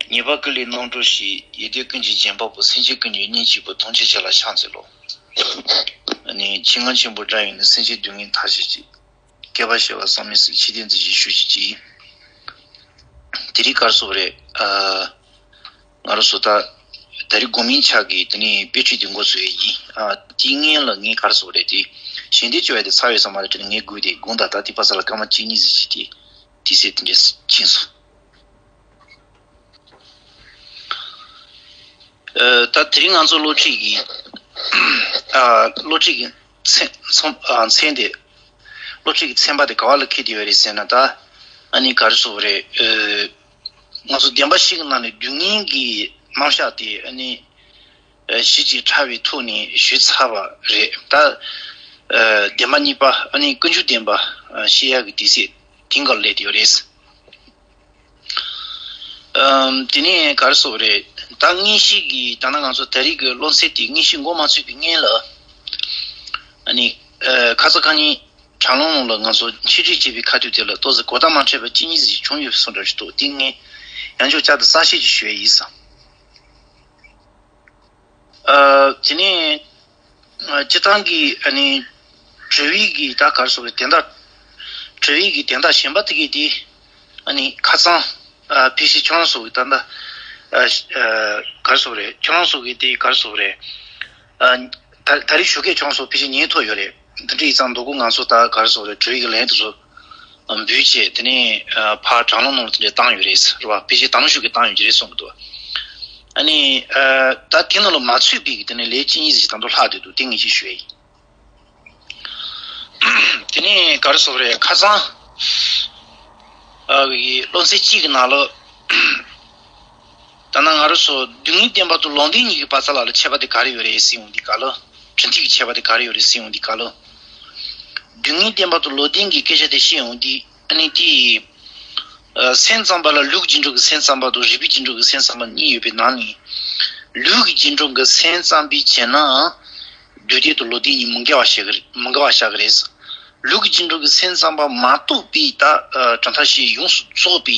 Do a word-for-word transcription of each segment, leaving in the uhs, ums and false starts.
ཉེས་པ་ཀུན་ལས་རྣམ་གྲོལ་ཞིང་། ཡིད་བདེ་ཀུན་གྱི་བྱམས་པ་པོ། སེམས་ཅན་ཀུན་གྱི་གཉེན་གཅིག་པུ། ཐམས་ཅད་མཁྱེན་ལ་ཕྱག་འཚལ་ལོ། ཨ་ནི་ཆེས་མངོན་ཆེན་པོ་དགྲ་ཡིན་ནི། སེམས་ཅན་སྡུག་བསྔལ་མཐའ་བཞེས་ཤིང་། བསྐལ་པ་བྱེ་བ་བསམ་མི་ཟད། འཆི་བདག་འཛིན་ཞིང་ཞུ་ཞིག་ཅིག་དེ་རིང་ག་རེ་ཟེར་དགོས་རེད། ཨ། ང་རང་ཚོ་ད་ད་རེས་དགོང་མིན་ཆ་གི་དེ་ནས་དཔེ་ཁྲིད་དེ་འགོ་ཚུགས་ཡས་ཡིན། ཨ། དེའི་སྔོན་ལ་ངས་ག་རེ་ཟེར་དགོས་རེད་དེ། ཞལ་འདེབས་བཅོལ་ཡ་དེ་ཚར་ཡོད་ས་མ་རེད་དྲན་ནས་ངས་སྒུག་དེ་དགོངས་དག་ད་དེ་བར་ས་ལ་སྐར་མ་གཅིག་གཉིས་ཙམ་ཞིག་དེ་དུས་ཚོད་དེ་འདྲས་ཕྱིན་སོང་། ཨ། ད་དེ་རིང་ང་ཚོ་སློབ་ཁྲིད་ཀྱི་ཨ། སློབ་ཁྲིད་ཀྱི་མཚན་མཚམས་ཨ། མཚན་དེ། སློབ་ཁྲིད་ཀྱི་ཚན་པ་དེ་ག་བ་ལ་འཁེལ་བསྡད་ཡོད་རེད་ཟེར་ན། ད་ཨ་ནི་ག་རེ་ཟེར་དགོས་རེད། ཨ། ང་ཚོ་བདེན་པ་བཞི་གི་ནང་ནས་སྡུག་བསྔལ་གྱི་རྣམ་གཞག་དེ་ཨ་ནི་ཨ། གཞི་གཅིག་ཕྲ་བའི་ཐོག་ནས་ཞུས་ཚར་བ་རེད། ད་ཨ། བདེན་པ་གཉིས་པ་ཨ་ནི་ཀུན་འབྱུང་བདེན་པ་ཨ། བཤད་ཡག་གི་དུས་ཚོད་དེང་ག་ལ་སླེབས་བསྡད་ཡོད་རེད། ཨམ། དེ་ནས་ག་རེ་ཟེར་དགོས་རེད། ད་དངོས་གཞི་གི་ད་ནང་ང་ཚོ་ད་རེས་ཀྱི་སློབ་ཚན་དེ་དངོས་གཞི་འགོ་མ་ཚུགས་པའི་སྔོན་ལ། ཨ་ནི་ཨ། ཁ་སང་ཁ་ཉིན་དྲ་ལམ་ནང་ལ་ང་ཚོ་འཆད་ཁྲིད་བྱེད་པའི་ཁ་ཐུག་དེ་ལ་ཏོག་ཙམ་གོ་བརྡ་མ་འཕྲོད་པ་གཅིག་གཉིས་ཤིག་བྱུང་ཡོད་པའི་བཟོ་འདྲ་ཞིག་འདུག་དེ་ངས་ཡང་བསྐྱར་བསྐྱར་དུ་གསལ་བཤད་ཅིག་ཞུ་ཡས་ཡིན་བསམ། ཨ། དེ་ནས་ཨ། སྤྱིར་བཏང་གི་ཨ་ནི་དྲི་བའི་གི་ད་ག་རེ་ཟེར་དགོས་རེད། དོན་དག་དྲི་བའི་གི་དོན་དག་གཞན་པ་དེ་གས་དེ་ཨ་ནི་ཁ་སང་ཨ། ཕལ་ཆེར་ཁྱོད་རང་ཚོ་གི་ད་ལྟ་ཨ། ཨ། ག་རེ་ཟེར་དགོས་རེད། ཁྱོད་རང་ཚོ་གི་དེ་ག་རེ་ཟེར་དགོས་རེད། ཨ། ད་ད་རེས་ཞོགས་ཀས་ཁྱོད་རང་ཚོ་ཕལ་ཆེར་ཉན་ཐུབ་ཡོད་རེད། འདི་འདྲ་ཡིན་ཙང་མདོ་དགོང་ང་ཚོ་ད་ག་རེ་ཟེར་དགོས་རེད། དྲི་བའི་གི་ལན་དེ་ཚོ་འབུལ་བྱས། དེ་ནས་ཨ། ཕར་དྲ་ལམ་ནང་ལ་དེ་འདྲ་བཏང་ཡོད་རེད་ཟེར་བ། ཕལ་ཆེར་ད་ནང་བཞིན་གྱི་བཏང་ཡོད་ཀྱི་རེད་གསུང་གི་འདུག་ཨ་ནི་ཨ། ད་དེ་ནང་ལ་མ་ཚུད་པའི་གི་དེ་ནས་ལན་གཅིག་གཉིས་ཤིག་ད་དུང་ལྷག་བསྡད་འདུག་དེ་ངས་ཅིག་ཞུ་ཡ་ཡིན། དེ་ནས་ག་རེ་ཟེར་དགོས་རེད། ཁ་སང་ཨ། གི་སློབ་ཚན་གཅིག་གི་ནང་ལ། ད་ནང་ང་རང་ཚོ་སྡུག་བསྔལ་བདེན་པ་དང་ལོག་ལྟའི་གཉིས་ཀྱི་བར་མཚམས་ལ་ལ་ཁྱད་པར་དེ་ག་རེ་ཡོད་རེད་ཟེར་ཡོང་དུས་སྐབས་ལ། གྲུབ་མཐའ་གི་ཁྱད་པར་དེ་ག་རེ་ཡོད་རེད་ཟེར་ཡོང་དུས་སྐབས་ལ། སྡུག་བསྔལ་བདེན་པ་དང་ལོག་ལྟའི་གི་སྐད་ཆ་དེ་བཤད་ཡོང་དུས་ཨ་ནི་དེ། ཨ། སེམས་ཙམ་པ་ལ་ལུས་ཀྱི་རྒྱུ་འབྲས་ཀྱི་སེམས་ཙམ་པ་དང་རིགས་པའི་རྒྱུ་འབྲས་ཀྱི་སེམས་ཙམ་པ་གཉིས་ཡོད་པའི་ནང་ནས། ལུས་ཀྱི་རྒྱུ་འབྲས་ཀྱི་སེམས་ཙམ་པས་བྱས་ན། སྡུག་བདེན་དང་ལོག་ལྟའི་གཉིས་མི་འགལ་བ་བཤད་གི་རེད། མི་འགལ་བ་བཤད་གི་རེད། ལུས་ཀྱི་རྒྱུ་འབྲས་ཀྱི་སེམས་ཙམ་པ་མ་གཏོགས་པའི་ད་ཨ། གྲུབ་མཐའ་བཞི་ཡོངས་སུ་རྫོགས་པའི་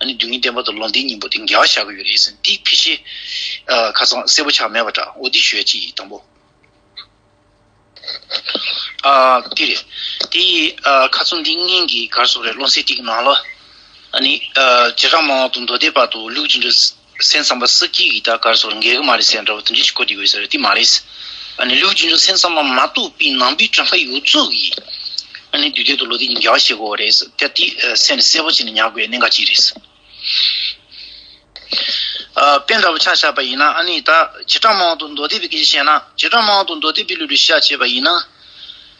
ཨ་ནི་སྡུག་བསྔལ་བདེན་པ་དང་ལོག་ལྟའི་གཉིས་པོ་དེ་འགལ་བ་བཤད་གི་ཡོད་རེད་ཟེར། འདི་ཕལ་ཆེར་ཨ། ཁ་སང་གསལ་པོ་ཆགས་མེད་པ་འདྲ། འོ་འདི་ཞུ་ཡ་གཅིག་ཡིན། དང་པོ། ཨ། དེ་རེད། དེ་ཡི་ཨ། ཁ་སང་འདི་སྔོན་གྱི་ག་རེ་ཟེར་དགོས་རེད། སློབ་ཚན་དེ་གི་ནང་ལ་ཨ་ནི་ཨ། བྱེ་བྲག་སྨྲ་བ་དང་མདོ་སྡེ་པ་དང་ལུགས་ཀྱི་འགྲོ་སེམས་ཙམ་པ་སུ་གཅིག་གིས་ད་ག་རེ་ཟེར་དགོས་རེད། འགལ་གི་མ་རེད་ཟེར་འདྲ་བོ་དེ་འདྲ་ཞིག་གོ་བསྡད་ཡོད་ཟེར་རེད། དེ་མ་རེད། ཨ་ནི་ལུགས་ཀྱི་འགྲོ་སེམས་ཙམ་པ་མ་གཏོགས་པའི་ནང་པའི་གྲུབ་མཐའ་ཡོངས་རྫོགས་ཀྱིས་ཨ་ནི་སྡུག་བདེན་དང་ལོག་ལྟའི་གཉིས་འགལ་བ་བྱེད་དགོས་རེད་ཟེར། ད་དེ་ཨ། སེམས་ནས་གསལ་པོ་བྱས་ནས་ཉར་དགོས་ཡ་གནད་འགག་ཅིག་རེད། ཨ། དཔེ་འདྲ་བོ་ཆ་བཞག་པ་ཡིན་ན་ཨ་ནི་ད་བྱེ་བྲག་སྨྲ་བ་དང་མདོ་སྡེ་པའི་སྐད་ཆ་བཤད་ན། བྱེ་བྲག་སྨྲ་བ་དང་མདོ་སྡེ་པའི་ལུགས་ལ་གཞི་བཞག་བྱས་པ་ཡིན་ན།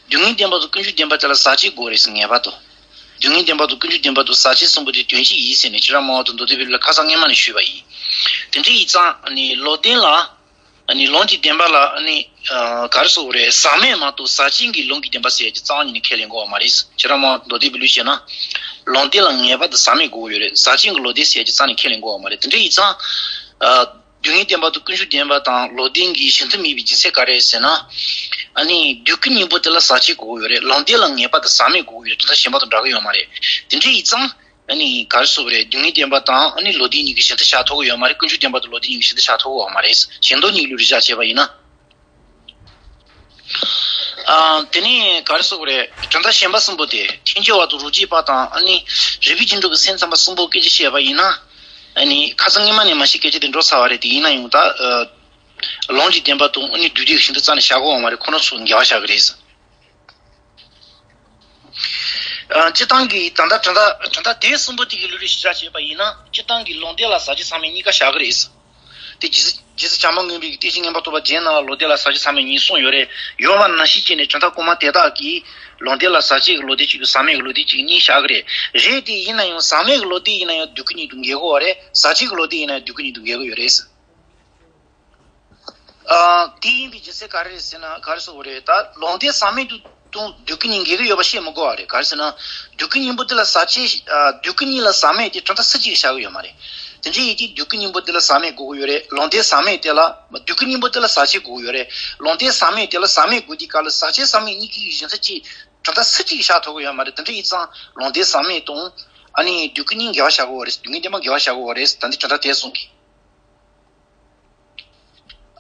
སྡུག་བསྔལ་བདེན་པ་དང་ཀུན་འབྱུང་བདེན་པ་དེ་ལ་ཟག་བཅས་དགོས་རེད་ཟེར་ངེས་པར་དུ། སྡུག་བསྔལ་བདེན་པ་དང་ཀུན་འབྱུང་བདེན་པ་དང་ཟག་བཅས་གསུམ་པོ་དེ་དོན་གཅིག་ཡིན་ཟེར་ནས་བྱེ་བྲག་སྨྲ་བ་དང་མདོ་སྡེ་པའི་ལུགས་ལ་ཁ་སང་སྔོན་མ་ནས་ཞུས་པ་ཡིན། དེ་འདྲ་ཡིན་ཙང་ཨ་ནི་ལོག་ལྟ་ལ། ཨ་ནི་ལུང་གི་བདེན་པ་ལ་ཨ་ནི་ཨ། ག་རེ་ཟེར་དགོས་རེད། ཟག་མེད་མ་གཏོགས་ཟག་བཅས་ཀྱི་ལུང་གི་བདེན་པ་ཟེར་ཡ་ཅིག་རྩ་བ་ཉིད་ནས་ཁས་ལེན་དགོས་པ་མ་རེད། བྱེ་བྲག་སྨྲ་བ་མདོ་སྡེ་པའི་ལུགས་བྱས་ན། ལུང་བདེན་ལ་ངེས་པར་དུ་ཟག་མེད་དགོས་ཀྱི་ཡོད་རེད། ཟག་བཅས་ཀྱི་ལུང་བདེན་ཟེར་ཡ་ཅིག་རྩ་ནས་ཁས་ལེན་དགོས་པ་མ་རེད། དེ་འདྲ་ཡིན་ཙང་། ཨ། སྡུག་བསྔལ་བདེན་པ་དང་ཀུན་འབྱུང་བདེན་པ་དང་ལུང་བདེན་གྱི་གཞི་མཐུན་མིན་པའི་རྒྱུ་མཚན་ག་རེ་རེད་ཟེར་ན། ཨ་ནི་སྡུག་ཀུན་གཉིས་པོ་དེ་ལ་ཟག་བཅས་དགོས་ཀྱི་ཡོད་རེད། ལུང་བདེན་ལ་ངེས་པར་དུ་ཟག་མེད་དགོས་ཀྱི་ཡོད་རེད། གྲུབ་མཐའ་གཞན་པ་དང་འདྲ་གི་ཡོད་མ་རེད། དེ་འདྲ་ཡིན་ཙང་། ཨ་ནི་ག་རེ་ཟེར་དགོས་རེད། སྡུག་བསྔལ་བདེན་པ་དང་ཨ་ནི་ལུང་བདེན་གཉིས་ཀྱི་གཞི་མཐུན་བཞག་ཐུབ་ཀྱི་ཡོད་མ་རེད། ཀུན་འབྱུང་བདེན་པ་དང་ལུང་བདེན་གཉིས་ཀྱི་གཞི་མཐུན་བཞག་ཐུབ་ཀྱི་ཡོད་མ་རེད། གཞན་དོན་གཉིས་ལུགས་ལ་གཞི་བཞག་བྱས་པ་ཡིན་ན། ཨ། དེ་ནས་ག་རེ་ཟེར་དགོས་རེད། གྲུབ་མཐའ་གཞན་པ་གསུམ་པོ་དེ་ཐལ་འགྱུར་བ་དང་རོ་བརྒྱའི་བར་དང་ཨ་ནི་རིགས་པའི་རྒྱུ་འབྲས་ཀྱི་སེམས་ཙམ་པ་གསུམ་པོ་སྐད་ཆ་བཤད་པ་ཡིན་ན། ཨ་ནི་ཁ་སང་སྔོན་མ་ནས་མ་གཞི་སྐད་ཆ་དེ་འགྲོ་ཚར་བ་རེད། དེ་ཡིན་ན་ཡང་ད་ཨ། ལུང་གི་བདེན་པ་དང་ཨ་ནི་སྡུག་བདེན་གྱི་གཞི་མཐུན་རྩ་ནས་བཞག་དགོས་པ་མ་རེད། ཁོ་རང་ཚོ་འགལ་བ་བཞག་གི་རེད། ཨ། སྤྱིར་བཏང་གི་ད་ལྟ་གྲུབ་མཐའ་གྲུབ་མཐའ་དེ་གསུམ་པོ་དེ་གི་ལུགས་ལ་གཞི་བཞག་བྱས་པ་ཡིན་ན། སྤྱིར་བཏང་གི་ལུང་བདེན་ལ་ཟག་བཅས་ཟག་མེད་གཉིས་ཀ་བཞག་གི་རེད། དེ་རྗེ་རྗེ་བཙུན་བྱམས་པ་མགོན་པོས་བསྟན་བཅོས་རྙིང་པ་ཐོག་པ་བརྒྱད་ནང་ལ་ལུང་བདེན་ལ་ཟག་བཅས་ཟག་མེད་གཉིས་གསུངས་ཡོད་རེད། ཡོད་པ་ནང་བཞིན་བྱས་ནས་གྲུབ་མཐའ་གོང་མ་དེ་དག་གིས་ལུང་བདེན་ལ་ཟག་བཅས་ཀྱི་ལུང་བདེན་གཅིག་དང་ཟག་མེད་ཀྱི་ལུང་བདེན་གཅིག་གཉིས་བཞག་གི་རེད། རེད་དེ་ཡིན་ན་ཡང་ཟག་མེད་ཀྱི་ལུང་བདེན་ཡིན་ན་ཡང་སྡུག་ཀུན་གཉིས་དང་འགལ་གྱི་ཡོད་རེད། ཟག་བཅས་ཀྱི་ལུང་བདེན་ཡིན་ན་ཡང་སྡུག་ཀུན་གཉིས་དང་འགལ་གྱི་ཡོད་རེད། ཨ། དེ་ཡིན་པའི་རྒྱུ་མཚན་ག་རེ་རེད་ཟེར་ན། ག་རེ་ཟེར་དགོས་རེད། ད་ལུང་བདེན་ཟག་མེད་དུ་དང་སྡུག་ཀུན་གཉིས་འགལ་གྱི་ཡོད་པ་བཤད་མི་དགོས་པ་རེད། ག་རེ་ཟེར་ན། སྡུག་ཀུན་གཉིས་པོ་དེ་ལ་ཟག་བཅས། ཨ། སྡུག་ཀུན་གཉིས་ལ་ཟག་མེད་དེ་གྲུབ་མཐའ་སུ་གཅིག་གིས་བཞག་གི་ཡོད་མ་རེད། དེ་འདྲ་ཡིན་དུས་སྡུག་ཀུན་གཉིས་པོ་དེ་ལ་ཟག་མེད་དགོས་ཀྱི་ཡོད་རེད། ལུང་བདེན་ཟག་མེད་དེ་ལ། སྡུག་ཀུན་གཉིས་པོ་དེ་ལ་ཟག་བཅས་དགོས་ཀྱི་ཡོད་རེད། ལུང་བདེན་ཟག་མེད་དེ་ལ་ཟག་མེད་དགོས་དུས་སྐབས་ལ་ཟག་བཅས་ཟག་མེད་གཉིས་ཀའི་གཞི་མཐུན་གཅིག་གྲུབ་མཐའ་སུ་གཅིག་གིས་བཞག་ཐུབ་ཀྱི་ཡོད་མ་རེད། དེ་འདྲ་ཡིན་ཙང་ལུང་བདེན་ཟག་མེད་དང་། ཨ་ནི་དུས་ཀུན་གཉིས་འགལ་བ་བཞག་དགོས་པ་རེད། དུས་ངན་བདེན་པ་འགལ་བ་བཞག་དགོས་པ་རེད། ད་འདི་གྲུབ་མཐའ་དེ་གསུང་གི།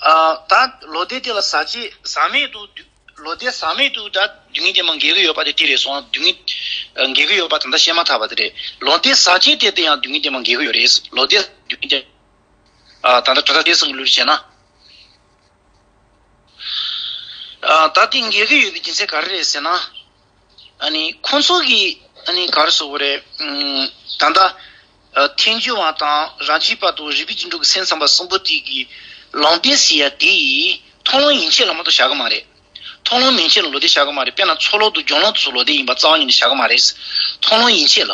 ཨ། ད་ལོག་ལྟའི་སྟེང་ལ་ཟག་བཅས་ཟག་མེད་དུ་འདུས། ལོག་ལྟའི་ཟག་མེད་དུ་ད་དུས་ངན་བདེན་པ་འགལ་གྱི་ཡོད་པ་དེ་དེ་རེད་སོང་། དུས་ངན་འགལ་གྱི་ཡོད་པ་ད་ལྟ་བཤད་མ་ཐག་པ་དེ་རེད། ལོག་ལྟའི་ཟག་བཅས་དེ་དེ་ཡང་དུས་ངན་བདེན་པ་འགལ་གྱི་ཡོད་རེད། ལོག་ལྟའི་དུས་ངན་བདེན། ཨ། ད་ལྟ་གྲུབ་མཐའ་དེ་གསུང་གི་ལུགས་བྱས་ན། ཨ། ད་དེ་འགལ་གྱི་ཡོད་པའི་རྒྱུ་མཚན་ག་རེ་རེད་ཟེར་ན། ཨ་ནི་ཁོང་ཚོ་གིས་ཨ་ནི་ག་རེ་ཟེར་དགོས་རེད། ཨུམ། ད་ལྟ་ཨ། ཐལ་འགྱུར་བ་དང་རང་རྒྱུད་པ་དང་རིགས་པའི་རྒྱུ་འགྲོ་གི་སེམས་ཙམ་པ་གསུམ་པོ་དེ་གིས་ལོག་ལྟའི་ཟེར་ཡ་དེ་ཡིས་མཐོང་ལམ་ཡན་ཆད་ལ་མ་གཏོགས་བཞག་གི་མ་རེད། མཐོང་ལམ་ཡན་ཆད་ལ་ལོག་ལྟའི་བཞག་གི་མ་རེད། དཔེར་ན་ཚོགས་ལམ་དང་སྦྱོར་ལམ་དེ་ཚོ་ལོག་ལྟའི་ཡིན་པ་རྩ་བ་ཉིད་ནས་བཞག་གི་མ་རེད། མཐོང་ལམ་ཡན་ཆད་ལ།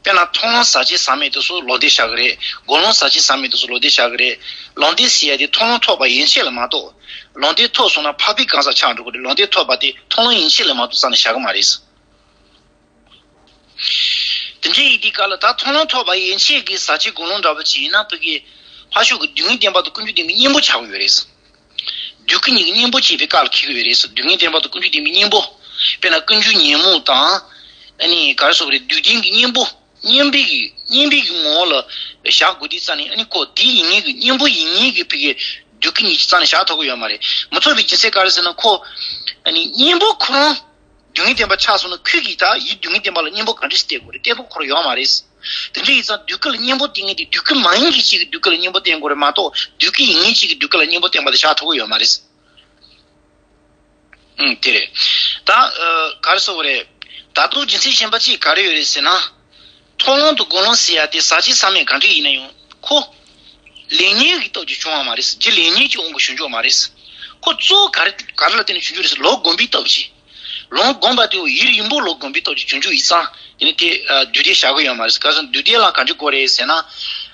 དཔེར་ན་མཐོང་ལམ་ཟག་བཅས་ཟག་མེད་དེ་ཚོ་ལོག་ལྟའི་བཞག་གི་རེད། སྒོམ་ལམ་ཟག་བཅས་ཟག་མེད་དེ་ཚོ་ལོག་ལྟའི་བཞག་གི་རེད། ལོག་ལྟའི་ཟེར་ཡ་དེ་མཐོང་ལམ་ཐོབ་པ་ཡན་ཆད་ལ་མ་གཏོགས། ལོག་ལྟའི་ཐོབ་སོང་ན་འཕགས་པའི་གང་ཟག་ཆགས་འགྲོ་གི་རེད། ལོག་ལྟའི་ཐོབ་པ་དེ་མཐོང་ལམ་ཡན་ཆད་ལ་མ་གཏོགས་རྩ་ནས་བཞག་གི་མ་རེད། དེ་འདྲ་ཡིན་དུས་སྐབས་ལ་ད་མཐོང་ལམ་ཐོབ་པ་ཡན་ཆད་ཀྱི་ཟག་བཅས་སྒོམ་ལམ་འདྲ་པོ་ཅིག་ཡིན་ན་ཕ་གི་ཕར་ཕྱོགས་ཀྱི་དུས་ངན་བདེན་པ་དང་ཀུན་འབྱུང་བདེན་པའི་གཉེན་པོ་ཆགས་ཀྱི་ཡོད་རེད། དུས་ཀུན་གཉིས་ཀྱི་གཉེན་པོ་བྱེད་པའི་སྐབས་ལ་འཁེལ་གྱི་ཡོད་རེད། དུས་ངན་བདེན་པ་དང་ཀུན་འབྱུང་བདེན་པའི་གཉེན་པོ། དཔེར་ན་ཀུན་འབྱུང་ཉོན་མོངས་དང་། ཨ་ནི་ག་རེ་ཟེར་དགོས་རེད། དུས་ལྡན་གྱི་གཉེན་པོ། གཉེན་པོའི་གི་གཉེན་པོའི་གི་ངོ་བོ་ལ་བཞག་དགོས་དུས་ཙང་ནས། ཨ་ནི་ཁོ་དེ་ཡིན་ངེས་ཀྱི་གཉེན་པོ་ཡིན་ངེས་ཀྱི་ཕ་གི་དུས་ཀུན་གཉིས་ཀྱི་རྩ་ནས་བཞག་ཐུབ་ཀྱི་ཡོད་མ་རེད། མི་ཐུབ་པའི་རྒྱུ་མཚན་ག་རེ་ཟེར་ན། ཁོ་ཨ་ནི་གཉེན་པོ་ཁོ་རང་དུས་ངན་བདེན་པ་ཆགས་སོང་ན་ཁོས་གི་ད་ཡིད་དུས་ངན་བདེན་པ་ལ་གཉེན་པོ་གང་འདྲ་ཞིག་བསྟེན་དགོས་རེད། བསྟེན་ཕོད་ཁོ་རང་ཡོད་མ་རེད། དེ་འདྲ་ཡིན་ཙང་དུས་ཀུན་ལ་གཉེན་པོ་བསྟེན་མཁན་དེ་དུས་ཀུན་མ་ཡིན་མཁན་ཅིག་གི་དུས་ཀུན་ལ་གཉེན་པོ་བསྟེན་དགོས་རེད་མ་གཏོགས། དུས་ཀུན་ཡིན་མཁན་ཅིག་གི་དུས་ཀུན་ལ་གཉེན་པོ་བསྟེན་པ་དེ་བཞག་ཐུབ་ཀྱི་ཡོད་མ་རེད། ཨང་། དེ་རེད། ད་ཨ་ག་རེ་ཟེར་དགོས་རེད། ད་དུང་རྒྱུ་མཚན་གཞན་པ་གཅིག་ག་རེ་ཡོད་རེད་ཟེར་ན། མཐོང་ལམ་དང་སྒོམ་ལམ་ཟེར་ཡ་དེ་ཟག་བཅས་ཟག་མེད་གང་འདྲ་ཡིན་ན་ཡང་ཁོ་ལེགས་ཉེས་ཀྱི་སྟོབས་ཀྱིས་བྱུང་བ་མ་རེད། རྒྱུ་ལེགས་ཉེས་ཀྱི་དབང་གིས་བྱུང་རྒྱུ་མ་རེད། ཁོ་གཙོ་བོ་ག་རེ་ག་རེ་ལ་བརྟེན་ནས་བྱུང་རྒྱུ་རེད་ཟེར། ལམ་བསྒོམས་པའི་སྟོབས་ཀྱིས། ལམ་བསྒོམས་པ་དེ་ཡིད་རིམ་པས་ལམ་བསྒོམས་པའི་སྟོབས་ཀྱིས་བྱུང་རྒྱུ་ཡིན་ཙང་། དེ་ནི་དེ་ཨ་དུས་མཐའི་བཞག་གི་ཡོད་མ་རེད། ག་རེ་ཟེར་ན་དུས་མཐའི་ལ་གང་ཅི་དགོས་རེད་ཟེར་ན།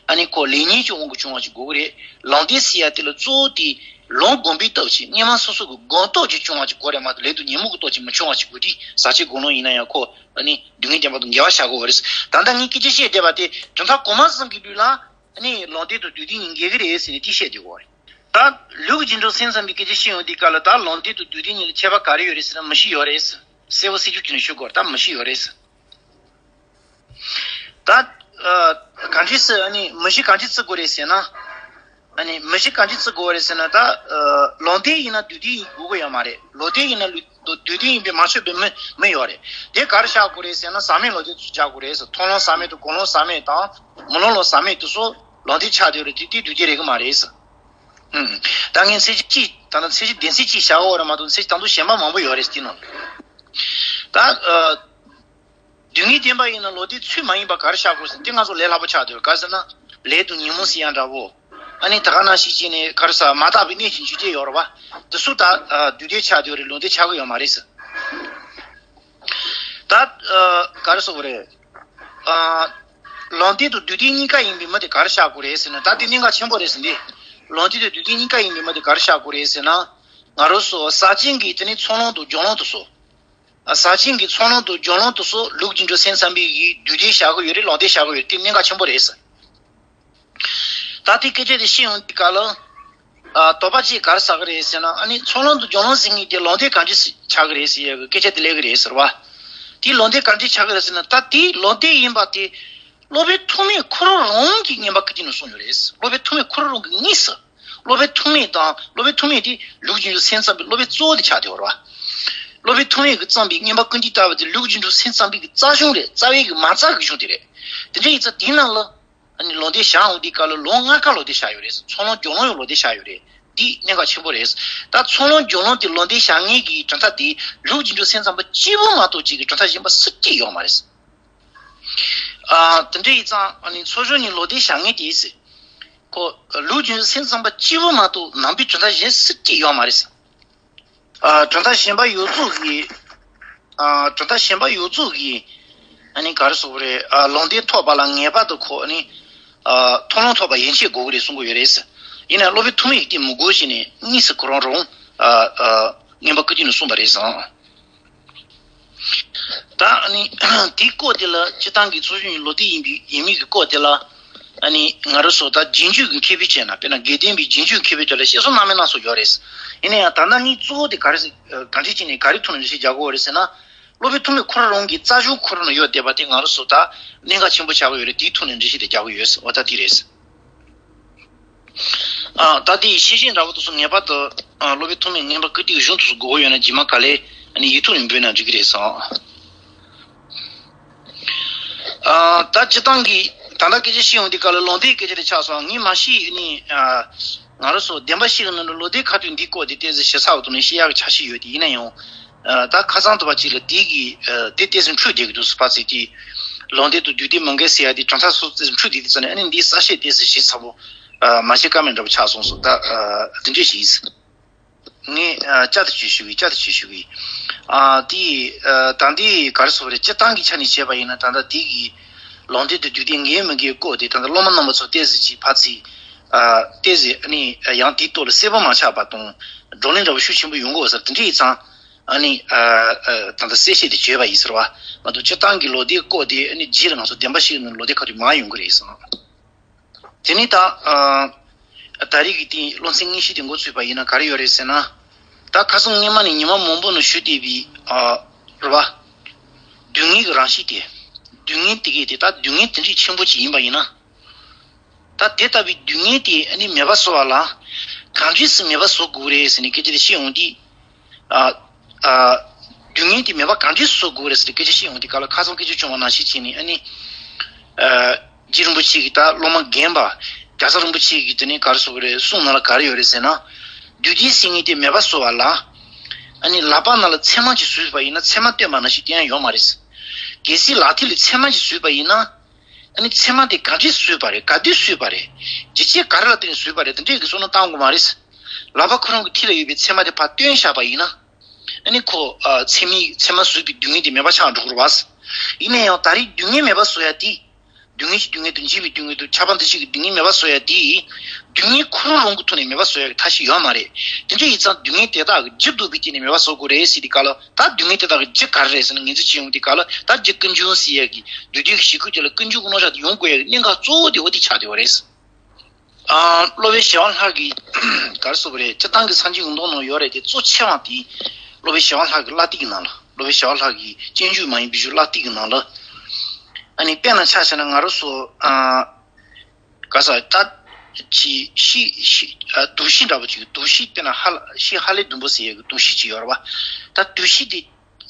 ཨ་ནི་ཁོ་ལེགས་ཉེས་ཀྱི་དབང་གིས་བྱུང་བ་ཅིག་དགོས་ཀྱི་རེད། ལོག་ལྟའི་ཟེར་ཡ་དེ་ལ་གཙོ་བོ་དེ་ལམ་བསྒོམས་པའི་སྟོབས་ཀྱིས། སྔོན་མ་སོ་སོ་གི་སྒོམ་སྟོབས་ཀྱིས་བྱུང་བ་ཅིག་དགོས་རེད་མ་གཏོགས། ལས་དང་ཉོན་མོངས་ཀྱི་སྟོབས་ཀྱིས་མི་བྱུང་བ་ཅིག་དགོས་དུས། ཟག་བཅས་སྒོམ་ལམ་ཡིན་ན་ཡང་ཁོ་ཨ་ནི་དུས་ངན་བདེན་པ་དང་འགལ་བ་བཞག་གི་ཡོད་རེད། ད་ལྟ་ངས་སྐད་ཆ་བཤད་བསྡད་པ་དེ་གྲུབ་མཐའ་གོང་མ་གསུམ་གྱི་ལུགས་ལ། ཨ་ནི་ལོག་ལྟ་དང་དུས་མཐའ་གཉིས་འགལ་གྱི་རེད་ཟེར་ནས་དེ་བཤད་བསྡད་ཡོད་རེད། ད་ལུགས་ཀྱི་འགྲོ་སེམས་ཙམ་པའི་སྐད་ཆ་བཤད་ཡོང་དུས་སྐབས་ལ། ད་ལོག་ལྟ་དང་དུས་མཐའ་གཉིས་ལ་ཁྱད་པར་ག་རེ་ཡོད་རེད་ཟེར་ན། མིག་ཤེས་ཡོད་རེད། གསལ་པོ་གསལ་རྒྱུ་བྱས་ནས་ཞུ་དགོས་རེད། ད་མིག་ཤེས་ཡོད་རེད། ད་ཨ་གང་ཅི་ཟེར། ཨ་ནི་མིག་ཤེས་གང་ཅི་བརྩི་དགོས་རེད་ཟེར་ན། ཨ་ནི་མིག་ཤེས་གང་ཅི་བརྩི་དགོས་རེད་ཟེར་ན། ད་ཨ་ལོག་ལྟ་ཡིན་ན་དུས་མཐའ་ཡིན་དགོས་ཀྱི་ཡོད་མ་རེད། ལོག་ལྟ་ཡིན་ན་ལུ་དུས་མཐའ་ཡིན་པས་མ་ཆོད་པའི་མི་མི་ཡོད་རེད། དེ་ག་རེ་བཞག་དགོས་རེད་ཟེར་ན། ཟག་མེད་ལོག་ལྟའི་ཚུལ་བཞག་དགོས་རེད་ཟེར། མཐོང་ལམ་ཟག་མེད་དང་། སྒོམ་ལམ་ཟག་མེད་དང་། མི་སློབ་ལམ་ཟག་མེད་དེ་ཚོ་ལོག་ལྟའི་ཆ་དེ་རེད། དེ་དེ་དུས་མཐའ་རེད་ཀྱི་མ་རེད་ཟེར། ཨུམ། ད་ངས་མཚན་གཞི་གཅིག་ད་ལྟ་མཚན་གཞི་བདེན་ཚིག་གཅིག་བཞག་ཡོད་རེད་མ་གཏོགས། མཚན་གཞི་དང་པོ་གཞན་པ་མང་པོ་ཡོད་རེད་དེ་ནང་། ད་ཨ་དུས་ངན་བདེན་པ་ཡིན་ན་ལོག་ལྟའི་ཚུལ་མ་ཡིན་པ་ག་རེ་བཞག་དགོས་ཟེར། དེ་ང་ཚོ་ལས་སླ་པོ་ཆགས་བསྡད་ཡོད། ག་རེ་ཟེར་ན། ལས་དང་ཉོན་མོངས་ཟེར་ཡ་འདྲ་བོ། ཨ་ནི་ད་ག་ནང་བཞིན་བྱས་ནས་ག་རེ་ཟེར། མ་དག་པའི་གནས་ཀྱི་འཇིག་རྟེན་ཡོད་རེད་པ། དེ་ཚོ་ད་ཨ་དུས་མཐའི་ཆ་དེ་རེད། ལོག་ལྟའི་ཆ་གི་ཡོད་མ་རེད་ཟེར། ད་ཨ་ག་རེ་ཟེར་དགོས་རེད། ཨ་ལོག་ལྟ་དང་དུས་མཐའི་གཉིས་ཀ་ཡིན་པའི་མི་དེ་ག་རེ་བཞག་དགོས་རེད་ཟེར་ན། ད་དེ་གནད་འགག་ཆེན་པོ་རེད་ཟེར། འདི་ལོག་ལྟ་དང་དུས་མཐའི་གཉིས་ཀ་ཡིན་པའི་མི་དེ་ག་རེ་བཞག་དགོས་རེད་ཟེར་ན། ང་རང་ཚོ་ཟག་བཅས་ཀྱི་དེ་ནི་མཐོང་ལམ་དང་སྦྱོར་ལམ་དེ་ཚོ། ཨ་ཟག་བཅས་ཀྱི་མཐོང་ལམ་དང་སྦྱོར་ལམ་དེ་ཚོ་ལུགས་ཀྱི་འགྲོ་སེམས་ཙམ་པའི་གི་དུས་མཐའི་བཞག་གི་ཡོད་རེད། ལོག་ལྟའི་བཞག་གི་ཡོད་རེད། དེ་གནད་འགག་ཆེན་པོ་རེད་ཟེར། ད་དེ་སྐད་ཆ་དེ་བཤད་ཡོང་དུས་སྐབས་ལ། ཨ་དོགས་པ་གཅིག་ག་རེ་ཟ་གི་རེད་ཟེར་ན། ཨ་ནི་མཐོང་ལམ་དང་སྦྱོར་ལམ་ཟེར་མཁན་དེ་ལོག་ལྟའི་གང་ཅི་ཆགས་ཀྱི་རེད་ཟེར་ཡ་གི་སྐད་ཆ་དེ་སླེབས་ཀྱི་རེད་ཟེར་བ། དེ་ལོག་ལྟའི་གང་ཅི་ཆགས་ཀྱི་རེད་ཟེར་ན། ད་དེ་ལོག་ལྟའི་ཡིན་པ་དེ་སློབ་དཔོན་ཐོགས་མེད་ཁོ་རང་རང་གིས་མངོན་པ་ཀིརྟི་ནས་གསུངས་ཡོད་རེད། སློབ་དཔོན་ཐོགས་མེད་ཁོ་རང་རང་གིས་དངོས་སུ། སློབ་དཔོན་ཐོགས་མེད་དང་། སློབ་དཔོན་ཐོགས་མེད་དེ་ལུགས་ཀྱི་འགྲོ་སེམས་ཙམ་པའི་སློབ་དཔོན་གཙོ་བོ་དེ་ཆགས་བསྡད་ཡོད་རེད་བ། སློབ་དཔོན་ཐོགས་མེད་ཀྱིས་བརྩམས་པའི་མངོན་པ་ཀིརྟི་ལྟ་བུ་དེ་ལུགས་ཀྱི་འགྲོ་སེམས་ཙམ་པའི་གི་རྩ་གཞུང་རེད། རྩ་བའི་གི་མ་རྩ་གི་གཞུང་དེ་རེད། དེ་འདྲ་ཡིན་ཙང་དེའི་ནང་ལ་ཨ་ནི་ལོག་ལྟའི་བཞག་འོང་དུས་སྐབས་ལ་ལམ་ལྔ་ཀ་ལོག་ལྟའི་བཞག་ཡོད་རེད། མཐོང་ལམ་སྦྱོར་ལམ་ཡང་ལོག་ལྟའི་བཞག་ཡོད་རེད། འདི་གནད་འགག་ཆེན་པོ་རེད། ད་མཐོང་ལམ་སྦྱོར་ལམ་དེ་ལོག་ལྟའི་བཞག་མཁན་གྱི་གྲུབ་མཐའ་དེ་ལུགས་ཀྱི་འགྲོ་སེམས་ཙམ་པ་གཅིག་པུ་མ་གཏོགས་ཅིག་གི་གྲུབ་མཐའ་གཞན་པ་སུ་གཅིག་ཡོད་མ་རེད། ཨ་དེ་འདྲ་ཡིན་ཙང་ཨ་ནི་ཚོགས་ཞུགས་ནས་ལོག་ལྟའི་བཞག་མཁན་དེ་ཟེར། ཁོ་ལུགས་ཀྱི་སེམས་ཙམ་པ་གཅིག་པུ་མ་གཏོགས་ནང་པའི་གྲུབ་མཐའ་གཞན་སུ་གཅིག་ཡོད་མ་རེད་ཟེར། ཨ་གྲུབ་མཐའ་གཞན་པ་ཡོངས་རྫོགས་ཀྱི། ཨ་གྲུབ་མཐའ་གཞན་པ་ཡོངས་རྫོགས་ཀྱི། ཨ་ནི་ག་རེ་ཟེར་དགོས་རེད། ཨ་ལོག་ལྟའི་ཐོབ་པ་ལ་ངེས་པར་དུ་ཁོ་ཨ་ནི། ཨ་མཐོང་ལམ་ཐོབ་པ་ཡན་ཆད་དགོས་ཀྱི་རེད་གསུང་གི་ཡོད་རེད་ཟེར། ཡིན་ནའང་སློབ་དཔོན་ཐོགས་མེད་ཀྱིས་དེ་མི་དགོས་ཟེར་ནས་དངོས་སུ་ཁོ་རང་རང་། ཨ་ཨ་མངོན་པ་ཀིརྟི་ནས་གསུངས་པ་རེད་ཟེར། ད་ཨ་ནི་དེའི་སྐོར་དེ་ལ་སྤྱིར་བཏང་གི་ཚོགས་ཞུགས་ནས་ལོག་ལྟའི་ཡིན་པའི་ཡིན་མིན་གྱི་སྐོར་དེ་ལ། ཨ་ནི་ང་རང་ཚོ་ད་རྗེས་འཇུག་གི་མཁས་པས་བྱས་ན། དཔེར་ན་དགེ་ལྡན་པའི་རྗེས་འཇུག་མཁས་པས་བྱས་ན་བཤད་སྲོལ་སྣ་མིན་སྣ་ཚོགས་ཡོད་རེད། ཡིན་ན་ཡང་ད་ལྟ་ངས་གཙོ་བོ་དེ་ག་རེ་ཟེར། གང་འདྲ་བྱས་ནས་ག་རེ་ཐོག་ནས་འགྲེལ་བཤད་རྒྱག་དགོས་རེད་ཟེར་ན། སློབ་དཔོན་ཐོན་མི་ཁོ་རང་རང་གི་རྩ་གཞུང་ཁོ་རང་ན་ཡོད་བསྡད་པ་དེ་ང་རང་ཚོ་ད་གནད་འགག་ཆེན་པོ་ཆགས་ཀྱི་ཡོད་རེད། དེའི་ཐོག་ནས་འགྲེལ་བཤད་དེ་རྒྱག་གི་ཡོད། འོ་ད་དེ་རེད། ཨ། ད་དེའི་ཤེས་བཞིན་འདྲ་པོ་དེ་ཚོ་ངེས་པར་དུ། ཨ། སློབ་དཔོན་ཐོན་མི་རྔན་པ་ཀིརྟི་གཞུང་དེ་ཚོ་དགོས་ཀྱི་ཡོད་ན་རྗེས་མ་ག་ལེ་ཨ་ནི་ཡིག་ཐོག་ནས་འབུལ་ན་འགྲིག་གི་རེད་བསམ། ཨ། ད་སྤྱིར་བཏང་གི་ད་ལྟ་སྐད་ཆ་བཤད་ཡོང་དུས་སྐབས་ལ་ལོ་ཟླའི་སྐད་ཆ་དེ་ཆགས་སོང་། ངས་མ་ཤེས་ནི། ཨ། ང་རང་ཚོ་བདེན་པ་བཤད་ཀྱི་ནང་ལ་ལོ་ཟླའི་ཁ་ཐུག་འདིའི་སྐོར་དེ་ཏོག་ཙམ་ཞིབ་ཚགས་པོ་ཐོག་ནས་བཤད་ཡག་གི་འཆར་གཞི་ཡོད་དེ། ཡིན་ན་ཡང་། ཨ། ད་ཁ་སང་དུ་བ་ཅིག་ལ་དེའི་གི། ཨ། དེ་ཏོག་ཙམ་འཁྲུལ་བསྡད་ཀྱི་འདུག་ཟེར་བ་ཚིག་དེ། ལོ་ཟླའི་དུ་དུས་དེ་མང་གས་ཟེར་ཡ་དེ་གྲངས་ཚ་སོ་ཙམ་འཁྲུལ་བསྡད་དེ་ཙ་ནས། ཨ་ནི་འདིའི་གསལ་བཤད་ཏོག་ཙམ་ཞིབ་ཚགས་པོ། ཨ། མ་བྱས་ཀ་མེད་འདྲ་པོ་ཆགས་སོང་སོ། ད། ཨ། དེ་འདྲས་ཞིག་ཡིན། ངས། ཨ། བསྐྱར་དུ་ཅིག་ཞུ་གི། བསྐྱར་དུ་ཅིག་ཞུ་གི། ཨ། དེ། ཨ། ད་འདི་ག་རེ་ཟེར་བ་རེད། སྤྱིར་བཏང་གི་ཆ་ནས་བྱས་པ་ཡིན་ན། ད་ལྟ་དེ་གི་ལོ་ཟླའི་དུ་དུས་དེ་འགའི་མི་འགའི་སྐོར་དེ་ད་ལྟ་སློབ་མ་རྣམ་པ་ཚོ་ཏོག་ཙམ་ཅིག་ཕར་ཚུར། ཨ། ཏོག་ཙམ་ཨ་ནི་ཡང་དེའི་ཐོག་ལ་གསལ་པོ་མ་ཆགས་པ་དང་བགྲོ་གླེང་འདྲ་པོ་ཤུགས་ཆེན་པོ་ཡོང་གི་ཡོད་ས་རེད། དེ་འདྲ་ཡིན་ཙང་ཨ་ནི། ཨ། ཨ། ད་ལྟ་གསལ་བཤད་དེ་བྱས་པ་ཡིན་ཟེར་བ་མ་གཏོགས། སྤྱིར་བཏང་གི་ལོ་ཟླའི་སྐོར་དེ་ཨ་ནི་རྗེས་ལ་ང་ཚོ་བདེན་པ་བཤད་ནས་ལོ་ཟླའི་ཁ་ཐུག་མར་ཡོང་གི་རེད་ཟེར། དེ་ནས་ད། ཨ། ད་རེས་ཀྱི་དེ་སློབ་ཚན་དངོས་གཞི་དེ་འགོ་ཚུགས་པ་ཡིན་ན་ག་རེ་ཡོད་རེད་ཟེར་ན། ད་ཁ་སང་སྔོན་མ་ནས་ཉི་མ་མང་པོ་ནས་ཞུས་བསྡད་པའི། ཨ། རེད་པ། སྡུག་བསྔལ་གྱི་རང་བཞིན་དེ། སྡུག་བསྔལ་དེ་གས་དེ་ད་སྡུག་བསྔལ་དེ་འདྲའི་ཆེན་པོ་ཅིག་ཡིན་པ་ཡིན་ན། ད་དེ་ལྟ་བུའི་སྡུག་བསྔལ་དེ་ཨ་ནི་མེད་པ་བཟོ་བ་ལ། གང་འདྲས་སེ་མེད་པ་བཟོ་དགོས་རེད་ཟེར་ནས་སྐད་ཆ་དེ་བཤད་ཡོང་དུས། ཨ། ཨ། སྡུག་བསྔལ་དེ་མེད་པ་གང་འདྲས་བཟོ་དགོས་རེད་ཟེར་ནས་སྐད་ཆ་བཤད་ཡོང་དུས་སྐབས་ལ། ཁ་སང་སྐད་ཆ་བྱུང་བ་ནང་བཞིན་བྱས་ནས་ཨ་ནི། ཨ། རྗེ་རིན་པོ་ཆེ་གིས་ད་སློབ་མ་རྒན་པ་རྒྱལ་ཚབ་རིན་པོ་ཆེ་གིས་དེ་ནས་ག་རེ་ཟེར་དགོས་རེད། གསུང་ནང་ལ་ག་རེ་ཡོད་རེད་ཟེར་ན། སྡུག་བསྔལ་ཟེར་མཁན་དེ་མེད་པ་བཟོ་བ་ལ། ཨ་ནི་ལག་པ་ནང་ལ་ཚེར་མ་ཅིག་བཟོས་པ་ཡིན་ན་ཚེར་མ་བཏོན་པ་ནང་བཞིན་བཏོན་ཡ་ཡོད་མ་རེད། གལ་སྲིད་ལག་མཐིལ་ལ་ཚེར་མ་ཅིག་བཟོས་པ་ཡིན་ན། ཨ་ནི་ཚེར་མ་དེ་ག་འདྲས་བཟོས་པ་རེད། ག་དུས་བཟོས་པ་རེད། རྒྱུ་ཆ་ག་རེ་ལ་བརྟེན་ནས་བཟོས་པ་རེད། དེ་འདྲས་ཀྱི་བསམ་བློ་གཏོང་དགོས་མ་རེད། ལག་པ་ཁོ་རང་གི་མཐིལ་ལ་ཡོད་པའི་ཚེར་མ་དེ་ཕར་བཏོན་བཞག་པ་ཡིན་ན། ཨ་ནི་ཁོ། ཨ། ཚེར་མའི། ཚེར་མ་བཟོས་པའི་སྡུག་བསྔལ་དེ་མེད་པ་ཆགས་འགྲོ་གི་རེད་པ། ཡིན་ན་ཡང་ད་རེས་སྡུག་བསྔལ་མེད་པ་བཟོ་ཡ་དེ། སྡུག་བསྔལ་གྱི་སྡུག་བསྔལ་དང་འཇིགས་པའི་སྡུག་བསྔལ་དང་ཁྱབ་པ་འདུ་བྱེད་ཀྱི་སྡུག་བསྔལ་མེད་པ་བཟོ་ཡ་དེ། སྡུག་བསྔལ་ཁོ་རང་རང་གི་ཐོག་ནས་མེད་པ་བཟོ་ཡ་གི་ཐབས་ཤེས་ཡོད་མ་རེད། དེ་འདྲ་ཡིན་ཙང་སྡུག་བསྔལ་དེ་དག་གི་རྒྱུ་འདོད་པའི་རྐྱེན་ནས་མེད་པ་བཟོ་དགོས་རེད་ཟེར་དུས་སྐབས་ལ། ད་སྡུག་བསྔལ་དེ་དག་གི་རྒྱུ་ག་རེ་རེད་ཟེར་ན། ངོས་འཛིན་བྱེད་ཡོང་དུས་སྐབས་ལ། ད་རྒྱུ་ཀུན་འབྱུང་ཟེར་ཡ་གི་བདུད་སྡེ་གི་ཞི་རྒོལ་དེ་ལ་ཀུན་འབྱུང་གི་རྣམ་གཞག་དེ་ཡོང་དགོས་ཡ་གི་གནད་འགག་གཙོ་བོ་དེ་འོ་དེ་ཆགས་བསྡད་པ་རེད། ཨ། སློབ་དཔོན་ཞི་བ་ལྷ་གི། ག་རེ་ཟེར་དགོས་རེད། སྤྱིར་བཏང་གི་སངས་རྒྱས་ཀྱི་མདོ་ནང་ཡོད་རེད་དེ། གཙོ་ཆེ་བ་དེ་སློབ་དཔོན་ཞི་བ་ལྷ་གི་བླ་དེབ་ཀྱི་ནང་ལ། སློབ་དཔོན་ཞི་བ་ལྷ་གི་སྤྱོད་འཇུག་མ་ཡིན་པའི་གཞུང་བླ་དེབ་ཀྱི་ནང་ལ། ཨ་ནི་དཔེར་ན་ཆ་བཞག་ན་ང་རང་ཚོ། ཨ། ག་ས་ད་ཅི་ཤི་ཤི། ཨ། དུག་ཤི་འདྲ་པོ་ཅིག་དུག་ཤི། དཔེར་ན་ཧ་ལ་ཤི་ཧ་ལས་དུམ་བུ་ཟེར་ཡ་གི་དུག་ཤི་ཅིག་ཡོད་རེད་པ། ད་དུག་ཤི་དེ་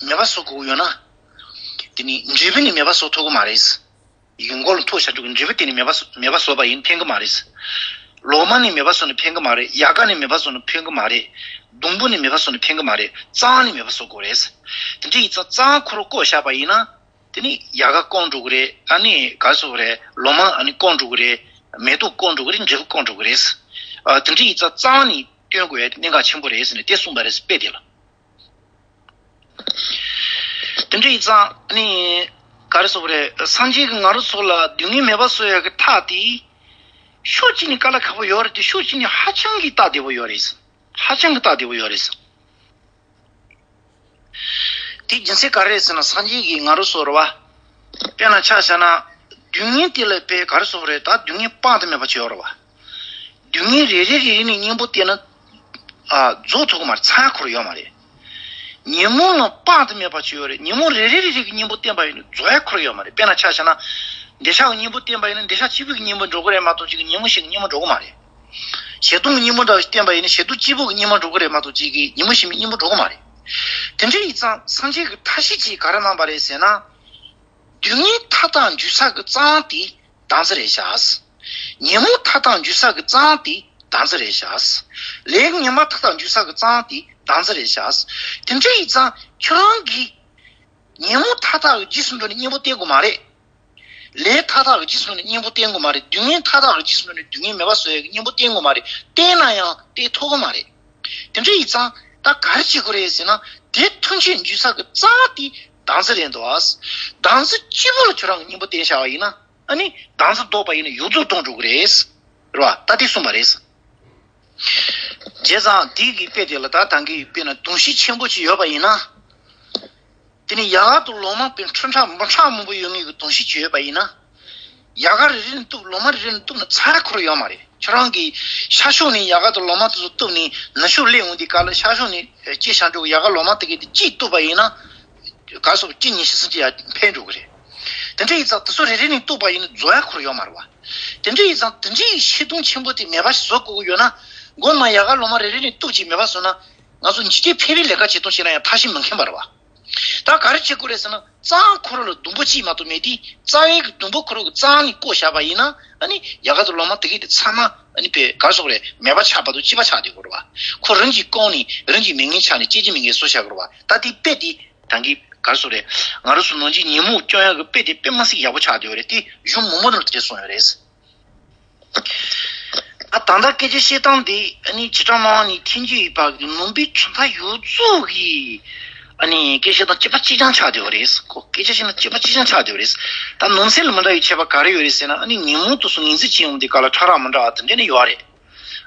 མེད་པ་བཟོ་དགོས་ཡོད་ན། དེ་ནི་འབྲས་བུ་ནི་མེད་པ་བཟོ་ཐུབ་ཀྱི་མ་རེད། ཡིག་མགོ་ལ་ཐོགས་བཞག་འགྲོ་གི་འབྲས་བུ་དེ་ནི་མེད་པ་བཟོ། མེད་པ་བཟོ་བ་ཡིན་ཕན་གྱི་མ་རེད། ལོ་མ་ནི་མེད་པ་བཟོ་ནི་ཕན་གྱི་མ་རེད། ཡལ་ག་ནི་མེད་པ་བཟོ་ནི་ཕན་གྱི་མ་རེད། སྡོང་པོ་ནི་མེད་པ་བཟོ་ནི་ཕན་གྱི་མ་རེད། རྩང་ནི་མེད་པ་བཟོ་དགོས་རེད། དེ་འདྲ་ཡིན་ཙང་རྩང་ཁོ་རང་བཀོག་བཞག་པ་ཡིན་ན། དེ་ནི་ཡལ་ག་སྐམ་འགྲོ་གི་རེད། ཨ་ནི་ག་རེ་ཟེར་དགོས་རེད། ལོ་མ་ཨ་ནི་སྐམ་འགྲོ་གི་རེད། མེ་ཏོག་སྐམ་འགྲོ་གི་རེད། འབྲས་བུ་སྐམ་འགྲོ་གི་རེད། ཨ། དེ་འདྲ་ཡིན་ཙང་རྩང་ནི་བཏོན་དགོས་ཡ་དེ་གནད་འགག་ཆེན་པོ་རེད་ཟེར་ནས་དེ་གསུངས་པ་རེད། དཔེ་དེ་ལ། དེ་འདྲ་ཡིན་ཙང་ནི། ག་རེ་ཟེར་དགོས་རེད། སངས་རྒྱས་ཀྱིས་ང་རང་ཚོ་ལ་སྡུག་བསྔལ་མེད་པ་བཟོ་ཡ་གི་ཐབས་དེ། ཕྱོགས་གཅིག་ནས་དཀའ་ལས་ཁག་པོ་ཡོད་རེད་དེ། ཕྱོགས་གཅིག་ནས་ཧ་ཅང་གི་སྟབས་བདེ་པོ་ཡོད་རེད། ཧ་ཅང་གི་སྟབས་བདེ་པོ་ཡོད་རེད། དེའི་རྒྱུ་མཚན་ག་རེ་རེད་ཟེར་ན། སངས་རྒྱས་ཀྱིས་ང་རང་ཚོ་རེད་པ། དཔེར་ན་ཆ་བཞག་ན། སྡུག་བསྔལ་དེ་ལ་དཔེ་ག་རེ་ཟེར་དགོས་རེད། ད་སྡུག་བསྔལ་དཔག་ཏུ་མེད་པ་ཅིག་ཡོད་རེད་པ། སྡུག་བསྔལ་རེ་རེ་རེ་རེ་ནས་གཉེན་པོ་བསྟེན་ན། ཨ། རྫོགས་ཐུབ་ཀྱི་མ་རེད། ཚང་ཡ་ཁོ་རང་ཡོད་མ་རེད། ཉོན་མོངས་ལ་དཔག་ཏུ་མེད་པ་ཅིག་ཡོད་རེད། ཉོན་མོངས་རེ་རེ་རེ་རེ་གི་གཉེན་པོ་བསྟེན་པ་ཡིན་ན་རྫོགས་ཡ་ཁོ་རང་ཡོད་མ་རེད། དཔེར་ན་ཆ་བཞག་ན། འདོད་ཆགས་ཀྱི་གཉེན་པོ་བསྟེན་པ་ཡིན་ན་འདོད་ཆགས་གཅིག་པུའི་གི་གཉེན་པོ་འགྲོ་གི་རེད་མ་གཏོགས། གཅིག་གི་ཉོན་མོངས་གཞན་གྱི་གཉེན་པོ་འགྲོ་གི་མ་རེད། ཞེ་སྡང་གི་གཉེན་པོ་འདྲ་བ་ཞིག་བསྟེན་པ་ཡིན་ན་ཞེ་སྡང་གཅིག་པུ་གི་གཉེན་པོ་འགྲོ་གི་རེད་མ་གཏོགས། གཅིག་གི་ཉོན་མོངས་གཞན་པའི་གཉེན་པོ་འགྲོ་གི་མ་རེད། དེ་འདྲ་ཡིན་ཙང་སངས་རྒྱས་ཀྱི་ཐབས་ཤེས་ཅིག་ག་རེ་གནང་པ་རེད་ཟེར་ན། སྡུག་བསྔལ་མཐའ་དག་འཇུག་ས་གི་རྩང་དེ་བདག་འཛིན་རེད་བཞག། ཉོན་མོངས་མཐའ་དག་འཇུག་ས་གི་རྩང་དེ་བདག་འཛིན་རེད་བཞག། ལས་ངན་པ་མཐའ་དག་འཇུག་ས་གི་རྩང་དེ་བདག་འཛིན་རེད་བཞག། དེ་འདྲ་ཡིན་ཙང་ཁྱོད་རང་གིས་ཉོན་མོངས་མཐའ་དག་གི་རྗེས་སུ་འགྲོ་ནས་གཉེན་པོ་བསྟེན་དགོས་མ་རེད། ལས་མཐའ་དག་གི་རྗེས་སུ་འགྲོ་ནས་གཉེན་པོ་བསྟེན་དགོས་མ་རེད། སྡུག་བསྔལ་མཐའ་དག་གི་རྗེས་སུ་འགྲོ་ནས་སྡུག་བསྔལ་མེད་པ་བཟོ་ཡ་གི་གཉེན་པོ་བསྟེན་དགོས་མ་རེད། བསྟེན་ན་ཡང་བསྟེན་ཐུབ་ཀྱི་མ་རེད། དེ་འདྲ་ཡིན་ཙང་ད་ག་རེ་བྱེད་དགོས་རེད་ཟེར་ན། དེ་ཐམས་ཅད་འཇུག་ས་གི་རྩང་དེ་བདག་འཛིན་རེད་འདུག་ཨ། བདག་འཛིན་གཅིག་པུ་ལ་ཁྱོད་རང་གིས་གཉེན་པོ་བསྟེན་བཞག་པ་ཡིན་ན། ཨ་ནི་བདག་འཛིན་བཟློག་པ་ཡིན་ན་ཡོངས་རྫོགས་སྟོང་འགྲོ་གི་རེད། རེད་བ། ད་དེ་གསུངས་པ་རེད། བྱས་ཙང་དེའི་གི་དཔེ་དེ་ལ་ད་ད་གིན་དཔེར་ན་དུང་ཤིང་ཆེན་པོ་ཅིག་ཡོད་པ་ཡིན་ན། དེ་ནི་ཡལ་ག་དང་ལོ་མ་དཔེ་ཁྲི་ཕྲག་འབུམ་ཕྲག་མང་པོ་ཡོད་མཁན་གྱི་དུང་ཤིང་ཅིག་ཡོད་པ་ཡིན་ན། ཡལ་ག་རེ་རེ་ནས་གཏུབ། ལོ་མ་རེ་རེ་ནས་གཏུབ་ན་ཚར་ཁོ་རང་ཡོད་མ་རེད། ཁྱོད་རང་གིས་ཤར་ཕྱོགས་ནས་ཡལ་ག་དང་ལོ་མ་དེ་ཚོ་གཏུབ་ནས་ནུབ་ཕྱོགས་སླེབས་འོང་དུས་སྐབས་ལ་ཤར་ཕྱོགས་ནས་སྐྱེས་བཞག་འགྲོ་གི་ཡལ་ག་ལོ་མ་དེ་གས་དེ་གཅིག་གཏུབ་པ་ཡིན་ན། ག་སོགས་ཀྱི་ཉིན་ཤས་སུ་ཅི་ཡང་འཕེལ་འགྲོ་གི་རེད། དེ་འདྲ་ཡིན་ཙང་དེ་ཚོ་རེ་རེ་ནས་གཏུགས་པ་ཡིན་ན་རྫོགས་ཡ་ཁོ་རང་ཡོད་མ་རེད་བ། དེ་འདྲ་ཡིན་ཙང་དེ་འདྲའི་ཤེས་སྟོང་ཆེན་པོ་དེ་མེད་པ་ཞིག་བཟོ་དགོས་ཀྱི་ཡོད་ན། མགོ་མ་ཡ་ག་ལོ་མ་རེ་རེ་ནས་གཏུགས་ཅིག་མེད་པ་བཟོ་ན། ང་ཚོ་འཇིག་རྟེན་ཕལ་པའི་ལས་ཀ་བྱེད་སྟངས་བྱས་ན་ཡང་ཐབས་ཤེས་མི་མཁན་པ་རེད་བ། ད་ག་རེ་བྱེད་དགོས་རེད་ཟེར་ན། རྩ་བ་ཁོ་རང་ལ་སྡོང་པོ་གཅིག་མ་གཏོགས་མེད་དུས། རྩ་བའི་གི་སྡོང་པོ་ཁོ་རང་གི་རྩ་བ་ནས་བཀོག་བཞག་པ་ཡིན་ན། ཨ་ནི་ཡ་ག་དང་ལོ་མ་དེ་གི་དེ་ཚང་མ་ཨ་ནི་པའི་ག་རེ་ཟེར་དགོས་རེད། མེད་པ་ཆགས་པ་དང་གཅིག་པ་ཆགས་བསྡད་ཡོད་རེད་བ། ཁོ་རང་གིས་བཀོག་ནས་རང་གིས་མེད་མཁན་ཆགས་ནས་སྐྱེ་རྒྱུ་མེད་མཁན་བཟོས་བཞག་གི་རེད་བ། ད་དེ་དཔེ་དེ་ད་གིན་ག་རེ་ཟེར་དགོས་རེད། ང་རང་ཚོ་ནང་ཆོས་ཉོན་མོངས་སྐྱོང་ཡག་གི་དཔེ་དེ་དཔེ་མི་སྲིད་ཡག་པོ་ཆགས་བསྡད་ཡོད་རེད། དེ་གཞུང་མང་པོ་ནང་ལ་དེ་འདྲ་གསུངས་ཡོད་རེད། ཨ། ད་ལྟ་སྐད་ཆ་བཤད་སྟངས་འདི་ཨ་ནི་བྱེ་བྲག་སྨྲ་བ་ནས་ཐེན་ཅིན་ཡིན་པ་གི་ནང་པའི་གྲུབ་མཐའ་ཡོངས་རྫོགས་ཀྱི་ཨ་ནི་སྐད་ཆ་དང་དཔྱད་པ་གཅིག་རྐྱང་ཆགས་བསྡད་ཡོད་རེད། ཁོ་སྐད་ཆ་བཤད་ན་དཔྱད་པ་གཅིག་རྐྱང་ཆགས་བསྡད་ཡོད་རེད། ད་ནང་གསེས་ལ་མི་འདྲ་བའི་ཁྱད་པར་ག་རེ་ཡོད་རེད་ཟེར་ན། ཨ་ནི་ཉོན་མོངས་དེ་ཚོ་ངོས་འཛིན་བྱེད་ཡོང་དུས་སྐབས་ལ་ཕྲ་རགས་མི་འདྲ་བ་དེ་འདྲ་ནི་ཡོད་རེད།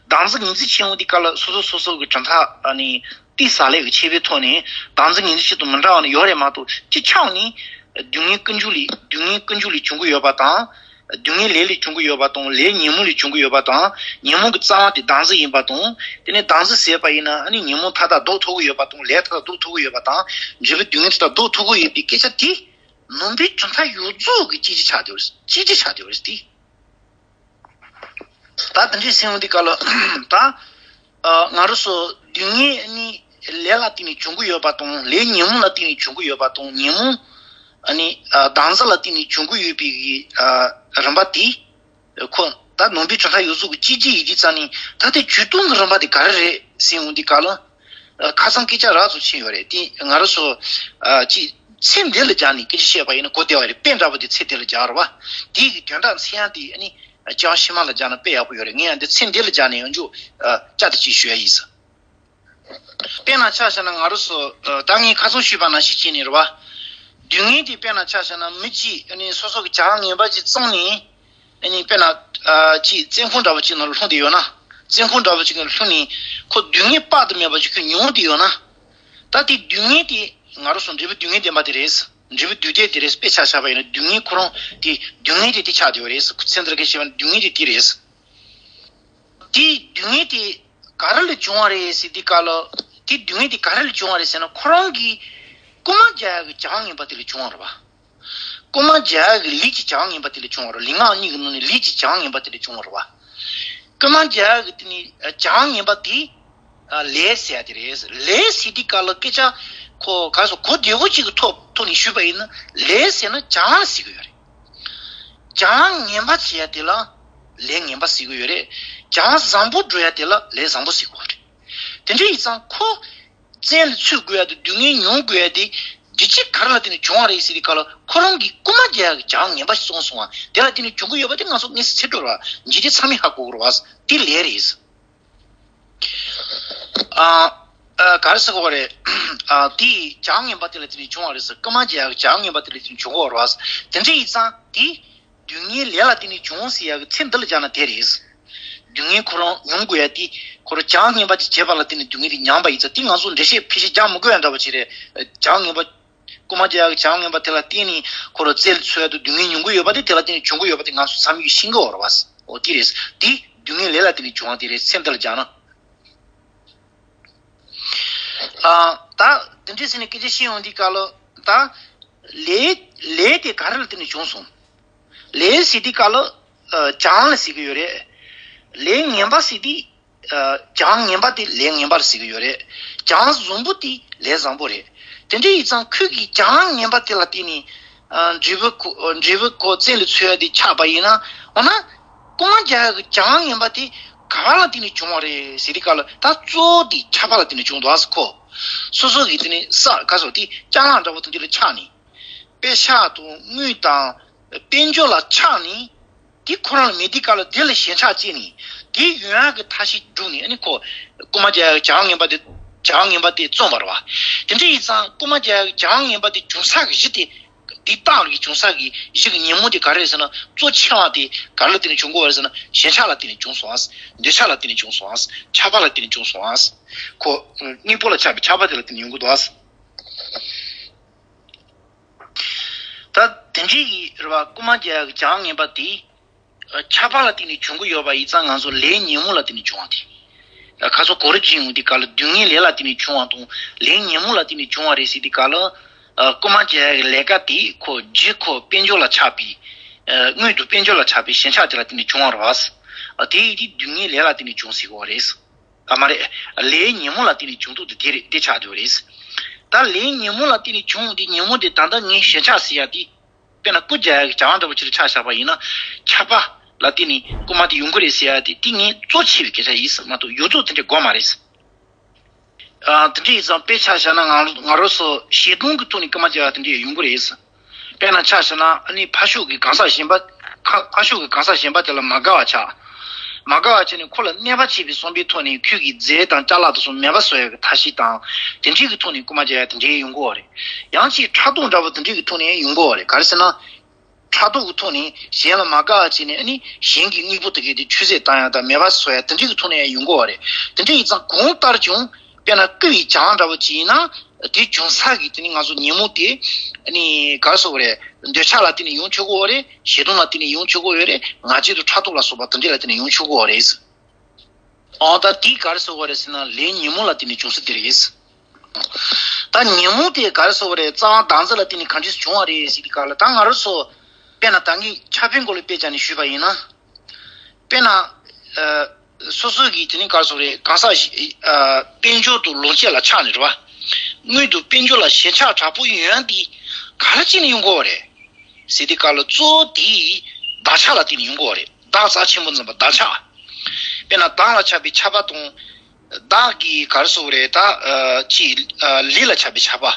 བདག་འཛིན་ངོས་འཛིན་བྱེད་ཡོང་དུས་སྐབས་ལ་སོ་སོ་སོ་སོ་གི་གྲུབ་མཐའ་ཨ་ནི་ཏོག་ཙམ་ལས་ཀྱི་ཁྱད་པར་ཐོག་ནས་བདག་འཛིན་ངོས་འཛིན་བྱེད་དུ་མི་འདྲ་བ་ནི་ཡོད་རེད་མ་གཏོགས། སྤྱི་ཁྱབ་ནས་སྡུག་བསྔལ་ཀུན་འབྱུང་ལས། སྡུག་བསྔལ་ཀུན་འབྱུང་ལས་བྱུང་གི་ཡོད་པ་དང་། སྡུག་བསྔལ་ལས་ལས་བྱུང་གི་ཡོད་པ་དང་། ལས་ཉོན་མོངས་ལས་བྱུང་གི་ཡོད་པ་དང་། ཉོན་མོངས་ཀྱི་རྩ་བ་དེ་བདག་འཛིན་ཡིན་པ་དང་། དེ་ནས་བདག་འཛིན་ཟེར་བ་ཡིན་ན་ཨ་ནི་ཉོན་མོངས་མཐའ་དག་ཟློག་ཐུབ་ཀྱི་ཡོད་པ་དང་། ལས་མཐའ་དག་ཟློག་ཐུབ་ཀྱི་ཡོད་པ་དང་། འབྲས་བུ་སྡུག་བསྔལ་མཐའ་དག་ཟློག་ཐུབ་ཀྱི་ཡོད་པའི་སྐད་ཆ་དེ། ནང་པའི་གྲུབ་མཐའ་ཡོངས་རྫོགས་ཀྱི་གཅིག་གཅིག་ཆགས་བསྡད་ཡོད་རེད། གཅིག་གཅིག་ཆགས་བསྡད་ཡོད་རེད་དེ། ད་དེ་འདྲའི་ཟེར་ཡོང་དུས་སྐབས་ལ་ད་ཨ་ང་རང་ཚོ་སྡུག་བསྔལ་ནི་ལས་ལ་བརྟེན་ནས་བྱུང་གི་ཡོད་པ་དང་། ལས་ཉོན་མོངས་ལ་བརྟེན་ནས་བྱུང་གི་ཡོད་པ་དང་། ཉོན་མོངས་ཨ་ནི་ཨ་བདག་འཛིན་ལ་བརྟེན་ནས་བྱུང་གི་ཡོད་པའི་གི་ཨ་རིམ་པ་དེ། ཁོ་ད་ནང་པའི་གྲུབ་མཐའ་ཡོངས་རྫོགས་ཀྱི་གཅིག་གཅིག་ཡིན་དུས་ཙང་ནི། ད་ལྟའི་བྱུང་སྟངས་ཀྱི་རིམ་པ་དེ་ག་རེ་རེད་ཟེར་ཡོང་དུས་སྐབས་ལ། ཨ་ཁ་སང་སྐད་ཆ་རགས་ཙམ་ཕྱིན་ཡོད་རེད། དེ་ང་རང་ཚོ་ཨ་ཅིག་ཚེ་འདི་ལ་སྦྱར་ནས་སྐད་ཆ་བཤད་པ་ཡིན་ན་གོ་བདེ་བ་རེད། དཔེ་འདྲ་པོ་དེ་ཚེ་འདི་ལ་སྦྱར་བ། དེ་གི་དོན་དག་མཚོན་ཡག་དེ་ཨ་ནི་སྤྱི་བོ་ཕྱི་མ་ལ་སྦྱར་ན་དཔེ་ཡག་པོ་ཡོད་རེད། ངས་ཡང་འདི་ཚེ་འདི་ལ་སྦྱར་ནས་ཡང་འཇུག་ཨ་བཅའ་དེ་ཅིག་ཞུ་ཡ་ཡིན་ཟེར། དཔེར་ན་ཆ་བཞག་ན་ང་རང་ཚོ་ཨ་ད་ངས་ཁ་སང་ཞུས་པ་ནང་བཞིན་བྱས་ནས་རེད་བ། སྡུག་བསྔལ་དེ་དཔེར་ན་ཆ་བཞག་ན་མི་གཅིག་ཨ་ནི་སོ་སོ་གི་བྱ་བ་ངན་པ་ཅིག་བཙོངས་ནས། ཨ་ནི་དཔེར་ན་ཨ་ཅིག་བཙོན་ཁང་འདྲ་པོ་ཅིག་ནང་ལྷུང་བསྡད་ཡོད་ན། བཙོན་ཁང་འདྲ་པོ་ཅིག་ནང་ལྷུང་ནས་ཁོ་སྡུག་བསྔལ་དཔག་ཏུ་མེད་པ་ཅིག་ཁོས་མྱོང་བསྡད་ཡོད་ན། ད་དེ་སྡུག་བསྔལ་དེ་ང་རང་ཚོ་འབྲས་བུ་སྡུག་བསྔལ་ལྡན་པ་དེ་རེད། འབྲས་བུ་སྡུག་བསྔལ་དེ་རེད། དཔེ་ཆ་བཞག་པ་ཡིན་ན་སྡུག་བསྔལ་ཁོ་རང་དེ་སྡུག་བསྔལ་དེ་དེ་ཆགས་བསྡད་ཡོད་རེད། ཚེ་འདི་ལ་སྐད་ཆ་བཤད་པ་ན་སྡུག་བསྔལ་དེ་དེ་རེད། དེ་སྡུག་བསྔལ་དེ་ག་རེ་ལས་བྱུང་བ་རེད་ཟེར་དུས་སྐབས་ལ། དེ་སྡུག་བསྔལ་དེ་ག་རེ་ལས་བྱུང་བ་རེད་ཟེར་ན། ཁོ་རང་གིས་རྐུན་མ་རྒྱག་ཡག་གི་བྱ་བ་ངན་པ་དེ་ལས་བྱུང་བ་རེད་བ། རྐུན་མ་རྒྱག་ཡག་གི་ལས་ཀྱི་བྱ་བ་ངན་པ་དེ་ལས་བྱུང་བ་རེད། ལུས་ངག་གཉིས་ཀྱི་ནང་ནས་ལས་ཀྱི་བྱ་བ་ངན་པ་དེ་ལས་བྱུང་བ་རེད་བ། རྐུན་མ་རྒྱག་ཡག་གི་དེ་ནི་བྱ་བ་ངན་པ་དེ་ལས་ཟེར་ཡ་དེ་རེད། ལས་ཟེར་དུས་སྐབས་ལ་སྐད་ཆ་ཁོ་ག་རེ་ཟེར། གོ་བདེ་པོ་ཅིག་གི་ཐོག་ཐོག་ནས་ཞུས་པ་ཡིན་ན། ལས་ཟེར་ན་བྱ་བ་ལ་ཟེར་གི་ཡོད་རེད། བྱ་བ་ངན་པ་བྱེད་ཡ་དེ་ལ་ལས་ངན་པ་ཟེར་གི་ཡོད་རེད། བྱ་བ་བཟང་པོ་སྒྲུབ་ཡ་དེ་ལ་ལས་བཟང་པོ་ཟེར་གི་ཡོད་རེད། དེ་འདྲ་ཡིན་ཙང་ཁོ་བཙོན་ལ་ཚུད་དགོས་ཡ་དེ། སྡུག་བསྔལ་མྱོང་དགོས་ཡ་དེ་རྒྱུ་ཆ་ག་རེ་ལ་བརྟེན་ནས་བྱུང་བ་རེད་ཟེར་དུས་སྐབས་ལ། ཁོ་རང་གིས་རྐུན་མ་རྒྱག་ཡ་གི་བྱ་བ་ངན་པ་ཞིག་བཙོངས་སོང་བ་དེ་ལ་བརྟེན་ནས་བྱུང་གི་ཡོད་པ་དེ་ང་ཚོ་དངོས་སུ་ཚེ་འགྲོ་ར་འཇིག་རྟེན་མཚམས་མེད་ཧ་གོ་གི་རེད་བ། དེ་ལས་རེད། ཨ། ཨ། ག་རེ་ཟེར་དགོས་པ་རེད། ཨ། དེ་བྱ་བ་ངན་པ་དེ་ལ་བརྟེན་ནས་བྱུང་བ་རེད་ཟེར། རྐུན་མ་རྒྱག་ཡག་བྱ་བ་ངན་པ་དེ་ལ་བརྟེན་ནས་བྱུང་གི་ཡོད་རེད་བ། དེ་འདྲ་ཡིན་ཙང་དེ་སྡུག་བསྔལ་ལས་ལ་བརྟེན་ནས་བྱུང་ཟེར་ཡག་གི་ཚེ་འདི་ལ་སྦྱར་ན་དེ་རེད། སྡུག་བསྔལ་ཁོ་རང་མྱོང་དགོས་ཡ་དེ། ཁོ་རང་བྱ་བ་ངན་པ་དེ་བྱས་པ་ལ་བརྟེན་ནས་སྡུག་བསྔལ་དེ་མྱངས་པ་ཡིན་ཙང་། དེ་ང་ཚོ་འགྲེལ་བཤད་ཕལ་ཆེར་རྒྱག་མི་དགོས་ཡ་འདྲ་པོ་ཅིག་རེད། བྱ་བ་ངན་པ། རྐུན་མ་རྒྱག་ཡག་བྱ་བ་ངན་པ་དེ་ལ་བརྟེན་ནས་ཁོ་རང་བཙོན་ལ་ཚུད་ཡ་དང་སྡུག་བསྔལ་མྱོང་གི་ཡོད་པ་དེ། དེ་ལ་བརྟེན་ནས་བྱུང་གི་ཡོད་པ་དེ་ང་ཚོ་ཚང་མས་ཤེས་ཀྱི་ཡོད་རེད་བ། འོ་དེ་རེད། དེ་སྡུག་བསྔལ་ལས་ལ་བརྟེན་ནས་བྱུང་བ་དེ་རེད། ཚེ་འདི་ལ་སྦྱར་ན། ཨ། ད་དེ་འདྲ་ཟེར་ནས་སྐད་ཆ་བཤད་ཡོང་དུས་སྐབས་ལ། ད་ལས་ལས་དེ་ག་རེ་ལ་བརྟེན་ནས་བྱུང་སོང་། ལས་ཟེར་དུས་སྐབས་ལ་ཨ་བྱ་བ་ལ་ཟེར་གི་ཡོད་རེད། ལས་ངན་པ་ཟེར་དུས། ཨ། བྱ་བ་ངན་པ་དེ་ལས་ངན་པ་ལ་ཟེར་གི་ཡོད་རེད། བྱ་བ་བཟང་པོ་དེ་ལས་བཟང་པོ་རེད། དེ་འདྲ་ཡིན་ཙང་ཁོས་ཀྱིས་བྱ་བ་ངན་པ་དེ་ལ་བརྟེན་ནས། ཨ། འབྲས་བུ་ཁོ། འབྲས་བུ་ཁོ་བཙོན་ལ་ཚུད་ཡ་དེ་ཆགས་པ་ཡིན་ན། འོ་ན་རྐུན་མ་རྒྱག་ཡག་གི་བྱ་བ་ངན་པ་དེ་ག་པ་ལ་བརྟེན་ནས་བྱུང་བ་རེད་ཟེར་དུས་སྐབས་ལ། ད་གཙོ་བོ་དེ་ཆགས་པ་ལ་བརྟེན་ནས་བྱུང་འདུག་ཟེར། ཁོ་སོ་སོ་གི་དེ་ནི་ས་ག་སོགས་དེ་ལྕགས་ལམ་འདྲ་པོ་དེ་འདྲ་ལ་ཆགས་ནས། པད་ཤག་དང་དངུལ་དང་དཔལ་འབྱོར་ལ་ཆགས་ནས། དེ་ཁོ་རང་ལ་མེད་དུས་སྐབས་ལ་དེ་ལ་ཞེན་ཆགས་སྐྱེས་ནས། དེ་ཡོང་ཡག་གི་ཐབས་ཤེས་བསྒྲུབས་ནས། ཨ་ནི་ཁོ་རྐུན་མ་རྒྱག་ཡག་བྱ་བ་ངན་པ་དེ། བྱ་བ་ངན་པ་དེ་བཙོངས་པ་རེད་བ། དེ་འདྲ་ཡིན་ཙང་རྐུན་མ་རྒྱག་ཡག་བྱ་བ་ངན་པ་དེ་བྱུང་ས་གི་གཞི་དེ། དེ་རྟགས་ཀྱི་བྱུང་ས་གི་གཞི་གི་ཉོན་མོངས་དེ་ག་རེ་རེད་ཟེར་ན། གཙོ་ཆེ་བ་དེ་ག་རེ་ལ་བརྟེན་ནས་བྱུང་གི་ཡོད་རེད་ཟེར་ན། ཞེན་ཆགས་ལ་བརྟེན་ནས་བྱུང་སོང་ཨ། འདོད་ཆགས་ལ་བརྟེན་ནས་བྱུང་སོང་ཨ། ཆགས་པ་ལ་བརྟེན་ནས་བྱུང་སོང་ཨ། ཁོ་དངོས་པོ་ལ་ཆགས་པའི་ཆགས་པ་དེ་ལ་བརྟེན་ནས་ཡོང་གི་འདུག་ཨ། ད་དེ་འདྲའི་གི་རེད་བ། རྐུན་མ་རྒྱག་ཡག་གི་བྱ་བ་ངན་པ་དེ། ཨ། ཆགས་པ་ལ་བརྟེན་ནས་བྱུང་གི་ཡོད་པ་ཡིན་ཙང་། ང་ཚོ་ལས་ཉོན་མོངས་ལ་བརྟེན་ནས་བྱུང་བ་དེ། ཨ། ཁ་སང་གོ་རིམ་བྱས་ཡོང་དུས་སྐབས་ལ། སྡུག་བསྔལ་ལས་ལ་བརྟེན་ནས་བྱུང་བ་དང་ལས་ཉོན་མོངས་ལ་བརྟེན་ནས་བྱུང་བ་རེད་ཟེར་དུས་སྐབས་ལ། ཨ། རྐུན་མ་བྱེད་ཡག་གི་ལས་ཀ་དེ་ཁོ་རྒྱུ་ཁོ་དཔལ་འབྱོར་ལ་ཆགས་པའི། ཨ། དངུལ་དང་དཔལ་འབྱོར་ལ་ཆགས་པའི་ཞེན་ཆགས་དེ་ལ་བརྟེན་ནས་བྱུང་བ་རེད་བ། ཨ། དེ་ཡིན་དུས་སྡུག་བསྔལ་ལས་ལ་བརྟེན་ནས་བྱུང་ཟེར་གི་རེད། ཨ། མ་རེད། ལས་ཉོན་མོངས་ལ་བརྟེན་ནས་བྱུང་དུས་དེ་དེ་རེད། དེ་ཆགས་བསྡད་ཡོད་རེད། ད་ལས་ཉོན་མོངས་ལ་བརྟེན་ནས་བྱུང་དེ་ཉོན་མོངས་དེ་ད་ལྟ་ངའི་ཞེན་ཆགས་ཟེར་ཡག་དེ། དཔེར་ན་རྐུ་རྒྱག་ཡག་གི་བྱ་བ་འདྲ་པོ་ཅིག་ལ་ཆ་བཞག་པ་ཡིན་ན། ཆགས་པ་ལ་བརྟེན་ནས་རྐུན་མ་དེ་ཡོང་གི་རེད་ཟེར་ཡག་དེ་དེ་ངས་གཙོ་ཆེ་བའི་སྐད་ཆ་ཡིན་ཟེར་མ་གཏོགས་ཡོངས་རྫོགས་དེ་འདྲ་དགོས་མ་རེད། ཨ། དེ་འདྲ་ཡིན་ཙང་དཔེ་ཆ་བཞག་ན་ང་ང་རང་ཚོ་ཞལ་གདོང་གི་ཐོག་ནས་རྐུན་མ་རྒྱག་ཡག་དེ་འདྲ་ཡོང་གི་རེད། དཔེར་ན་ཆ་བཞག་ན་ཨ་ནི་ཕར་ཕྱོགས་ཀྱི་གང་ཟག་གཞན་པ། ཁ་ཕར་ཕྱོགས་ཀྱི་གང་ཟག་གཞན་པ་དེ་ལ་མ་དགའ་བ་ཆགས། མ་དགའ་བ་བྱས་ནས་ཁོ་ལ་གནོད་པ་བྱེད་པའི་བསམ་པའི་ཐོག་ནས་ཁོས་ཀྱི་རྫས་དང་ཅ་ལག་དེ་ཚོ་མེད་པ་བཟོ་ཡག་གི་ཐབས་ཤེས་དང་། དེ་འདྲའི་གི་ཐོག་ནས་རྐུན་མ་རྒྱག་ཡག་དེ་འདྲའི་ཡོང་གི་ཡོད་རེད། ཡང་ཅིག་ཕྲག་དོག་འདྲ་པོ་དེ་འདྲའི་གི་ཐོག་ནས་ཡོང་གི་ཡོད་རེད། ག་རེ་ཟེར་ན། ཕྲག་དོག་གི་ཐོག་ནས་གཞན་ལ་མ་དགའ་བ་བྱས་ནས་ཨ་ནི་གཞན་གྱི་དངོས་པོ་དེ་གའི་དེ་མཆོད་རྫས་བཏང་ཡག་དང་མེད་པ་བཟོ་ཡག་དེ་འདྲའི་གི་ཐོག་ནས་ཡང་ཡོང་གི་ཡོད་རེད། དེ་འདྲ་ཡིན་ཙང་གང་ལྟར་ཀྱང་། དཔེར་ན་རྐུ་བའི་བྱ་བ་འདྲ་པོ་ཅིག་ཡིན་ན། དེ་བྱུང་ས་གི་དེ་ནི་ང་ཚོ་ཉོན་མོངས་དེ། ཨ་ནི་ག་རེ་ཟེར་དགོས་རེད། འདོད་ཆགས་ལ་བརྟེན་ནས་ཡོང་ཆོག་གི་ཡོད་རེད། ཞེ་སྡང་ལ་བརྟེན་ནས་ཡོང་ཆོག་གི་ཡོད་རེད། ང་རྒྱལ་དང་ཕྲག་དོག་ལ་སོགས་པ་དེ་འདྲ་ལ་བརྟེན་ནས་ཡོང་ཆོག་གི་ཡོད་རེད། ཨོ་ད་དེ་ག་རེ་ཟེར་དགོས་རེད་ཟེར་ན་ལས་ཉོན་མོངས་ལ་བརྟེན་ནས་བྱུང་ས་དེ་རེད། ད་ཉོན་མོངས་དེ་ག་རེ་ཟེར་དགོས་རེད། རྩ་བ་བདག་འཛིན་ལ་བརྟེན་ནས་གང་ཅི་བྱུང་བ་རེད་ཟེར་དུས་སྐབས་ལ། ད་ང་རང་ཚོ་དཔེར་ན་ད་ངས་ཆགས་པའི་སྐོར་ལ་དཔེ་བྱས་ནས་ཞུས་པ་ཡིན་ན། དཔེར་ན། ཨ། སོ་སོ་གི་དེ་ནི་ག་རེ་ཟེར་དགོས་རེད། གང་ཟག་ཞིག་ཨ། དཔལ་འབྱོར་དང་ལོངས་སྤྱོད་ལ་ཆགས་ནས་རེད་བ། དངུལ་དང་དཔལ་འབྱོར་ལ་ཞེན་ཆགས་དྲག་པོ་ཡོང་ཡག་དེ་ག་ལ་བརྟེན་ནས་ཡོང་གི་ཡོད་རེད་ཟེར་དུས་སྐབས་ལ། གཙོ་བོ་དེ་བདག་ཆགས་ལ་བརྟེན་ནས་ཡོང་གི་ཡོད་རེད། བདག་རྩ་ཆེན་པོ་འཛིན་པ་བདག་ཆགས། དཔེར་ན་བདག་ལ་ཆགས་པའི་ཆགས་པ་དང་། བདག་གི་ག་རེ་ཟེར་དགོས་རེད། ད། ཨ། ཅིག་ཨ། ལུས་ལ་ཆགས་པའི་ཆགས་པ།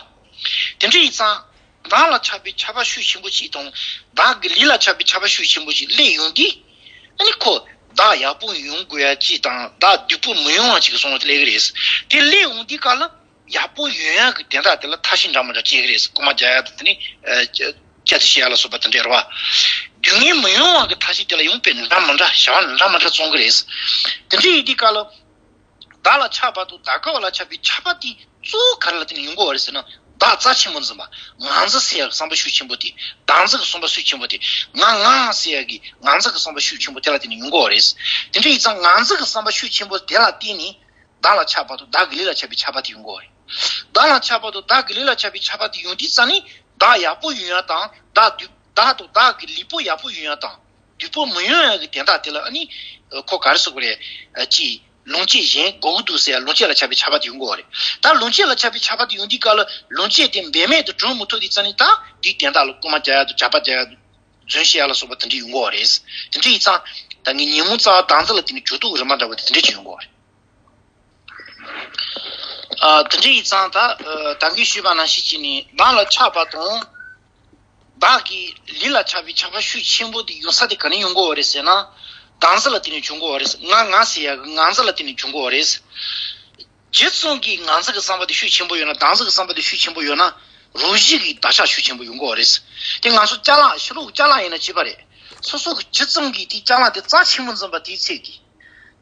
དེ་འདྲ་ཡིན་ཙང་། བདག་ལ་ཆགས་པའི་ཆགས་པ་ཤུགས་ཆེན་པོ་ཅིག་དང་། བདག་གི་ལུས་ལ་ཆགས་པའི་ཆགས་པ་ཤུགས་ཆེན་པོ་ཅིག་སླེབས་ཡོང་དུས། ཨ་ནི་ཁོ་བདག་ཡག་པོ་ཡོང་དགོས་ཡག་ཅིག་དང་། བདག་སྡུག་པོ་མི་ཡོང་བ་ཅིག་གི་བསམ་བློ་དེ་སླེབས་ཀྱི་རེད། དེ་སླེབས་ཡོང་དུས་སྐབས་ལ་ཡག་པོ་ཡོང་ཡག་གི་དོན་དག་དེ་ལ་ཐབས་ཤེས་འདྲ་མི་འདྲ་བྱེད་ཀྱི་རེད། རྐུན་མ་རྒྱག་ཡག་དང་། དེ་ནི་ཨ། སྐྱ་སྐྱ་རྫུན་བཤད་ཡག་ལ་སོགས་པ་དེ་འདྲ་རེད་བ། སྡུག་བསྔལ་མི་ཡོང་བ་གི་ཐབས་ཤེས་དེ་ལ་ཡང་དཔེ་འདྲ་མི་འདྲ་བྱ་བ་འདྲ་མི་འདྲ་བྱུང་གི་རེད། དེ་འདྲ་ཡིན་དུས་སྐབས་ལ། བདག་ལ་ཆགས་པ་དང་བདག་གི་བ་ལ་ཆགས་པའི་ཆགས་པ་དེ་གཙོ་བོ་ག་རེ་ལ་བརྟེན་ནས་ཡོང་གི་ཡོད་རེད་ཟེར་ན། བདག་རྩ་ཆེན་པོ་འཛིན་པ། ང་འཛིན་ཟེར་ཡག་གི་བསམ་པ་ཤུགས་ཆེན་པོ་དེ། བདག་འཛིན་གྱི་བསམ་པ་ཤུགས་ཆེན་པོ་དེ། ང་ང་ཟེར་ཡག་གི་ང་འཛིན་གྱི་བསམ་པ་ཤུགས་ཆེན་པོ་དེ་ལ་བརྟེན་ནས་ཡོང་གི་ཡོད་རེད། དེ་འདྲ་ཡིན་ཙང་ང་འཛིན་གྱི་བསམ་པ་ཤུགས་ཆེན་པོ་དེ་ལ་བརྟེན་ནས། བདག་ལ་ཆགས་པ་དང་བདག་གི་ལུས་ལ་ཆགས་པའི་ཆགས་པ་དེ་ཡོང་གི་ཡོད་རེད། བདག་ལ་ཆགས་པ་དང་བདག་གི་ལུས་ལ་ཆགས་པའི་ཆགས་པ་དེ་ཡོང་དུས་ཙ་ནི། བདག་ཡག་པོ་ཡོང་ཡག་དང་། བདག་སྡུག་བདག་དང་བདག་གི་ལུས་པོ་ཡག་པོ་ཡོང་ཡག་དང་། སྡུག་པོ་མི་ཡོང་ཡག་གི་དོན་དག་དེ་ལ་ཨ་ནི། ཁོ་ག་རེ་ཟེར་དགོས་རེད། ཨ། ཅིག་ལོངས་སྤྱོད་གཞན་དགོས་ཀྱི་འདུག་ཟེར་ཡག་ལོངས་སྤྱོད་ལ་ཆགས་པའི་ཆགས་པ་དེ་ཡོང་གི་ཡོད་རེད། ད་ལོངས་སྤྱོད་ལ་ཆགས་པའི་ཆགས་པ་དེ་ཡོང་དུས་སྐབས་ལ་ལོངས་སྤྱོད་དེ་འབད་མེད་དུ་གྲུབ་མི་ཐུབ་དུས་ཙ་ནི། ད་དེའི་དོན་དག་ལ་རྐུན་མ་རྒྱག་ཡག་དང་ཇག་པ་རྒྱག་ཡག་དང་། རྫུན་བཤད་ཡག་ལ་སོགས་པ་དེ་འདྲ་ཡོང་གི་ཡོད་རེད། དེ་འདྲ་ཡིན་ཙང་། ད་ངས་ཉོན་མོངས་རྩ་བ་བདག་འཛིན་ལ་བརྟེན་ནས་གྱུར་ཐོག་གི་རིམ་པ་འདྲ་པོ་དེ་དེ་འདྲ་ཅིག་ཡོང་གི་ཡོད་རེད། ཨ། དེ་འདྲ་ཡིན་ཙང་ད། ཨ། ད་གིན་ཞུས་པ་ནང་བཞིན་བྱས་ནས། བདག་ལ་ཆགས་པ་དང་། བདག་གི་ལུས་ལ་ཆགས་པའི་ཆགས་པ་ཤུགས་ཆེན་པོ་དེ་ཡོང་ས་དེ་ག་ནས་ཡོང་གི་ཡོད་རེད་ཟེར་ན། བདག་འཛིན་ལ་བརྟེན་ནས་བྱུང་གི་ཡོད་རེད། ང་ང་ཟེར་ཡག་གི་ང་འཛིན་ལ་བརྟེན་ནས་བྱུང་གི་ཡོད་རེད། ཇི་ཙམ་གྱིས་ང་འཛིན་གྱི་བསམ་པ་དེ་ཤུགས་ཆེན་པོ་ཡོད་ན། བདག་འཛིན་གྱི་བསམ་པ་དེ་ཤུགས་ཆེན་པོ་ཡོད་ན། རང་བཞིན་གྱིས་བདག་ཆགས་ཤུགས་ཆེན་པོ་ཡོང་གི་ཡོད་རེད། དེ་ང་ཚོ་ཅ་ལག་ཕྱི་ལོགས་ཅ་ལག་ཡིན་ན་གཅིག་པ་རེད། སོ་སོ་གི་ཇི་ཙམ་གྱིས་དེ་ཅ་ལག་དེ་རྩ་ཆེན་པོ་འཛིན་པ་དེའི་ཚད་ཀྱིས།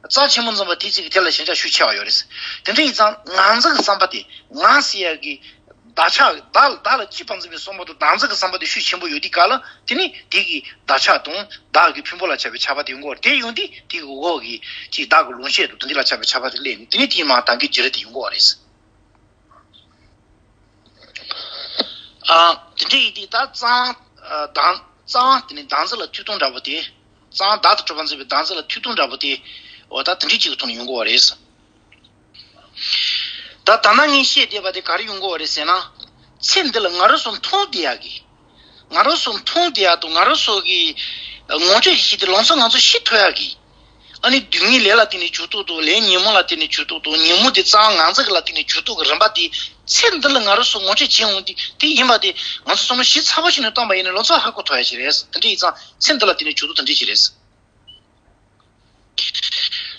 རྩ་ཆེན་པོ་འཛིན་པ་དེའི་ཚད་ཀྱིས་དེ་ལ་ཞེན་ཆགས་ཤུགས་ཆེ་བ་ཡོད་རེད། དེ་འདྲ་ཡིན་ཙང་ང་འཛིན་གྱི་བསམ་པ་དེ། ང་ཟེར་ཡག་གི་བདག་ཆགས། བདག་བདག་ལ་གཅེས་པར་འཛིན་པའི་བསམ་བློ་དང་བདག་འཛིན་གྱི་བསམ་པ་དེ་ཤུགས་ཆེན་པོ་ཡོད་དུས་སྐབས་ལ། དེ་ནི་དེ་གིས་བདག་ཆགས་དང་བདག་གི་ཕུང་པོ་ལ་ཆགས་པའི་ཆགས་པ་དེ་ཡོང་གི་ཡོད་རེད། དེ་ཡོང་དུས་དེ་གི་འོག་གི་ཅིག་བདག་གི་ལོངས་སྤྱོད་དང་དེ་འདྲ་ལ་ཆགས་པའི་ཆགས་པ་དེ་སླེབས་ནས། དེ་ནི་དེའི་མར་ད་གིན་བྱེད་རིམ་དེ་ཡོང་གི་ཡོད་རེད། ཨ། དེ་འདྲ་ཡིན་དུས་ད་རྩ་བ། ཨ། བདག་རྩ་བ་དེ་ནི་བདག་འཛིན་ལ་ཐོས་དོན་འདྲ་པོ་དེ། རྩ་བ་བདག་ཏུ་གྲུབ་པར་འཛིན་པའི་བདག་འཛིན་ལ་ཐོས་དོན་འདྲ་པོ་དེ། འོ་ད་དེ་འདྲའི་ཅིག་གི་ཐོག་ནས་ཡོང་གི་ཡོད་རེད། ད་ད་ནང་ངས་བཤད་བསྡད་པ་དེ་ག་རེ་ཡོང་གི་ཡོད་རེད་ཟེར་ན། ཚེ་འདི་ལ་ང་རང་ཚོ་མཐོང་བསྡད་ཡག་གི། ང་རང་ཚོ་མཐོང་བསྡད་ཡག་དང་། ང་རང་ཚོ་གི་ངོ་སྤྲོད་བྱེད་ཀྱི་དེ་ལང་ཚོ་ང་ཚོ་ཤི་ཐུབ་ཡག་གི། ཨ་ནི་སྡུག་བསྔལ་ལས་ལ་བརྟེན་ནས་བྱུང་ཐོག་དང་། ལས་ཉོན་མོངས་ལ་བརྟེན་ནས་བྱུང་ཐོག་དང་། ཉོན་མོངས་དེ་རྩ་བ་ང་འཛིན་གྱི་ལ་བརྟེན་ནས་བྱུང་ཐོག་གི་རིམ་པ་དེ། ཚེ་འདི་ལ་ང་རང་ཚོ་ངོ་སྤྲོད་བྱེད་འོང་དུས་དེ་ཡིན་པ་དེ། ང་ཚོ་བསམ་བློ་ཞིབ་ཚགས་པོ་ཞིག་ནས་བཏང་པ་ཡིན་ན་ལང་ཚོ་ཧ་གོ་ཐུབ་ཡག་ཞིག་རེད། དེ་འདྲ་ཡིན་ཙང་ཚེ་འདི་ལ་བརྟེན་ནས་བྱུང་ཐོག་དེ་འདྲ་ཞིག་རེད།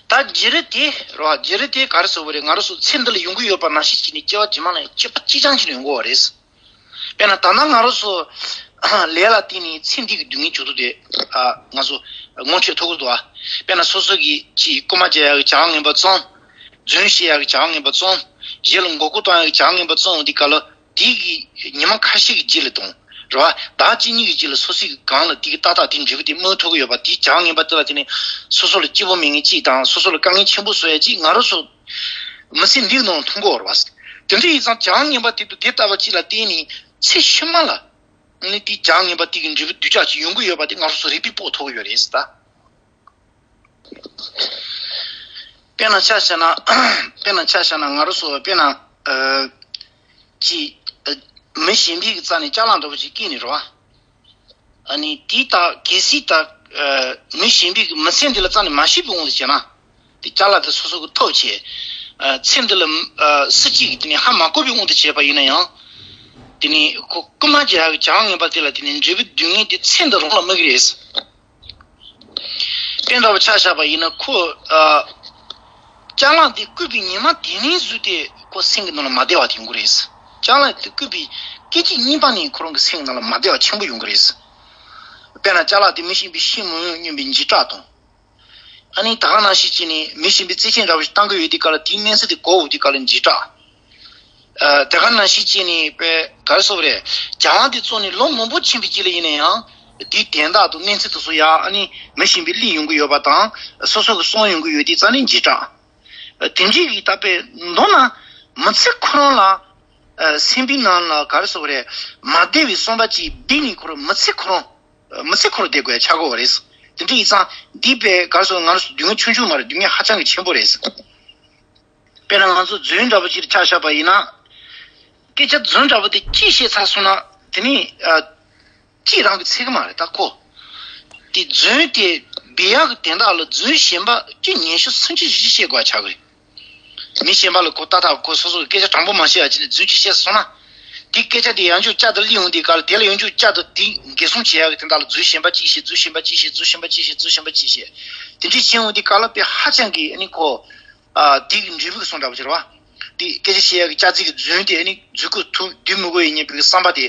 ད་བྱེད་རིམ་དེ་རེད་བ། བྱེད་རིམ་དེ་ག་རེ་ཟེར་དགོས་རེད། ང་རང་ཚོ་ཚེ་འདི་ལ་ཡོང་གི་ཡོད་པ་ནང་བཞིན་བྱས་ནས་སྐྱེ་བ་རྗེས་མ་ལ་ཡང་སྐྱེས་པ་གཅིག་རྐྱང་ཞིག་ནས་ཡོང་གི་ཡོད་རེད། དཔེར་ན་ད་ལྟ་ང་རང་ཚོ་ལས་ལ་བརྟེན་ནས་ཚེ་འདི་གི་སྡུག་བསྔལ་བྱུང་ཐོག་དེ། ཨ། ང་ཚོ་ངོ་འཕྲོད་ཐུབ་ཀྱི་འདུག་བ། དཔེར་ན་སོ་སོ་གིས་ཅིག་རྐུན་མ་བྱེད་ཡག་གི་བྱ་བ་ངན་པ་བརྩམས། རྫུན་བཤད་ཡག་གི་བྱ་བ་ངན་པ་བརྩམས། གཞན་ལ་མགོ་སྐོར་གཏོང་ཡག་གི་བྱ་བ་ངན་པ་བརྩམས་འོང་དུས་སྐབས་ལ། དེ་གི་ཉི་མ་ཁ་ཤས་ཀྱི་རྗེས་ལ་དང་། རེད་བ། ཟླ་གཅིག་གཉིས་ཀྱི་རྗེས་ལ་སོ་སོའི་སྒང་ལ་དེ་གི་ཏག་ཏག་དེ་འབྲས་བུ་དེ་སྨིན་ཐུབ་ཀྱི་ཡོད་པ། དེ་བྱ་བ་ངན་པ་དེ་ལ་བརྟེན་ནས་སོ་སོ་ལ་སྐྱིད་པོ་མེད་མཁན་ཅིག་དང་། སོ་སོ་ལ་དཀའ་ངལ་ཆེན་པོ་བཟོ་ཡག་ཅིག་ང་རང་ཚོ་མི་ཚེ་འདིའི་ནང་མཐོང་གི་ཡོད་རེད་བ། དེ་འདྲ་ཡིན་ཙང་བྱ་བ་ངན་པ་དེ་དང་དེ་ལྟ་བུ་ཅིག་ལ་བརྟེན་ནས་ ཚེ་ཕྱི་མ་ལ་ནི་དེའི་བྱ་ངན་པ་དེ་གི་འབྲས་བུ་སྡུག་ཅག་ཅིག་ཡོང་གི་ཡོད་པ་དེ་ང་རང་ཚོ་རིག་པས་དཔོག་ཐུབ་ཀྱི་ཡོད་རེད་ཟེར་ད། དཔེར་ན་ཆ་བཞག་ན། དཔེར་ན་ཆ་བཞག་ན་ང་རང་ཚོ་དཔེར་ན། ཨ། ཅིག་ཨ། མི་གཞན་པའི་གི་རྩ་ནས་ཅ་ལག་འདྲ་པོ་ཅིག་སྐྱེས་ནས་རེད་བ། ཨ་ནི་དེ་ད་གལ་སྲིད་ད། ཨ། མི་གཞན་པའི་གི་མི་ཚེ་འདི་ལ་རྩ་ནས་མ་ཤེས་པའི་དབང་དུ་བྱས་ན། དེ་ཅ་ལག་དེ་སོ་སོ་གི་ཐོབ་བྱས། ཨ། ཚེ་འདི་ལ། ཨ། སུ་གཅིག་གིས་དེ་ནས་ཧ་མ་གོ་བའི་དབང་དུ་བྱས་པ་ཡིན་ན་ཡང་། དེ་ནས་ཁོ་རྐུན་མ་བྱེད་ཡག་གི་བྱ་བ་ངན་པ་དེ་ལ་དེ་ནས་འབྲས་བུ་སྡུག་བསྔལ་དེ་ཚེ་འདི་རང་ལ་སྨིན་གི་རེད། དཔེ་འདྲ་པོ་ཆ་བཞག་པ་ཡིན་ན་ཁོ། ཨ། ཅ་ལག་འདི་བརྐུས་པའི་ཉི་མ་དེ་ནས་བཟུང་སྟེ་ཁོ་སེམས་ཀྱི་ནང་ལ་མ་བདེ་བ་དེ་ཡོང་གི་རེད། ཅ་ལག་འདི་བརྐུས་པའི་སྐད་ཅིག་གཉིས་པ་ནས་ཁོ་རང་གི་སེམས་ཀྱི་ནང་ལ་མ་བདེ་བ་ཆེན་པོ་ཡོང་གི་རེད། དཔེར་ན་ཅ་ལག་འདི་མི་གཞན་པས་ཤེས་མི་འོས་སྙམ་པའི་འཇིགས་སྐྲག་དང་། ཨ་ནི་ད་ག་ནང་བཞིན་བྱས་ནས་མི་གཞན་པས་རྩིས་ཆེན་འདྲ་པོ་ཞིག་བཏང་གི་ཡོད་དུས་སྐབས་ལ་དེའི་གནས་ཚུལ་དེ་གོ་འོང་དུས་སྐབས་ལ་འཇིགས་སྐྲག་ཨ། དེ་ག་ནང་བཞིན་བྱས་ནས་དཔེ་ག་རེ་ཟེར་དགོས་རེད། བྱ་བ་འདི་བཙུགས་ནས་ལོ་མང་པོ་ཕྱིན་པའི་རྗེས་ལ་ཡིན་ན་ཡང་། དེའི་དན་རྟགས་དང་གནས་ཚུལ་དེ་ཚོ་ཡང་ཨ་ནི་མི་གཞན་པས་གླེང་ཡོང་གི་ཡོད་པ་དང་། སོ་སོ་གིས་གསུང་ཡོང་གི་ཡོད་དུས་རྩ་ནས་འཇིགས་སྐྲག་ཨ། དེ་འདྲའི་གི་ད་དཔེ་མདོར་ན་མི་ཚེ་ཁོ་རང་ལ། ཨ། སེམས་པའི་ནང་ལ་ག་རེ་ཟེར་དགོས་རེད། མ་བདེ་བའི་བསམ་པ་ཅིག་བསྡད་ནས་ཁོ་རང་མི་ཚེ་ཁོ་རང་། མི་ཚེ་ཁོ་རང་བསྡད་དགོས་ཡ་ཆགས་ཀྱི་ཡོད་རེད། དེ་འདྲ་ཡིན་ཙང་འདི་དཔེ་ག་རེ་ཟེར་ང་རང་ཚོ་སྡུག་བསྔལ་ཆུང་ཆུང་མ་རེད། སྡུག་བསྔལ་ཧ་ཅང་གི་ཆེན་པོ་རེད། དཔེར་ན་ང་ཚོ་རྫུན་འདྲ་པོ་ཅིག་ཆ་བཞག་པ་ཡིན་ན། སྐད་ཆ་རྫུན་འདྲ་པོ་དེ་གཅིག་བཤད་ཚར་སོང་ན་དེ་ནི། ཨ། གཅིག་རང་གིས་ཚད་ཀྱི་མ་རེད་ད་ཁོ། དེ་རྫུན་དེ་སྦས་ཡག་གི་དན་རྟགས་ལ་རྫུན་གཞན་པ་གཅིག་ཉི་ཤུ་སུམ་ཅུ་བཞི་བཅུ་བཤད་དགོས་ཆགས་ཀྱི་རེད། མི་གཞན་པ་ལ་ཁོ་ཏག་ཏག་ཁོ་སོ་སོ་གི་སྐད་ཆ་དྲང་པོ་མ་བཤད་ཡ་ཅིག་ནས་རྫུན་གཅིག་བཤད་སོང་ན། དེ་སྐད་ཆ་དེ་ཡང་བསྐྱར་བསྐྱར་དུ་གླེང་ཡོང་དུས་སྐབས་ལ་དེ་ལ་ཡང་བསྐྱར་བསྐྱར་དུ་དེ་འགེབས་སྲུང་བྱེད་ཡག་གི་དོན་དག་ལ་རྫུན་གཞན་པ་གཅིག་བཤད། རྫུན་གཞན་པ་གཅིག་བཤད། རྫུན་གཞན་པ་གཅིག་བཤད། རྫུན་གཞན་པ་གཅིག་བཤད། དེ་འདྲ་བྱས་ཡོང་དུས་སྐབས་ལ་དཔེ་ཧ་ཅང་གི་ཨ་ནི་ཁོ། ཨ། དེ་གི་འབྲས་བུ་གི་སོང་འདྲ་པོ་ཅིག་རེད་བ། དེ་སྐད་ཆ་བཤད་ཡག་གི་སྐྱག་རྫུན་གྱི་རྫུན་དེ་ཨ་ནི་རྫུན་ཁོ་ཐུག་སྡོད་མི་དགོས་ཡིན་སྙམ་པའི་བསམ་པ་དེ།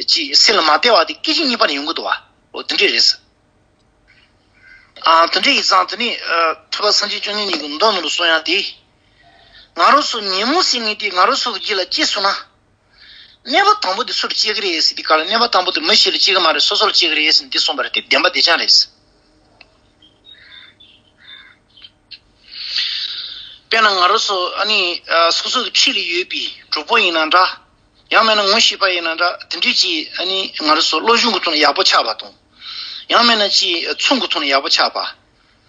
ཅིག་སེམས་ལ་མ་བདེ་བ་དེ་སྐད་ཅིག་གཉིས་པ་ནས་ཡོང་གི་འདུག་བ། འོ་དེ་འདྲ་རེད། ཨ། དེ་འདྲ་ཡིན་ཙང་དེ་ནི། ཨ། ཐུབ་པ་སངས་རྒྱས་བཅོམ་ལྡན་འདས་ཀྱི་མདོ་ནང་དུ་གསུངས་ཡག་དེ། ང་རང་ཚོ་ཉོན་མོངས་ཟེར་མཁན་དེ་ང་རང་ཚོ་གི་རྒྱུད་ལ་སྐྱེས་སོང་ན། གནས་པ་དང་པོ་དེ་སུ་ལ་སྐྱེ་གི་རེད་ཟེར་དུས་སྐབས་ལ་གནས་པ་དང་པོ་དེ་མི་གཞན་ལ་སྐྱེ་གི་མ་རེད། སོ་སོ་ལ་སྐྱེ་གི་རེད་ཟེར་ནས་འདི་གསུངས་པ་རེད། དེ་བདེན་པ་བདེ་རྐྱང་རེད། དཔེར་ན་ང་རང་ཚོ་ཨ་ནི། ཨ། སོ་སོ་གི་འཁྲིས་ལ་ཡོད་པའི་གྲོགས་པོ་ཡིན་ན་འདྲ། ཡང་མིན་ན་ངོ་ཤེས་པ་ཡིན་ན་འདྲ། དེ་འདྲས་ཀྱིས་ཨ་ནི་ང་རང་ཚོ་སློབ་སྦྱོང་གི་ཐོག་ནས་ཡག་པོ་ཆགས་པ་དང་། ཡང་མིན་ན་ཅིག་ཚོང་གི་ཐོག་ནས་ཡག་པོ་ཆགས་པ།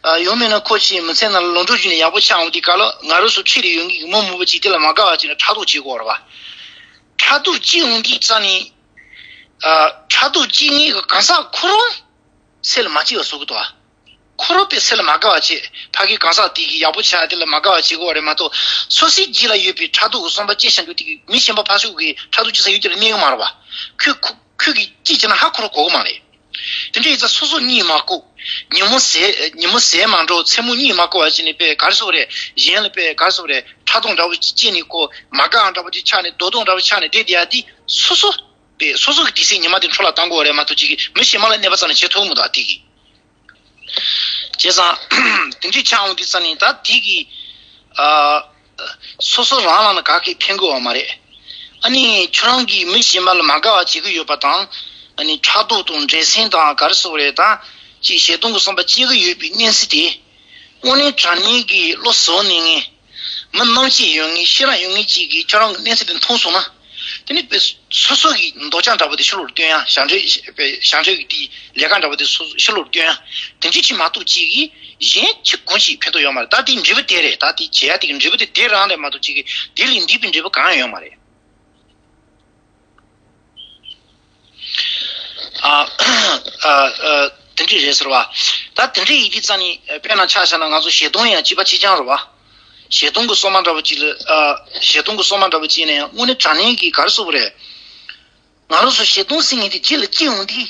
ཨ། ཡང་མིན་ན་ཁོ་ཅིག་མི་ཚེ་ནང་ལ་ལོ་འགྲོ་བརྒྱུད་ནས་ཡག་པོ་ཆགས་འོང་དུས་སྐབས་ལ་ང་རང་ཚོ་འཁྲིས་ལ་ཡོད་མཁན་གྱི་མི་མང་པོ་ཅིག་དེ་ལ་མ་དགའ་བ་ཅིག་ན་ཕྲག་དོག་བྱེད་དགོས་རེད་བ། ཕྲག་དོག་བྱེད་འོང་དུས་རྩ་ནས། ཨ། ཕྲག་དོག་བྱེད་མཁན་གྱི་གང་ཟག་ཁོ་རང་སེམས་ལ་མ་སྐྱིད་པ་བཟོ་གི་འདུག་བ། ཁོ་རང་དཔེ་སེམས་ལ་མ་དགའ་བ་བྱེད། ཕ་གི་གང་ཟག་དེ་གི་ཡག་པོ་ཆགས་དེ་ལ་མ་དགའ་བ་བྱེད་དགོས་པ་རེད་མ་གཏོགས། སོ་སོའི་རྒྱུད་ལ་ཡོད་པའི་ཕྲག་དོག་གི་བསམ་པ་སྐྱེ་བཞག་རྒྱུ་དེ་གིས་མི་གཞན་པ་ཕར་ཕྱོགས་ཀྱི་ཕྲག་དོག་སྐྱེ་ས་ཡོད་ཀྱི་རེད་གནས་གི་མ་རེད་བ། ཁོས་ཁོ་ཁོས་གི་སྐྱིད་ཀྱི་ན་ཧ་ཁོ་རང་གོ་གི་མ་རེད། དེ་འདྲ་ཡིན་ཙང་སོ་སོ་གཉིད་མ་ཁུག་ཉིན་མོ་ཟས་ཉིན་མོ་ཟས་མ་འགྲོ། མཚན་མོ་གཉིད་མ་ཁུག་པ་བྱས་ནས་དཔེ་ག་རེ་ཟེར་དགོས་རེད། གཞན་ལ་དཔེ་ག་རེ་ཟེར་དགོས་རེད། ཕྲག་དོག་འདྲ་བོ་སྐྱེས་ནས་ཁོ་མ་དགའ་འདྲ་བོ་ཅིག་ཆགས་ནས་འདོད་དོན་འདྲ་བོ་ཆགས་ནས་བསྡད་བསྡད་ཡ་དེ་སོ་སོ། པས་སོ་སོ་གི་དུས་ཚོད་ཉི་མ་དེ་འཕྲོ་བརླག་གཏང་དགོས་པ་རེད་མ་གཏོགས་ཅིག་གིས་མི་གཞན་མ་ལ་གནོད་པ་རྩ་ནས་བྱེད་ཐུབ་མི་འདུག་དེ་གིས། བྱས་ཙང་དེ་འདྲའི་ཆགས་འོང་དུས་རྩ་ནས་ད་དེ་གིས། ཨ། སོ་སོ་རང་རང་ལ་ག་གེ་ཕན་གི་ཡོད་མ་རེད། ཨ་ནི་ཁྱོད་རང་གིས་མི་གཞན་པ་ལ་མ་དགའ་བ་བྱེད་ཀྱི་ཡོད་པ་དང་། ཨ་ནི་ཕྲག་དོག་དང་འགྲན་སེམས་དང་ག་རེ་ཟེར་དགོས་རེད་ད། ཅིག་ཞེ་སྡང་གི་བསམ་པ་སྐྱེ་གི་ཡོད་པའི་གནས་ཚུལ་དེ། དངོས་གནས་དྲང་གནས་ཀྱི་བློ་གཟུ་བོ་གནས་ངེས། མི་རྣམ་དཔྱོད་ཡོད་མཁན་ཤེས་རབ་ཡོད་མཁན་ཅིག་གིས་ཁྱོད་རང་གི་གནས་ཚུལ་དེ་མཐོང་སོང་ན། དེ་ནི་དཔེ་སོ་སོ་གི་འདོད་ཆགས་འདྲ་པོ་དེ་ཕྱི་ལོགས་ལ་སྟོན་ཡ། ཞབས་འདྲེན་དཔེ་ཞབས་འདྲེན་གྱི་དེའི་ལས་ཀ་འདྲ་པོ་དེ་སོ་སོ་ཕྱི་ལོགས་ལ་སྟོན་ཡ། དེ་འདྲ་བྱེད་མ་གཏོགས་ཅིག་གིས་གཞན་ཅི་གང་ཞིག་ཕན་ཐོགས་ཡོད་མ་རེད། ད་དེའི་འབྲས་བུ་དེ་རེད། ད་དེ་བྱེད་ཡ་དེ་གི་འབྲས་བུ་དེ་དེ་རང་རེད་མ་གཏོགས་ཅིག་གིས་དེ་ལས་འདས་པའི་འབྲས་བུ་གང་ཡང་ཡོད་མ་རེད། ཨ། ཨ། ཨ། དེ་འདྲ་རེད་ཟེར་བ། ད་དེ་འདྲ་ཡིན་དུས་རྩ་ནས་དཔེར་ན་ཆ་བཞག་ན་ང་ཚོ་ཞེ་སྡང་ཡང་གཅིག་པ་གཅིག་རྐྱང་རེད་བ། ཞེ་སྡང་གི་སོ་མ་འདྲ་པོ་ཅིག་ལ། ཨ། ཞེ་སྡང་གི་སོ་མ་འདྲ་པོ་ཅིག་ཡིན་ན་ཡང་དངོས་གནས་དྲང་གནས་ཀྱི་ག་རེ་ཟེར་དགོས་རེད། ང་རང་ཚོ་ཞེ་སྡང་ཟེར་མཁན་དེ་རྒྱུད་ལ་སྐྱེ་འོང་དུས།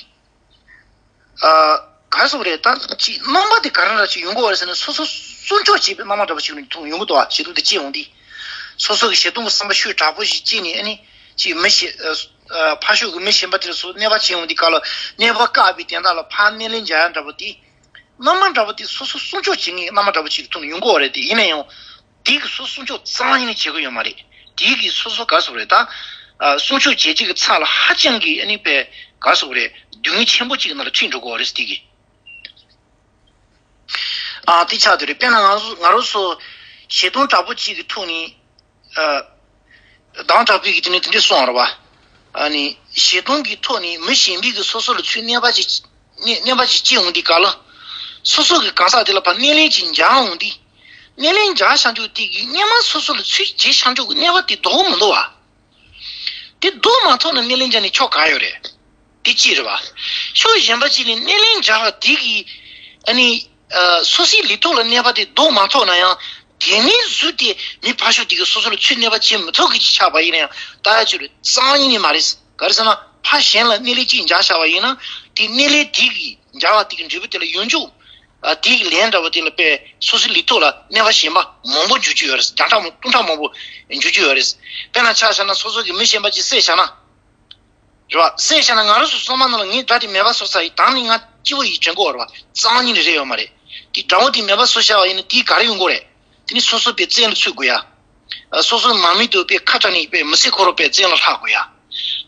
ཨ། ག་རེ་ཟེར་དགོས་རེད། ད་ཅིག་རྣམ་པ་དེ་ག་རེ་འདྲ་ཅིག་ཡོང་གི་ཡོད་རེད་ཟེར་ན་སོ་སོ་སྲུང་སྐྱོབ་བྱེད་པའི་རྣམ་པ་འདྲ་པོ་ཞིག་མཐོང་ཡོང་གི་འདུག་བ། ཞེ་སྡང་དེ་སྐྱེ་འོང་དུས། སོ་སོ་གི་ཞེ་སྡང་གི་བསམ་པ་ཤུགས་དྲག་པོ་ཞིག་སྐྱེས་ནས་ཨ་ནི། ཅིག་མི་ཤེས། ཨ། ཕར་ཕྱོགས་ཀྱི་མི་གཞན་པ་དེ་ཚོ་གནོད་པ་བྱེད་འོང་དུས་སྐབས་ལ་གནོད་པ་བཀག་པའི་དོན་དག་ལ་ཕར་སྣེ་ལེན་རྒྱག་ཡ་འདྲ་པོ་དེ། རྣམ་པ་འདྲ་པོ་དེ་སོ་སོ་སྲུང་སྐྱོབ་བྱེད་མཁན་རྣམ་པ་འདྲ་པོ་ཅིག་མཐོང་ནས་ཡོང་གི་ཡོད་རེད་དེ། ཡིན་ན་ཡང་། དེ་གི་སོ་སྲུང་སྐྱོབ་གཙང་ཡིན་ནས་བྱེད་ཀྱི་ཡོད་མ་རེད། དེ་གི་སོ་སོ་ག་རེ་ཟེར་དགོས་རེད་ད། ཨ། སྲུང་སྐྱོབ་བྱེད་ཀྱི་ཚད་ལ་ཧ་ཅང་གི་ཨ་ནི་དཔེ་ག་རེ་ཟེར་དགོས་རེད། སྡུག་བསྔལ་ཆེན་པོ་ཅིག་གི་ནང་ལ་ཁྲིད་འགྲོ་གི་ཡོད་རེད་དེ་གི། ཨ། དེ་ཆགས་བསྡད་རེད། དཔེར་ན་ང་ཚོ་ང་རང་ཚོ་ཞེ་སྡང་དྲག་པོ་ཅིག་གི་ཐོག་ནས། ཨ། སྡང་དྲག་པོའི་གི་དེ་ནས་དེ་འདྲས་གསུངས་པ་རེད་བ། ཨ་ནི་ཞེ་སྡང་གི་ཐོག་ནས་མི་གཞན་པའི་གི་སོ་སོ་ལ་ཚུར་གནོད་པ་ཅིག་གནོད་གནོད་པ་ཅིག་སྐྱེལ་འོང་དུས་སྐབས་ལ། སོ་སོ་གི་གང་ཟག་དེ་ལ་ཕར་སྣེ་ལེན་ཅིག་འཇགས་འོང་དུས། སྣེ་ལེན་འཇགས་བཞག་རྒྱུ་དེ་གིས་སྔོན་མ་སོ་སོ་ལ་ཚུར་བྱས་བཞག་རྒྱུ་གི་གནོད་པ་དེ་ལྡོག་མི་འདུག་བ། དེ་ལྡོག་མ་ཐུབ་ན་སྣེ་ལེན་བྱས་ནས་ཆོ་ག་ཡོད་རེད། དེ་གཅིག་རེད་བ། ཕྱོགས་གཞན་པ་གཅིག་ནས་སྣེ་ལེན་འཇགས་པ་དེ་གིས་ཨ་ནི་ཨ་སོ་སོའི་ལུས་ཐོག་ལ་གནོད་པ་དེ་ལྡོག་མ་ཐུབ་ན་ཡང་། དེ་ནས་བཟུང་སྟེ་མི་ཕར་ཕྱོགས་དེ་གིས་སོ་སོ་ལ་ཚུར་གནོད་པ་བྱེད་མི་ཐུབ་གི་ཅིག་ཆགས་པ་ཡིན་ན་ཡང་། ད་ཡ་ཅིག་རེད། རྩ་བ་ཉིད་ནས་མ་རེད། ག་རེ་ཟེར་ན། ཕར་གཞན་ལ་སྣེ་ལེན་གཅིག་འཇགས་བཞག་པ་ཡིན་ན། དེ་སྣེ་ལེན་དེ་གིས་འཇགས་པ་དེ་གི་འབྲས་བུ་དེ་ལ་ཡོང་རྒྱུ། ཨ་དེ་གི་ལན་འདྲ་བོ་དེ་ལ་དཔེ་སོ་སོའི་ལུས་ཐོག་ལ་གནོད་པ་གཞན་པ་མང་པོ་འཇུག་རྒྱུ་ཡོད་རེད། བརྒྱ་ཕྲག་མང་སྟོང་ཕྲག་མང་པོ་འཇུག་རྒྱུ་ཡོད་རེད། དཔེར་ན་ཆ་བཞག་ན། སོ་སོ་གི་མི་གཞན་པ་ཅིག་བསད་བཞག་ན། རེད་བ། བསད་བཞག་ན། ང་རང་ཚོ་སོ་མ་ནང་ལ་ངའི་དགྲ་དེ་མེད་པ་བཟོ་ཚར་ཡིན། ད་ནི་ང་སྐྱིད་པོ་ཡིན། དྲན་གོ་རེད་བ། རྩ་བ་ཉིད་ནས་རེད་ཡོད་མ་རེད། དེ་དགྲ་བོ་དེ་མེད་པ་བཟོ་བཞག་པ་ཡིན་ན། དེ་ག་རེ་ཡོང་གོ་རེད། དེ་ནི་སོ་སོ་དཔེ་བཙན་ལ་ཚུད་དགོས་ཡ། ཨ་སོ་སོ་མ་མི་དུ་དཔེ་ཁ་བྲལ་ནས་དཔེ་མི་ཚེ་འཁོར་བ་དཔེ་བཙན་ལ་ལྷག་དགོས་ཡ།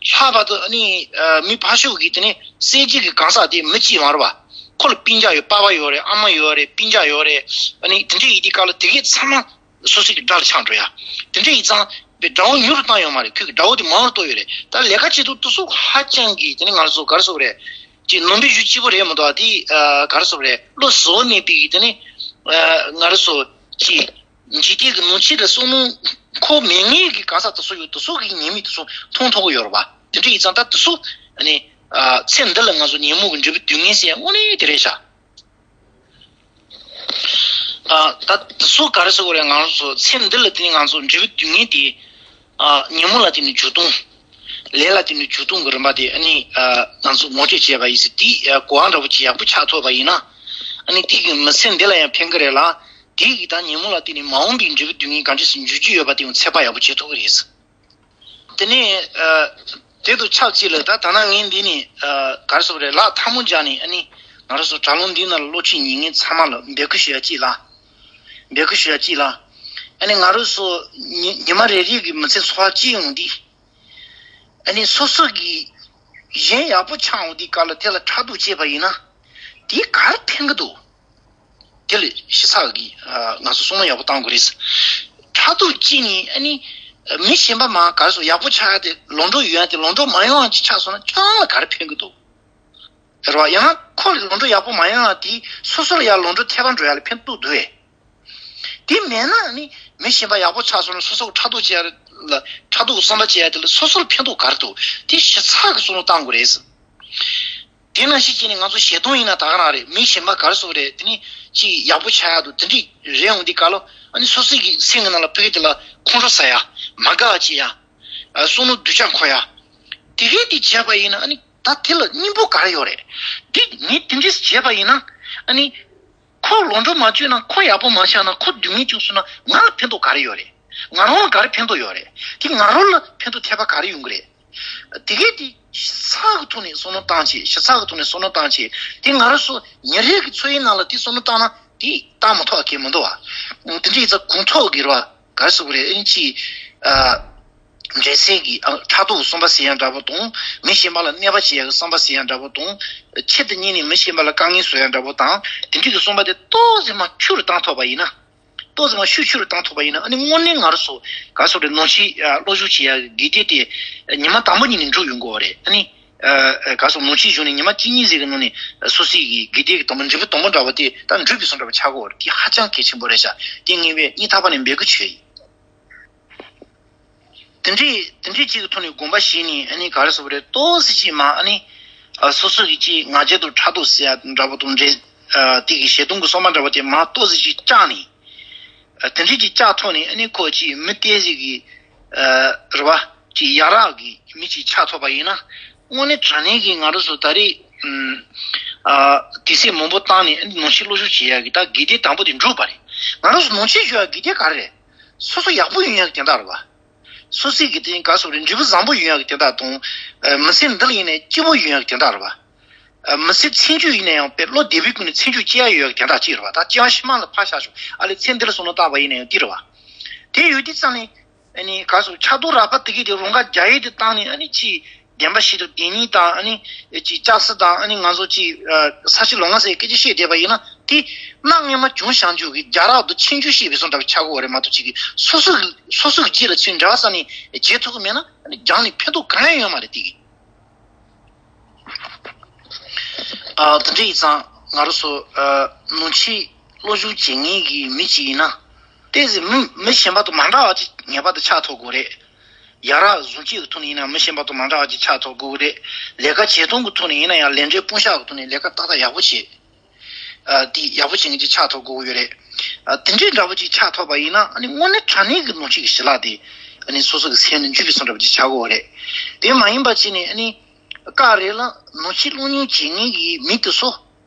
ལྷག་པ་དུ་ཨ་ནི་ཨ་མི་ཕར་ཕྱོགས་ཀྱི་དེ་ནི་བསད་རྒྱུ་གི་གང་ཟག་དེ་མི་གཅིག་མ་རེད་བ། ཁོ་ལ་སྤུན་ཀྱག་ཡོད། པ་ཕ་ཡོད་རེད། ཨ་མ་ཡོད་རེད། སྤུན་ཀྱག་ཡོད་རེད། ཨ་ནི་དེ་འདྲ་ཡིན་དུས་སྐབས་ལ་དེ་གས་ཚང་མ་སོ་སོ་གི་དགྲ་ལ་ཆགས་འགྲོ་ཡ། དེ་འདྲ་ཡིན་ཙང་དགྲ་བོ་ཉུང་རུ་བཏང་ཡོད་མ་རེད། ཁོས་ཀྱི་དགྲ་བོ་དེ་མང་རུ་གཏོང་ཡོད་རེད། ད་ལས་ཀ་བྱེད་དུས་དུས་ཚོད་ཧ་ཅང་གི་དེ་ནི་ང་ཚོ་ག་རེ་ཟེར་དགོས་རེད། ཅིག་ནོར་འཁྲུལ་ཞེ་པོ་རེད་མི་འདུག་ཨ། དེ་ཨ་ག་རེ་ཟེར་དགོས་རེད། བློ་གཟུ་བོ་མེད་པའི་དེ་ནི་ཨ་ང་རེ་ཚོ་ཅིག་འཇིག་རྟེན་གྱི་ནོར་འཁྲུལ་དང་བསམ་བློ་ཁོ་མེད་མཁན་གྱི་གང་ཟག་དེ་ཚོ་ཡོད། དེ་ཚོ་གི་ཉེས་དམིགས་དེ་ཚོ་མཐོང་ཐུབ་ཀྱི་ཡོད་རེད་པ། དེ་འདྲ་ཡིན་ཙང་ད་དེ་ཚོ་ཨ་ནི་ཨ་ཚེ་འདི་ལ་ང་ཚོ་ཉོན་མོངས་ཀྱི་འབྲས་བུ་སྡུག་བསྔལ་ཟེར་ཡ་དངོས་གནས་དེ་རེད་ཤག་ཨ་ད་དེ་ཚོ་ག་རེ་ཟེར་དགོས་རེད། ང་ཚོ་ཚེ་འདི་ལ་དེ་ནི་ང་ཚོ་འབྲས་བུ་སྡུག་བསྔལ་དེ། ཨ་ཉོན་མོངས་ལ་བརྟེན་ནས་འགྱུར་ལྡོག་ལས་ལ་བརྟེན་ནས་འགྱུར་ལྡོག་གི་རིམ་པ་དེ་ཨ་ནི་ཨ་ང་ཚོ་ངོ་སྤྲོད་བྱས་པ་ཡིན་ཟེར། དེ་ཨ་གོ་བ་འདྲ་བོ་ཅིག་ཡག་པོ་ཆགས་ཐུབ་པ་ཡིན་ན། ཨ་ནི་དེ་གི་མི་ཚེ་འདི་ལ་ཡང་ཕན་གི་རེད་ལ། དེ་གི་ད་ཉོན་མོངས་ལ་བརྟེན་ནས་མ་འོངས་པའི་འབྲས་བུ་སྡུག་བསྔལ་གང་འདྲ་ཞིག་འཇུག་རྒྱུ་ཡོད་པ་དེ་ཡང་ཚོད་དཔག་ཡག་པོ་བྱེད་ཐུབ་ཀྱི་རེད། དེ་ནས་ཨ་དེ་དང་ཆབས་ཅིག་ལ་ད་ད་ནངས་ངས་འདི་ནས་ཨ་ག་རེ་ཟེར་དགོས་རེད། ལག་ཐལ་མོ་སྦྱར་ནས་ཨ་ནི་ང་རང་ཚོ་དྲ་ལམ་འདི་ནང་ལ་སློབ་ཁྲིད་ཉན་མཁན་ཚང་མ་ལ་འབོད་སྐུལ་ཞུ་ཡ་གཅིག་ལ། འབོད་སྐུལ་ཞུ་ཡ་གཅིག་ལ། ཨ་ནི་ང་རང་ཚོ་ཉི་ཉི་མ་རེ་རེ་གི་མི་ཚེ་འཚོ་བ་སྐྱེལ་ཡོང་དུས། ཨ་ནི་སོ་སོ་གི་གཞན་ཡག་པོ་ཆགས་འོང་དུས་སྐབས་ལ་དེ་ལ་ཕྲག་དོག་སྐྱེས་པ་ཡིན་ན། དེ་ག་རེ་ཕན་གི་འདུག་དེ་ལ་ཞིབ་ཚགས་ཀྱིས་ཨ་ང་ཚོ་བསམ་བློ་ཡག་པོ་བཏང་དགོས་རེད། ཕྲག་དོག་སྐྱེས་ནས་ཨ་ནི་མི་གཞན་པ་མར་ག་རེ་ཟེར། ཡག་པོ་ཆགས་ཡ་དེ། ལམ་འགྲོ་ཡོང་ཡ་དེ་ལམ་འགྲོ་མ་ཡོང་ཡ་ཅིག་ཆགས་སོང་ན་ཁྱོད་རང་ལ་ག་རེ་ཕན་གི་འདུག་རེད་བ། ཡང་ན་ཁོ་ལ་ལམ་འགྲོ་ཡག་པོ་མ་ཡོང་ཡ་དེ་སོ་སོ་ལ་ཡང་ལམ་འགྲོ་འཐད་པ་འགྲོ་ཡ་ལ་ཕན་ཐོགས་འདུག་གས། དེ་མེད་ན་ནི་མི་གཞན་པ་ཡག་པོ་ཆགས་སོང་ན་སོ་སོ་གི་ཕྲག་དོག་བྱེད་ཡ་ལ། ཕྲག་དོག་གི་བསམ་པ་བྱེད་ཡ་དེ་ལ་སོ་སོ་ལ་ཕན་ཐོགས་ག་རེ་འདུག་དེ་ཞིབ་ཚགས་ཀྱིས་བསམ་བློ་བཏང་དགོས་རེད། དེ་ནང་བཞིན་བྱས་ནས་ང་ཚོ་ཞེ་སྡང་ཡིན་ན་ད་ག་རང་རེད། མི་གཞན་པ་ག་རེ་ཟེར་དགོས་རེད། དེ་ནི་ཅིག་ཡག་པོ་ཆགས་ཡ་འདུག་དེ་འདྲ་རེད་འོང་དུས་སྐབས་ལ། ཨ་ནི་སོ་སོ་གི་སེམས་ཀྱི་ནང་ལ་ཕ་གི་དེ་ལ་ཁོང་ཁྲོ་ཟ་ཡ། མ་དགའ་བ་བྱེད་ཡ། ཨ་བསམ་བློ་སྡུག་ཅག་འཁོར་ཡ། དེ་གས་དེ་བྱས་པ་ཡིན་ན། ཨ་ནི་ད་དེ་ལ་སྙིང་པོ་ག་རེ་ཡོད་རེད། དེ་ངས་དེ་འདྲས་བྱས་པ་ཡིན་ན། ཨ་ནི་ཁོ་ལམ་འགྲོ་མ་བཅུག་ན། ཁོ་ཡག་པོ་མ་ཆགས་ན། ཁོ་སྡུག་བསྔལ་བྱུང་སོང་ན་ང་ལ་ཕན་ཐོགས་ག་རེ་ཡོད་རེད། ང་རང་ལ་ག་རེ་ཕན་ཐོགས་ཡོད་རེད། དེ་ང་རང་ལ་ཕན་ཐོགས་ཐེབས་པ་ག་རེ་ཡོང་གི་རེད། དེ་གས་དེ་ཞིབ་ཚགས་ཀྱི་ཐོག་ནས་བསམ་བློ་བཏང་བྱས། ཞིབ་ཚགས་ཀྱི་ཐོག་ནས་བསམ་བློ་བཏང་བྱས། དེ་ང་རང་ཚོ་ཉིན་རེ་གི་འཚོ་བའི་ནང་ལ་དེ་བསམ་བློ་བཏང་ན་དེ་བཏང་མ་ཐུབ་པ་གང་ཡང་མི་འདུག་བ། དེ་འདྲ་ཡིན་ཙང་གོང་ཐོག་གི་རེད་བ། ག་རེ་ཟེར་དགོས་རེད། ཨ་ནི་ཅིག་ཨ། འགྲན་སེམས་ཀྱི་ཨ་ཕྲག་དོག་གི་བསམ་པ་ཟེར་ཡ་འདྲ་པོ་དང་། མི་གཞན་པ་ལ་གནོད་པ་བྱེད་ཡ་གི་བསམ་པ་ཟེར་ཡ་འདྲ་པོ་དང་། ཆེད་དུ་གཉེར་ནས་མི་གཞན་པ་ལ་དཀའ་ངལ་བཟོ་ཡ་འདྲ་པོ་དང་། དེ་འདྲ་གི་བསམ་པ་དེ་ཏོག་ཙམ་མར་ཆུང་རུ་བཏང་ཐུབ་པ་ཡིན་ན། ཏོག་ཙམ་མར་ཤུགས་ཆུང་རུ་བཏང་ཐུབ་པ་ཡིན་ན། ཨ་ནི་དངོས་གནས་ང་རང་ཚོ་ག་རེ་ཟེར་དགོས་རེད། ནང་ཆོས་ཨ་སློབ་སྦྱོང་བྱེད་ཡ་གི་དགོས་འདུན་དེ་ཉི་མ་དང་པོ་ཉིད་ནས་འགྲུབ་ཡོང་གི་ཡོད་རེད། ཨ་ནི་ཨ་ག་རེ་ཟེར། ནང་ཆོས་གཞུང་ནས་ཉི་མ་གཅིག་གཉིས་ཟིག་གི་ནང་ནས་སོ་སོའི་གི་དགོས་འདུན་གི་དང་པོ། འབྲས་བུ་དང་པོ་འདྲ་པོ་དེ་ད་འགྲུབ་པའི་བཟོ་འདྲ་པོ་ཆགས་ཀྱི་ཡོད་རེད། དེ་ཧ་ཅང་གལ་ཆེན་པོ་རེད་ཤག་དེ་ངས་དཔེ་སྙིང་ཐག་པ་ནས་འབོད་སྐུལ་བྱས་ཡིན། དེ་འདྲའི་དེ་འདྲའི་གཅིག་གི་ཐོག་ནས་དགོངས་པ་བཞེས་ནས། ཨ་ནི་ག་རེ་ཟེར་དགོས་རེད། ཏོག་ཙམ་ཅིག་མར་ཨ་ནི་ཨ་སོ་སོ་གི་ཅིག་ང་རྒྱལ་དང་ཕྲག་དོག་ཟེར་ཡ་འདྲ་པོ་དང་། འདྲེ་ཨ་དེ་གི་ཞེ་སྡང་གི་བསམ་པ་འདྲ་པོ་དེ་མར་ཏོག་ཙམ་ཅིག་བཅག་ནས། ཨ་དེ་འདྲའི་ཅིག་བཅག་ཐུབ་ནས། ཨ་ནི་ཁོ་ཅིག་མི་ཏོག་ཙམ་གི་ཨ་རེད་བ། ཅིག་ཡ་རབས་ཀྱི་མི་ཅིག་ཆགས་ཐུབ་པ་ཡིན་ན། དངོས་གནས་དྲང་གནས་ཀྱི་ང་རང་ཚོ་ད་རེས་ཨ་དུས་ཚོད་མང་པོ་བཏང་ནས་ནང་ཆོས་སློབ་སྦྱོང་བྱེད་ཡ་གི་ད་དགོས་འདུན་དང་པོ་དེ་འགྲུབ་པ་རེད། ང་རང་ཚོ་ནང་ཆོས་སྦྱོང་ཡ་དགོས་འདུན་ག་རེ་རེད། སོ་སོ་ཡག་པོ་ཡོང་ཡ་གི་དོན་དག་རེད་བ། སོ་སོའི་གི་དེ་ག་རེ་ཟེར་དགོས་རེད། འབྲས་བུ་བཟང་པོ་ཡོང་ཡ་གི་དོན་དག་དང་། ཨ་མི་ཚེ་འདི་ལ་ཡིན་ནའི་སྐྱིད་པོ་ཡོང་ཡ་གི་དོན་དག་རེད་བ། ཨ་མི་ཚེ་ཚེ་མཇུག་ཡིན་ན་ཡང་དཔེ་བློ་བདེ་པོའི་སྒོ་ནས་ཚེ་མཇུག་སྐྱེལ་ཡ་ཡོང་ཡ་གི་དོན་དག་ཅིག་རེད་བ། ད་སྤྱིར་ཕྱི་མ་ལ་ཕར་བཞག་ཞོག་ཨ་ལས་ཚེ་འདི་ལ་བསམ་བློ་བཏང་བ་ཡིན་ན་ཡང་འདི་རེད་བ། དེ་ཡོད་དུས་ཙམ་ནས་ཨ་ནི་ག་རེ་ཟེར་དགོས་རེད། ཕྲག་དོག་རགས་པ་དེ་གི་དེ་རང་དགར་རྒྱག་ཡས་དེ་བཏང་ནས། ཨ་ནི་ཅིག་ བདེན་པ་བཞི་དང་བདེན་གཉིས་དང་ཨ་ནི་ཅིག་ལྕགས་སྲེག་དང་ཨ་ནི་ང་ཚོ་ཅིག་ས་བྱི་ལོ་ལྔ་ཟེར་སྐད་ཆ་བཤད་བསྡད་པ་ཡིན་ན་དེ་གནའ་སྔ་མ་བྱུང་བཞག་འཇུག་གི་རྒྱ་རབ་ཏུ་ཆེན་བརྗོད་བཤད་པའི་བཟོ་འདྲ་བ་ཆགས་ཀྱི་ཡོད་རེད་མ་གཏོགས་ཅིག་གི་སོ་སོ་གི་སོ་སོ་གི་རྗེས་ལ་ཚུར་འབྲེལ་བ་བསམ་ནས་བྱེད་ཐུབ་ཀྱི་མེད་ན་ཨ་ནི་རྒྱང་ནས་ཕན་ཐོགས་གང་ཡང་ཡོད་མ་རེད་དེ་གི། ཨ་དེ་འདྲ་ཡིན་ཙང་ང་རང་ཚོ་ཨ་ནང་ཆོས་སློབ་སྦྱོང་བྱེད་མཁན་གྱི་མི་ཅིག་ཡིན་ན་ཏོག་ཙམ་མི་མི་གཞན་པ་དང་མ་འདྲ་བ་ཅིག་ངེས་པར་དུ་ཆགས་ཐུབ་དགོས་རེད། ཡ་རབས་བཟོ་བཅོས་ཀྱི་ཐོག་ནས་ཡིན་ན་མི་གཞན་པ་དང་མ་འདྲ་བ་ཅིག་ཆགས་ཐུབ་དགོས་རེད། ལས་ཀ་བྱེད་སྟངས་ཀྱི་ཐོག་ནས་ཡིན་ན་ཡང་ལས་འབྲས་དཔུང་ཤག་གི་ཐོག་ནས་ལས་ཀ་ཏག་ཏག་ཡག་པོ་བྱེད། ཨ་དེ་ཡག་པོ་བྱེད་མཁན་ཅིག་ཆགས་ཐུབ་དགོས་ཀྱི་ཡོད་རེད། ཨ་དེ་འདྲའི་འདྲ་པོ་ཅིག་ཆགས་ཐུབ་པ་ཡིན་ན་ཨ་ནི་དངོས་གནས་དྲང་གནས་ཀྱི་ནང་ཆོས་ཀྱི་ཞལ་ལག་དེ་ཨ་ནི་སོ་སོ་གི་སེམས་ནང་འཇུག་པའི་བཟོ་འདྲ་པོ་ཅིག་ཆགས་ཀྱི་ཡོད་རེད། དེ་མ་ཡིན་པ་བྱས་ནས་ཨ་ནི་སྐབས་རེ་ལ་ནང་ཆོས་སློབ་གཉེར་བྱེད་མཁན་གྱི་མི་དེ་ཚོ་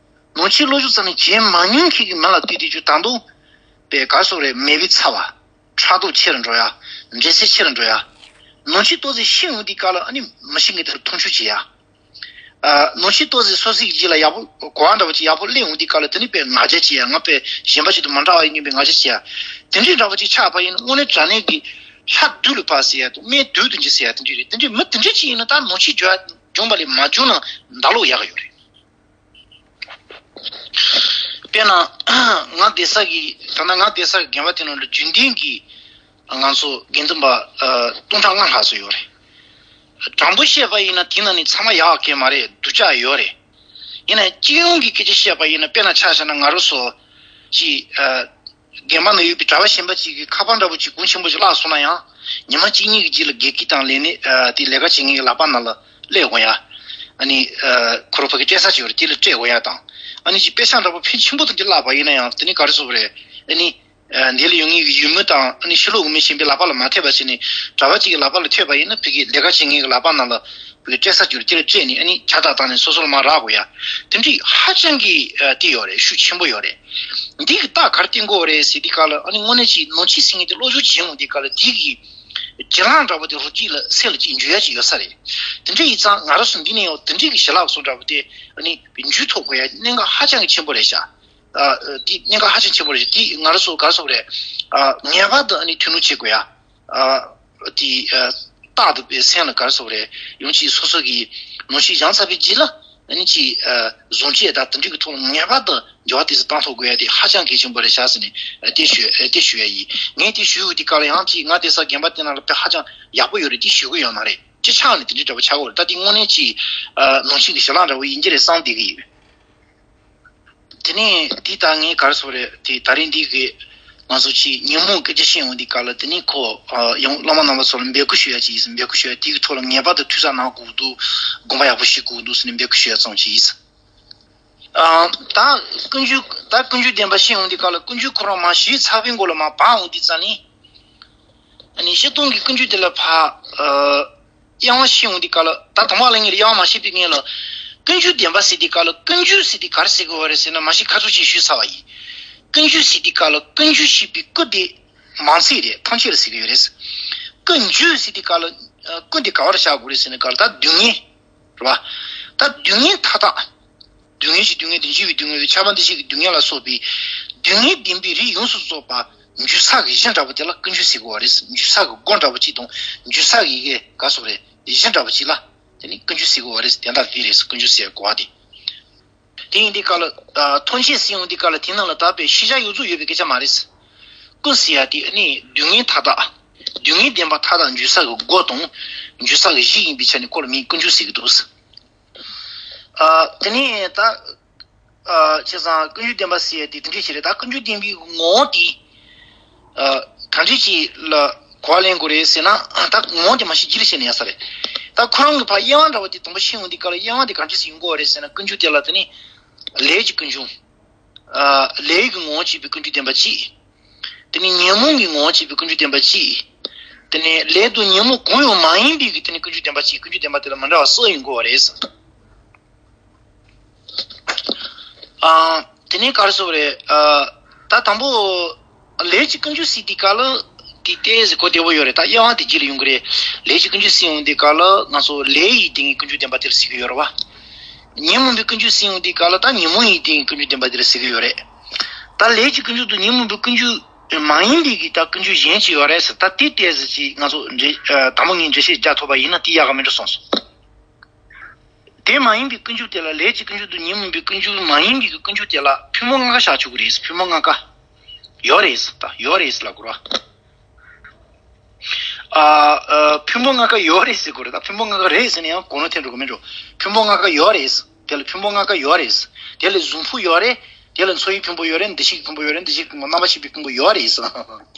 ནང་ཆོས་སློབ་སྦྱོང་རྩ་ནས་བྱེད་མ་མྱོང་མཁན་གྱི་མི་ལ་ལྟོས་ཏེ་ཅིག་ད་དུང་པའི་ག་རེ་ཟེར་དགོས་རེད། མེད་པའི་ཚ་བ། ཕྲག་དོག་ཆེ་རུ་འགྲོ་ཡ། འགྲན་སེམས་ཆེ་རུ་འགྲོ་ཡ། ནང་ཆོས་ཏོག་ཙམ་ཤེས་ཡོང་དུས་སྐབས་ལ་ཨ་ནི་མི་ཤེས་མཁན་དེ་ལ་མཐོང་ཆུང་བྱེད་ཡ། ཨ་ནང་ཆོས་ཏོག་ཙམ་སོ་སོའི་རྗེས་ལ་ཡག་པོ་གོ་བ་འདྲ་པོ་ཅིག་ཡག་པོ་སླེབས་ཡོང་དུས་སྐབས་ལ་དེ་ནི་དཔེ་ང་རྒྱལ་བྱེད་ཡ། ང་དཔེ་གཞན་པ་ཞིག་དང་མ་འདྲ་བ་ཡིན་སྙམ་པའི་ང་རྒྱལ་བྱེད་ཡ། དེ་འདྲའི་འདྲ་པོ་ཅིག་ཆགས་པ་ཡིན་ན་དངོས་གནས་དྲང་གནས་ཀྱི་ལྷ་བདུད་ལ་བབས་ཟེར་ཡ་དང་སྨན་བདུད་དུ་འགྱུར་ཟེར་ཡ་དེ་འདྲ་རེད། དེ་འདྲའི་མི་དེ་འདྲ་ཅིག་ཡིན་ན་ད་ནང་ཆོས་སྦྱོང་སྦྱོང་པ་ལས་མ་སྦྱོང་ན་འདང་ལོག་ཡག་གི་ཡོད་རེད། དཔེར་ན། ང་བསྡད་ས་གི་ད་ལྟ་ང་བསྡད་ས་གི་དགོན་པ་དེ་ནང་ལ་རྒྱུན་ལྡན་གྱི་ང་ཚོ་དགེ་འདུན་པ་ཨ་སྟོང་ཕྲག་ལྔ་ལྷག་ཙམ་ཡོད་རེད། དྲང་པོ་བཤད་པ་ཡིན་ན་དེ་ནང་ནས་ཚང་མ་ཡག་གི་མ་རེད། སྡུག་ཅག་ཡོད་རེད། ཡིན་ན་སྤྱི་ཡོངས་ཀྱི་སྐད་ཆ་བཤད་པ་ཡིན་ན་དཔེར་ན་ཆ་བཞག་ན་ང་རང་ཚོ་ཅིག་ཨ་དགོན་པ་ནང་ཡོད་པའི་གྲྭ་པ་གཞན་པ་ཅིག་གིས་ཁ་པར་འདྲ་པོ་ཅིག་གོང་ཆེན་པོ་ཅིག་བརླག་སོང་ན་ཡང་ཉི་མ་གཅིག་གཉིས་ཀྱི་རྗེས་ལ་དགེ་སྐྱིད་དང་ལས་སྣེ་ཨ་དེ་ལས་ཀ་བྱེད་མཁན་གྱི་ལག་པ་ནང་ལ་སླེབས་དགོས་ཡ། ཨ་ནི་ཨ་ཁོ་རང་ཕ་གི་སྤྲད་ས་ཅིག་ཡོད་རེད། དེ་ལ་སྤྲད་དགོས་ཡ་དང་། ཨ་ནི་ཅིག་དཔེ་ཆ་འདྲ་པོ་ཕལ་ཆེན་པོ་དེ་འདྲ་བརླག་པ་ཡིན་ན་ཡང་དེ་ནི་ག་རེ་ཟེར་དགོས་རེད། ཨ་ནི་ཨ་འདི་ལ་ཡོད་མཁན་གྱི་ཡུལ་མི་དང་ཨ་ནི་ཕྱི་ལོགས་ཀྱི་མི་གཞན་པའི་ལག་པ་ལ་མ་ཐེབས་པ་བྱས་ནས་གྲྭ་པ་གཅིག་གི་ལག་པ་ལ་ཐེབས་པ་ཡིན་ན་ཕ་གི་ལས་ཀ་བྱེད་མཁན་གྱི་ལག་པ་ནང་ལ་ཕ་གི་སྤྲད་ས་ཅིག་ཡོད་རེད། དེ་ལ་སྤྲད་ནས་ཨ་ནི་ཇ་དག་བཏང་ནས་སོ་སོ་ལ་མར་རག་དགོས་ཡ། དེ་འདྲ་ཧ་ཅང་གི་ཨ་དེ་ཡོད་རེད། ཤུགས་ཆེན་པོ་ཡོད་རེད། འདི་གི་རྟགས་ག་རེ་བསྟན་གྱི་ཡོད་རེད་ཟེར་དུས་སྐབས་ལ་ཨ་ནི་དངོས་གནས་ཅིག་ནང་ཆོས་ཟེར་མཁན་དེ་བློ་སྦྱོང་བྱེད་ཡོང་དུས་སྐབས་ལ་འདི་གི་བྱེ་ལངས་འདྲ་པོ་དེ་རོ་སྐྱིད་ལ་སེམས་ལ་ཅིག་འཇུ་ཡ་ཅིག་ཡོད་ས་རེད། དེ་འདྲ་ཡིན་ཙང་ང་རང་ཚོ་འདི་ནས་ཡང་དེ་འདྲའི་གི་ཞལ་ལག་བཟོ་འདྲ་པོ་དེ་ཨ་ནི་འཇུ་ཐུབ་དགོས་ཡ་གནད་འགག་ཧ་ཅང་གི་ཆེན་པོ་རེད་ཤག་ཨ་དེ་གནད་འགག་ཧ་ཅང་ཆེན་པོ་རེད། དེ་ང་རང་ཚོ་ག་རེ་ཟེར་དགོས་རེད། ཨ་ངེས་པར་དུ་ཨ་ནི་ཐུགས་སྣང་བྱེད་དགོས་ཡ། ཨ་དེ་ཨ་རྟག་ཏུ་དཔེ་སེམས་ལ་ག་རེ་ཟེར་དགོས་རེད། ཡང་ཅིག་སོ་སོ་གི་ནང་ཆོས་སྦྱངས་ཚར་བའི་རྗེས་ལ་ཨ་ནི་ཅིག་ཨ་བཟང་སྤྱོད་དང་དེ་འདྲ་གི་ཐོག་ལ་ངེས་པར་དུ་འགྱུར་བ་དེ་ཚོ་བཏང་ཐུབ་དགོས་ཡ་དེ་ཧ་ཅང་གལ་ཆེན་པོ་རེད་ཤག་ཟེར་ནས་ཨ་དེ་ཞུ་ཨ་དེ་ཞུ་ཡ་ཡིན། ངས་དེ་ཞུ་ཡོང་དུས་སྐབས་ལ་ཡང་ཅིག་ང་བསྡད་ས་དགོན་པ་དེ་ནང་ལ་དཔེ་ཧ་ཅང་ཡག་པོ་ཡོད་རེད་དེ་ཞུ་གི་ཡོད་མ་རེད། སྤྱི་ཆ་ནས་དེ་འདྲའི་འདྲ་པོ་ཆགས་ཀྱི་ཡོད་རེད། ད་དེ་དངོས་གནས་ཅིག་ཨ་ནང་ཆོས་ཀྱི་ཞལ་ལག་འདྲ་པོ་ཡིན་གྱི་རེད་བསམ་བསྡད་ཀྱི་ཡོད། དེ་ནས་དེ་ལྟར་ངས་ག་རེ་ཟེར་དགོས་རེད། དེ་ད་རིང་འདི་གི་ང་ཚོ་ཅིག་ཉིན་མོ་སྐད་ཆ་བཤད་ཡོང་དུས་སྐབས་ལ་དེ་ནས་ཁོ་ཨ་ཡང་བླ་མ་རྣམ་པ་ཚོ་ལ་འབོད་སྐུལ་ཞུ་ཡ་ཅིག་ཡིན་ཟེར། འབོད་སྐུལ་ཞུ་ཡ་དེ་གི་ཐོག་ལ་ངེས་པར་དུ་ཐུགས་ས་གནང་དགོས་འདུག་དགོངས་པ་ཡག་པོ་བཞེས་དགོས་འདུག་ཟེར་ནས་འབོད་སྐུལ་ཞུ་ཡ་ཙམ་ཅིག་ཡིན་ཟེར། ཨ་ད་ཀུན་འབྱུང་ད་ཀུན་འབྱུང་བདེན་པ་བཤད་ཡོང་དུས་སྐབས་ལ་ཀུན་འབྱུང་ཁོ་རང་མར་ཞུས་ཚར་བའི་མགོ་ལ་མར་བབས་ཡོང་དུས་ཙམ་ནས། ཨ་ནི་སྤྱིར་བཏང་གི་ཀུན་འབྱུང་དེ་ལ་ཕར་ཨ་དབྱེ་བ་ཕྱེ་ཡོང་དུས་སྐབས་ལ་ད་དང་པོ་ལ་ངས་དབྱེ་བ་མ་ཕྱེ་བའི་སྔོན་ལ་ཀུན་འབྱུང་བདེན་པ་ཟེར་དུས་སྐབས་ལ་ཀུན་འབྱུང་ཟེར་དུས་ག་རེ་ཟེར་དགོས་པ་རེད་ཟེར་ན་མ་གཞི་ཁ་ཚུགས་ཅིག་ཞུས་ཚར་བ་ཡིན། ཀུན་འབྱུང་ཟེར་དུས་སྐབས་ལ་ཀུན་འབྱུང་ཞེས་པའི་ཀུན་དེ་མང་ཚིག་རེད། ཐམས་ཅད་ལ་ཟེར་གྱི་ཡོད་རེད། ཀུན་འབྱུང་ཟེར་དུས་སྐབས་ལ་ཨ་ཀུན་དེ་ག་བར་བཞག་དགོས་རེད་ཟེར་ན་སྐབས་ལ་ད་སྡུག་བསྔལ་རེད་བ། ད་སྡུག་བསྔལ་མཐའ་དག་སྡུག་བསྔལ་གྱི་སྡུག་བསྔལ་དང་འཇིགས་པའི་སྡུག་བསྔལ་དང་ཆགས་པ་འདུ་བྱེད་ཀྱི་སྡུག་བསྔལ་ལ་སོགས་པའི་སྡུག་བསྔལ་བདེན་པའི་རིགས་ཡོངས་སུ་རྫོགས་པ་འཇུ་ས་གི་གཞི་འདྲ་པོ་དེ་ལ་ཀུན་འབྱུང་ཟེར་གྱི་ཡོད་རེད། འཇུ་ས་གི་སྒོ་འདྲ་པོ་ཅིག་དང་འཇུ་ས་གི་ཡི་གེ་ག་ཟེར་རེད། གཞི་འདྲ་པོ་ཅིག་ལ་དེ་ནི་ཀུན་འབྱུང་ཟེར་གྱི་ཡོད་རེད། དེ་འདྲ་དེ་རེད། ཀུན་འབྱུང་ཟེར་གོ་བ་དེ། དེ་ཡིན་དུས་སྐབས་ལ་ཨ་ཐམས་ཅད་ཟེར་ཡོང་དུས་སྐབས་ལ་དེ་ནང་ལ་དག་པའི་ཤེས་བྱ་ཡོངས་རྫོགས་ཡོད་པའི་སྐད་ཆ་མ་རེད། ཀུན་ཟེར་ཡ་དེ་ནི་སྡུག་བསྔལ་མཐའ་དག་སྡུག་བསྔལ་བདེན་པ་མཐའ་དག་འཇུ་ས་གི་སྒོ་དང་འཇུ་ས་གི་གཞི་ཡིན་པའི་ཆ་ནས་ཁོ་ལ་མིང་ཀུན་འབྱུང་ཟེར་གྱི་འདུག་ཨ་དེ་ནས་ད་ཨ་བྱས་ཙང་ཀུན་འབྱུང་བདེན་པ་ཟེར་ཡ་དེ་དེ་འདྲས་ཞིག་རེད། ད་ཀུན་འབྱུང་བདེན་པའི་ངོ་བོ་དེ་ཨ་ག་འདྲས་ཅིག་ལ་གོ་བ་ལེན་དགོས་རེད་ཟེར་ན། ད་ངོ་བོ་དེ་མ་གཞི་རྒྱུད་ལ་བཤད་ན་ཡག་ས་རེད། ད་ཁོ་རང་གི་ཕར་དབྱེ་བ་འདྲ་བོ་དེ་དང་པོ་ཤེས་ཡོང་དུས་སྐབས་ལ་དབྱེ་བ་དེ་ག་འདྲས་ཟེར་ཡོང་གི་ཡོད་རེད་ཟེར་ན། ཀུན་འབྱུང་དེ་ལ་དེ་ནི་ལས་ཀྱི་ཀུན་འབྱུང་། ཨ་ལས་ཀྱི་ངོ་བོ་བྱས་པའི་ཀུན་འབྱུང་བདེན་པ་གཅིག་དེ་ནི་ཉོན་མོངས་ཀྱི་ངོ་བོ་བྱས་པའི་ཀུན་འབྱུང་བདེན་པ་གཅིག་དེ་ནི་ལས་དང་ཉོན་མོངས་གང་ཡང་མ་ཡིན་པའི་གི་དེ་ནི་ཀུན་འབྱུང་བདེན་པ་གཅིག་ཀུན་འབྱུང་བདེན་པ་དེ་ལ་མི་འདྲ་བ་གསུམ་ཡོང་གི་ཡོད་རེད། ཨ་དེ་ནས་ག་རེ་ཟེར་དགོས་རེད། ཨ་ད་དང་པོ་ལས་ཀྱི་ཀུན་འབྱུང་ཟེར་དུས་སྐབས་ལ་དེ་ཏོག་ཙམ་གོ་བདེ་པོ་ཡོད་རེད། ད་དབྱེ་བ་དེ་རྗེས་ལ་ཡོང་གི་རེད། ལས་ཀྱི་ཀུན་འབྱུང་ཟེར་ཡོང་དུས་སྐབས་ལ་ང་ཚོ་ལས་ཡི་སྟེང་གི་ཀུན་འབྱུང་བདེན་པ་དེ་ལ་ཟེར་གྱི་ཡོད་རེད་བ། ཉོན་མོངས་པའི་ཀུན་འབྱུང་ཟེར་ཡོང་དུས་སྐབས་ལ་ད་ཉོན་མོངས་ཡི་སྟེང་གི་ཀུན་འབྱུང་བདེན་པ་དེ་ལ་ཟེར་གྱི་ཡོད་རེད། ད་ལས་ཀྱི་ཀུན་འབྱུང་དང་ཉོན་མོངས་པའི་ཀུན་འབྱུང་མ་ཡིན་པའི་གི་ད་ཀུན་འབྱུང་གཞན་ཅིག་ཡོད་རེད་ཟེར། ད་དེ་ཏོག་ཙམ་ཅིག་ང་ཚོ་འགྲེལ་ཨ་དང་པོ་ངས་འགྲེལ་བཤད་རྒྱག་ཐུབ་པ་ཡིན་ན་དེ་ཡག་ག་མེད་འགྲོ་བསམ་སོང་། དེ་མ་ཡིན་པའི་ཀུན་འབྱུང་དེ་ལ། ལས་ཀྱི་ཀུན་འབྱུང་དང་ཉོན་མོངས་པའི་ཀུན་འབྱུང་མ་ཡིན་པའི་ཀུན་འབྱུང་དེ་ལ་ཕུང་པོ་ལྔ་ཀ་བཞག་ཆོག་གི་རེད། ཕུང་པོ་ལྔ་ཀ་ཡོད་རེད། ད་ཡོད་རེད་ལབ་དགོས་རེད་བ། ཨ། ཨ། ཕུང་པོ་ལྔ་ཀ་ཡོད་རེད་ཟེར་དགོས་རེད། ད་ཕུང་པོ་ལྔ་ཀ་རེད་ཟེར་ན་ཡང་གོ་ནོར་ཐེབས་འགྲོ་གི་མེད་འགྲོ། ཕུང་པོ་ལྔ་ཀ་ཡོད་རེད། དེ་ལ་ཕུང་པོ་ལྔ་ཀ་ཡོད་རེད། དེ་ལ་གཟུགས་ཕུང་ཡོད་རེད། དེ་ལ་འཚོ་བའི་ཕུང་པོ་ཡོད་རེད། འདུ་ཤེས་ཀྱི་ཕུང་པོ་ཡོད་རེད། འདུ་ཤེས་ཀྱི་ཕུང་པོ། རྣམ་པར་ཤེས་པའི་ཕུང་པོ་ཡོད་རེད།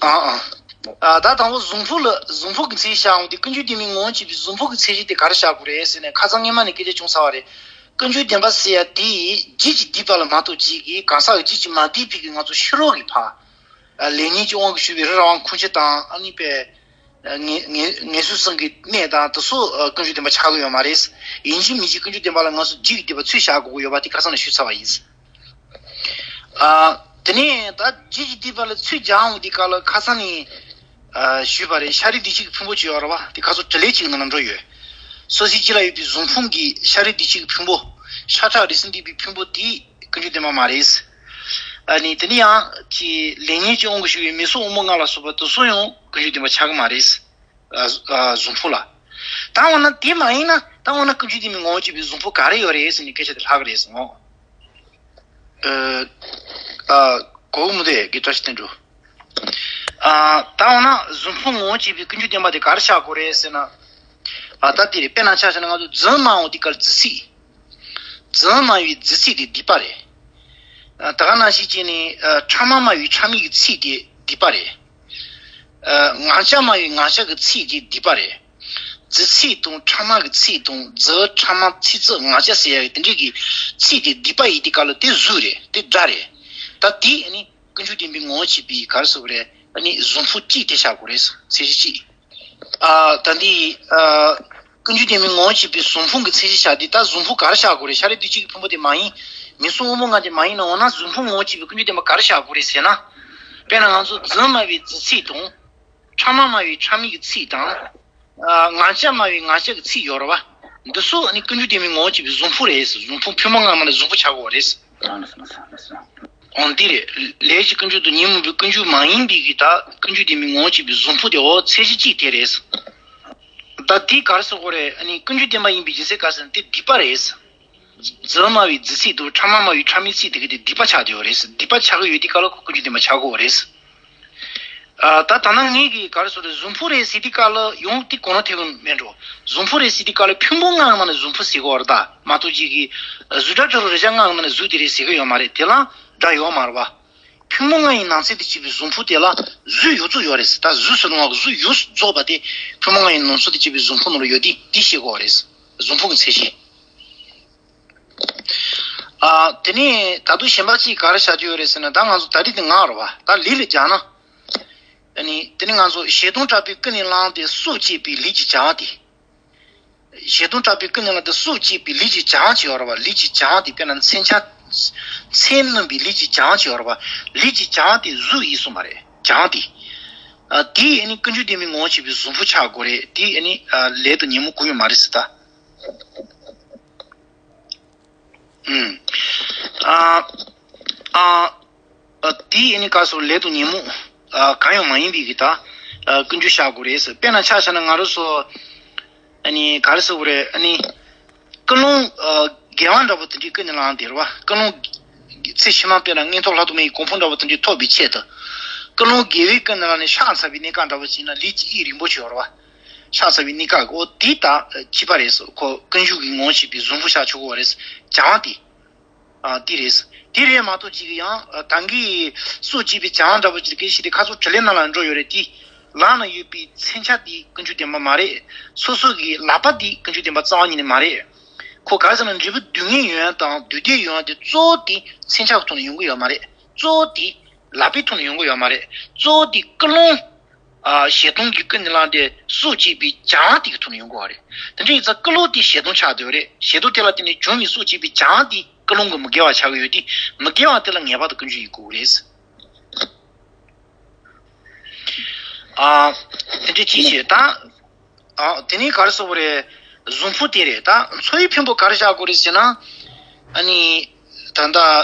ཨ་ཨ། ཨ། ད་དང་པོ་གཟུགས་ཕུང་ལ། གཟུགས་ཕུང་གི་མཚན་ཉིད་བཞག་འོང་དུས། ཀུན་འབྱུང་ལྡན་མིན་ངོ་བོ་གཅིག་པའི་གཟུགས་ཕུང་གི་མཚན་གཞི་དེ་ག་རེ་བཞག་དགོས་རེད་ཟེར་ན། ཁ་སང་སྔོན་མ་ནས་སྐད་ཆ་བྱུང་ཚར་བ་རེད། ཀུན་འབྱུང་བདེན་པ་ཟེར་ཡ་དེ་རྒྱུད་ཀྱིས་བསྡུས་པ་ལ་མ་གཏོགས། རྒྱུད་ཀྱིས་གང་ཟག་གི་རྒྱུད་ཀྱིས་མ་བསྡུས་པའི་གི་ང་ཚོ་ཕྱི་རོལ་གྱི་ཕར། ཨ། ལེགས་ཉེས་ཀྱི་དབང་གིས་ཞུགས་པའི་རི་ར་བང་ཁུང་ཁྱེར་དང་། ཨ་ནི་པའི། ཨ། ངན་ངན་ངན་སོང་གསུམ་གྱི་གནས་དང་དེ་ཚོ། ཨ། ཀུན་འབྱུང་བདེན་པ་ཆགས་ཀྱི་ཡོད་མ་རེད། ཡིན་གཅིག་མིན་གཅིག་ཀུན་འབྱུང་བདེན་པ་ལ་ང་ཚོ་རྒྱུད་ཀྱིས་བསྡུས་པ་ཚུར་བཞག་དགོས་ཀྱི་ཡོད་པ་དེ་ཁ་སང་ནས་ཞུས་ཚར་བ་ཡིན། ཨ། དེ་ནས་ད་རྒྱུད་ཀྱིས་བསྡུས་པ་ལ་ཚུར་སྦྱར་འོང་དུས་སྐབས་ལ་ཁ་སང་ནས། ཨ། ཞུས་པ་རེད། ཤ་རུས་གདོས་བཅས་ཀྱི་ཕུང་པོ་ཅིག་ཡོད་རེད་བ། དེ་ཁ་སང་དྲིས་ལན་གཅིག་ནང་ལ་འགྲོ་ཡོད། སོ་སོའི་རྒྱུད་ལ་ཡོད་པའི་གཟུགས་ཕུང་གི་ཤ་རུས་གདོས་བཅས་ཀྱི་ཕུང་པོ། ཤ་ཁྲག་རེག་ཟིན་བསྡད་པའི་ཕུང་པོ་དེ་ཀུན་འབྱུང་བདེན་པ་མ་རེད། ཨ་ནི་དེ་ནས་ཡང་གི་ལེགས་ཉེས་ཀྱི་དབང་གིས་ཞུགས་པའི་མིག་གཟུགས་དབང་པོ་ལྔ་ལ་སོགས་པ་དེ་ཚོ་ཡང་ཀུན་འབྱུང་བདེན་པ་ཆགས་ཀྱི་མ་རེད། ཨ། ཨ། གཟུགས་ཕུང་ལ། ད་འོ་ན་དེ་མ་ཡིན་ན། ད་འོ་ན་ཀུན་འབྱུང་ལྡན་མིན་ངོ་བོ་གཅིག་པའི་གཟུགས་ཕུང་ག་རེ་ཡོད་རེད་ཟེར་ནས་སྐད་ཆ་དེ་ལྷག་གི་རེད་ཟེར་ངོ་། ཨ། ཨ། གོ་མི་འདུག་གི་བཀྲ་ཤིས་བསྟན་འགྲོ། ཨ། ད་འོ་ན་གཟུགས་ཕུང་ངོ་བོ་གཅིག་པའི་ཀུན་འབྱུང་བདེན་པ་དེ་ག་རེ་བཞག་དགོས་རེད་ཟེར་ན། ཨ། ད་དེ་རེད། དཔེར་ན་ཆ་བཞག་ན་ང་ཚོ་རྫུན་སྨྲ་འོང་དུས་སྐབས་རྫུས་ཚིག་རྫུན་སྨྲ་བའི་རྫུས་ཚིག་དེ་སྡིག་པ་རེད། ཨ། ད་ག་ནང་བཞིན་བྱས་ནས། ཨ། ཕྲ་མ་སྨྲ་བའི་ཕྲ་མའི་གི་ཚིག་དེ་སྡིག་པ་རེད། ཨ། ངག་འཁྱལ་སྨྲ་བའི་ངག་འཁྱལ་གྱི་ཚིག་དེ་སྡིག་པ་རེད། རྫུས་ཚིག་དང་ཕྲ་མ་གི་ཚིག་དང་། རྫུན། ཕྲ་མ། ཚིག་རྩུབ། ངག་འཁྱལ་ཟེར་ཡ་གི་དེ་འདྲའི་གི་ཚིག་དེ་སྡིག་པ་ཡིན་དུས་སྐབས་ལ་དེ་གཟུགས་རེད། དེ་སྒྲ་རེད། ད་དེ་ནི་ཀུན་འབྱུང་བདེན་པའི་ངོ་བོ་གཅིག་པའི་ག་རེ་ཟེར་དགོས་རེད། ཨ་ནི་གཟུགས་ཕུང་གཅིག་དེ་བཞག་དགོས་རེད། མཚན་གཞི་གཅིག་ཨ། ད་འདི། ཨ། ཀུན་འབྱུང་བདེན་པའི་ངོ་བོ་གཅིག་པའི་གཟུགས་ཕུང་གི་མཚན་གཞི་བཞག་དུས། ད་གཟུགས་ཕུང་ག་རེ་བཞག་དགོས་རེད། ཤ་རུས་གདོས་བཅས་ཀྱི་ཕུང་པོ་དེ་མ་ཡིན། མིག་གཟུགས་དབང་པོ་ལྔ་དེ་མ་ཡིན་ན། འོ་ན་གཟུགས་ཕུང་ངོ་བོ་གཅིག་པའི་ཀུན་འབྱུང་བདེན་པ་ག་རེ་བཞག་དགོས་རེད་ཟེར་ན། དཔེར་ན་ང་ཚོ་རྫུན་སྨྲ་བའི་རྫུས་ཚིག་དང་། ཕྲ་མ་སྨྲ་བའི་ཕྲ་མའི་གི་ཚིག་དང་། ཨ། ངག་འཁྱལ་སྨྲ་བའི་ངག་འཁྱལ་གྱི་ཚིག་ཡོད་རེད་བ། འདི་ཚོ་ནི་ཀུན་འབྱུང་བདེན་པའི་ངོ་བོ་གཅིག་པའི་གཟུགས་ཕུང་རེད། གཟུགས་ཕུང་ཕུང་པོ་ལྔ་མ་ནི་གཟུགས་ཕུང་ཆགས་ཀྱི་ཡོད་རེད། འོ་འདི་རེད། ལས་ཀྱི་ཀུན་འབྱུང་དང་ཉོན་མོངས་པའི་ཀུན་འབྱུང་མ་ཡིན་པའི་གི་ད་ཀུན་འབྱུང་བདེན་པའི་ངོ་བོ་གཅིག་པའི་གཟུགས་ཕུང་དེ། འོ་མཚན་གཞི་གཅིག་དེ་རེད། ད་དེ་ག་རེ་ཟེར་དགོས་རེད། ཨ་ནི་ཀུན་འབྱུང་བདེན་པ་ཡིན་པའི་རྒྱུ་མཚན་ག་རེ་ཟེར་ན། དེ་སྡིག་པ་རེད། རྫུན་སྨྲ་བའི་རྫུས་ཚིག་དང་། ཕྲ་མ་སྨྲ་བའི་ཕྲ་མའི་ཚིག་དེ་གི་དེ་སྡིག་པ་ཆགས་བསྡད་ཡོད་རེད། སྡིག་པ་ཆགས་ཀྱི་ཡོད་དུས་སྐབས་ལ་ཁོ་ཀུན་འབྱུང་བདེན་པ་ཆགས་ཀྱི་ཡོད་རེད། ཨ། ད་ད་ནང་ངས་གི་ག་རེ་ཟེར་དགོས་རེད། གཟུགས་ཕུང་རེད་ཟེར་དུས་སྐབས་ལ་ཡང་དེ་གོ་ནོར་ཐེབས་ཀྱི་མེད་འགྲོ། གཟུགས་ཕུང་རེད་ཟེར་དུས་སྐབས་ལ་ཕུང་པོ་ལྔ་ནང་ནས་གཟུགས་ཕུང་ཟེར་གྱི་ཡོད་རེད། ད་མ་གཏོགས་ཅིག་གི་གཟུགས་སྒྲ་དྲི་རོ་རེག་བྱ་ལྔ་ནང་ནས་གཟུགས་དེ་རེད་ཟེར་གྱི་ཡོད་མ་རེད། དེ་ལ་སྒྲ་ཡོད་མ་རེད་བ། ཕུང་པོ་ལྔ་ཡི་ནང་ཚན་དུ་གྱུར་པའི་གཟུགས་ཕུང་དེ་ལ་གཟུགས་ཡོད་ཚད་ཡོད་རེད། ད་གཟུགས་ཟེར་དུས་གཟུགས་ཡོངས་སུ་རྫོགས་པ་དེ་ཕུང་པོ་ལྔ་ཡི་ནང་ཚན་དུ་གྱུར་པའི་གཟུགས་ཕུང་ནང་ལ་ཡོད་དེ། དེ་ཤེས་དགོས་རེད། གཟུགས་ཕུང་གི་མཚན་གཞི། ཨ། དེ་ནས་ད་དུང་གཞན་པ་གཅིག་ག་རེ་བྱ་རྒྱུ་ཡོད་རེད་ཟེར་ན། ད་ང་ཚོ་ད་རེས་དེ་ངག་རེད་བ། ད་ལུས་ལ་སྦྱར་ན། ཨ་ནི་དེ་ནས་ང་ཚོ་བཞེད་དོན་དྲག་པོས་ཀུན་ནས་བསླངས་ཏེ་སྲོག་བཅད་པའི་ལུས་ཀྱི་བྱ་བ་དེ། བཞེད་དོན་དྲག་པོས་ཀུན་ནས་བསླངས་ཏེ་སྲོག་བཅད་པའི་ལུས་ཀྱི་བྱ་བ་ཅིག་ཡོད་རེད་བ། ལུས་ཀྱི་བྱ་བ་དེ་དཔེར་ན་མཚོན་ཆ། མཚོན་བསྣུན་པའི་ལུས་ཀྱི་བྱ་བ་ཅིག་ཡོད་རེད་བ། ལུས་ཀྱི་བྱ་བ་དེ་གཟུགས་ཡིན་གསུངས་པ་རེད། བྱ་བ་དེ། ཨ། དེ་ཨ་ནི་ཀུན་འབྱུང་བདེན་པའི་ངོ་བོ་གཅིག་པའི་གཟུགས་ཕུང་ཆགས་དགོས་རེད། དེ་ཨ་ནི། ཨ། ལས་དང་ཉོན་མོངས་ཀུན་ཡོད་མ་རེད་ཟེར་ད། ཨུམ། ཨ། ཨ། ཨ། དེ་ཨ་ནི་ག་རེ་ཟེར། ལས་དང་ཉོན་མོངས། ཨ། གང་ཡང་མ་ཡིན་པའི་གི་ད། ཨ། ཀུན་འབྱུང་བཞག་དགོས་རེད་ཟེར། དཔེར་ན་ཆ་བཞག་ན་ང་རང་ཚོ། ཨ་ནི་ག་རེ་ཟེར་དགོས་རེད། ཨ་ནི་ཀུན་སློང་། ཨ། དགེ་བ་འདྲ་པོ་དེ་འདྲའི་ཀུན་ནས་བསླངས་བསྡད་རེད་བ། ཀུན་སློང་། ཚེ་ཕྱི་མ་དཔེར་ན་མངོན་རྟོགས་ལྷ་དང་མི་ཡི་གོ་འཕང་འདྲ་པོ་དེ་འདྲའི་ཐོབ་པའི་ཆེད་དུ། ཀུན་སློང་དགེ་བའི་ཀུན་ནས་བསླངས་ནས་ཕྱག་འཚལ་བའི་གནས་སྐབས་འདྲ་པོ་ཅིག་ན་ལུས་ཀྱི་དབྱིབས་རིང་པོ་ཞིག་ཡོད་རེད་བ། ཕྱག་འཚལ་བའི་གནས་སྐབས་ཀྱི། འོ་དེ་ད་བྱས་པ་རེད་ཟེར། ཁོ་ཀུན་འབྱུང་གི་ངོ་བོ་གཅིག་པའི་གཟུགས་ཕུང་བཞག་ཆོག་གི་རེད། བྱ་བ་དེ། ཨ། དེ་རེད། དེ་རེད་མ་གཏོགས་ཅིག་ཡང་། ཨ། ད་གིན་སྲོག་བཅད་པའི་བྱ་བ་འདྲ་པོ་ཅིག་གི་ཞིག་དེ་ཁ་སང་དྲིས་ལན་ནང་ལ་འགྲོ་ཡོད་རེད་དེ། ལག་ན་ཡོད་པའི་མཚོན་ཆ་དེ་ཀུན་འབྱུང་བདེན་པ་མ་རེད། སོ་སོ་གི་ལག་པ་དེ་ཀུན་འབྱུང་བདེན་པ་རྩ་བ་ཉིད་ནས་མ་རེད། ཁོ་ག་རེ་ཟེར་ན་འབྲས་བུ་སྡུག་བསྔལ་ཡོང་ཡ་དང་བདུད་བདེ་ཡོང་ཡ་དེ་གཙོ་བོ་དེ་མཚོན་ཆ་གི་ཐོག་ནས་ཡོང་གི་ཡོད་མ་རེད། གཙོ་བོ་དེ་ལག་པའི་ཐོག་ནས་ཡོང་གི་ཡོད་མ་རེད། གཙོ་བོ་དེ་ཀུན་སློང་། ཨ། བཞེད་དོན་གྱི་ཀུན་ནས་བསླངས་ཏེ་སྲོག་བཅད་པའི་བྱ་བ་དེ་གི་ཐོག་ནས་ཡོང་གི་ཡོད་རེད། དེ་འདྲ་ཡིན་ཙང་ཀུན་སློང་དེ་བཞེད་དོན་ཆགས་བསྡད་ཡོད་རེད། བཞེད་དོན་དེ་ལ་བརྟེན་ནས་བྱུང་བའི་སྲོག་བཅད་པའི་བྱ་བ་དེ་ཀུན་སློང་གི་མི་དགེ་བ་ཆགས་ཀྱི་ཡོད་དེ། མི་དགེ་བ་དེ་ལ་ངེས་པར་དུ་ཀུན་འབྱུང་ཡིན་དགོས་ཀྱི་རེད། ཨ། དེ་འདྲ་ཅིག་བྱས་ད། ཨ། དེ་ནས་ག་རེ་ཟེར་དགོས་རེད། གཟུགས་ཕུང་དེ་རེད། ད་འཚོ་བའི་ཕུང་པོ་ག་རེ་བཞག་དགོས་རེད་ཟེར་ན། ཨ་ནི། ད་ལྟ་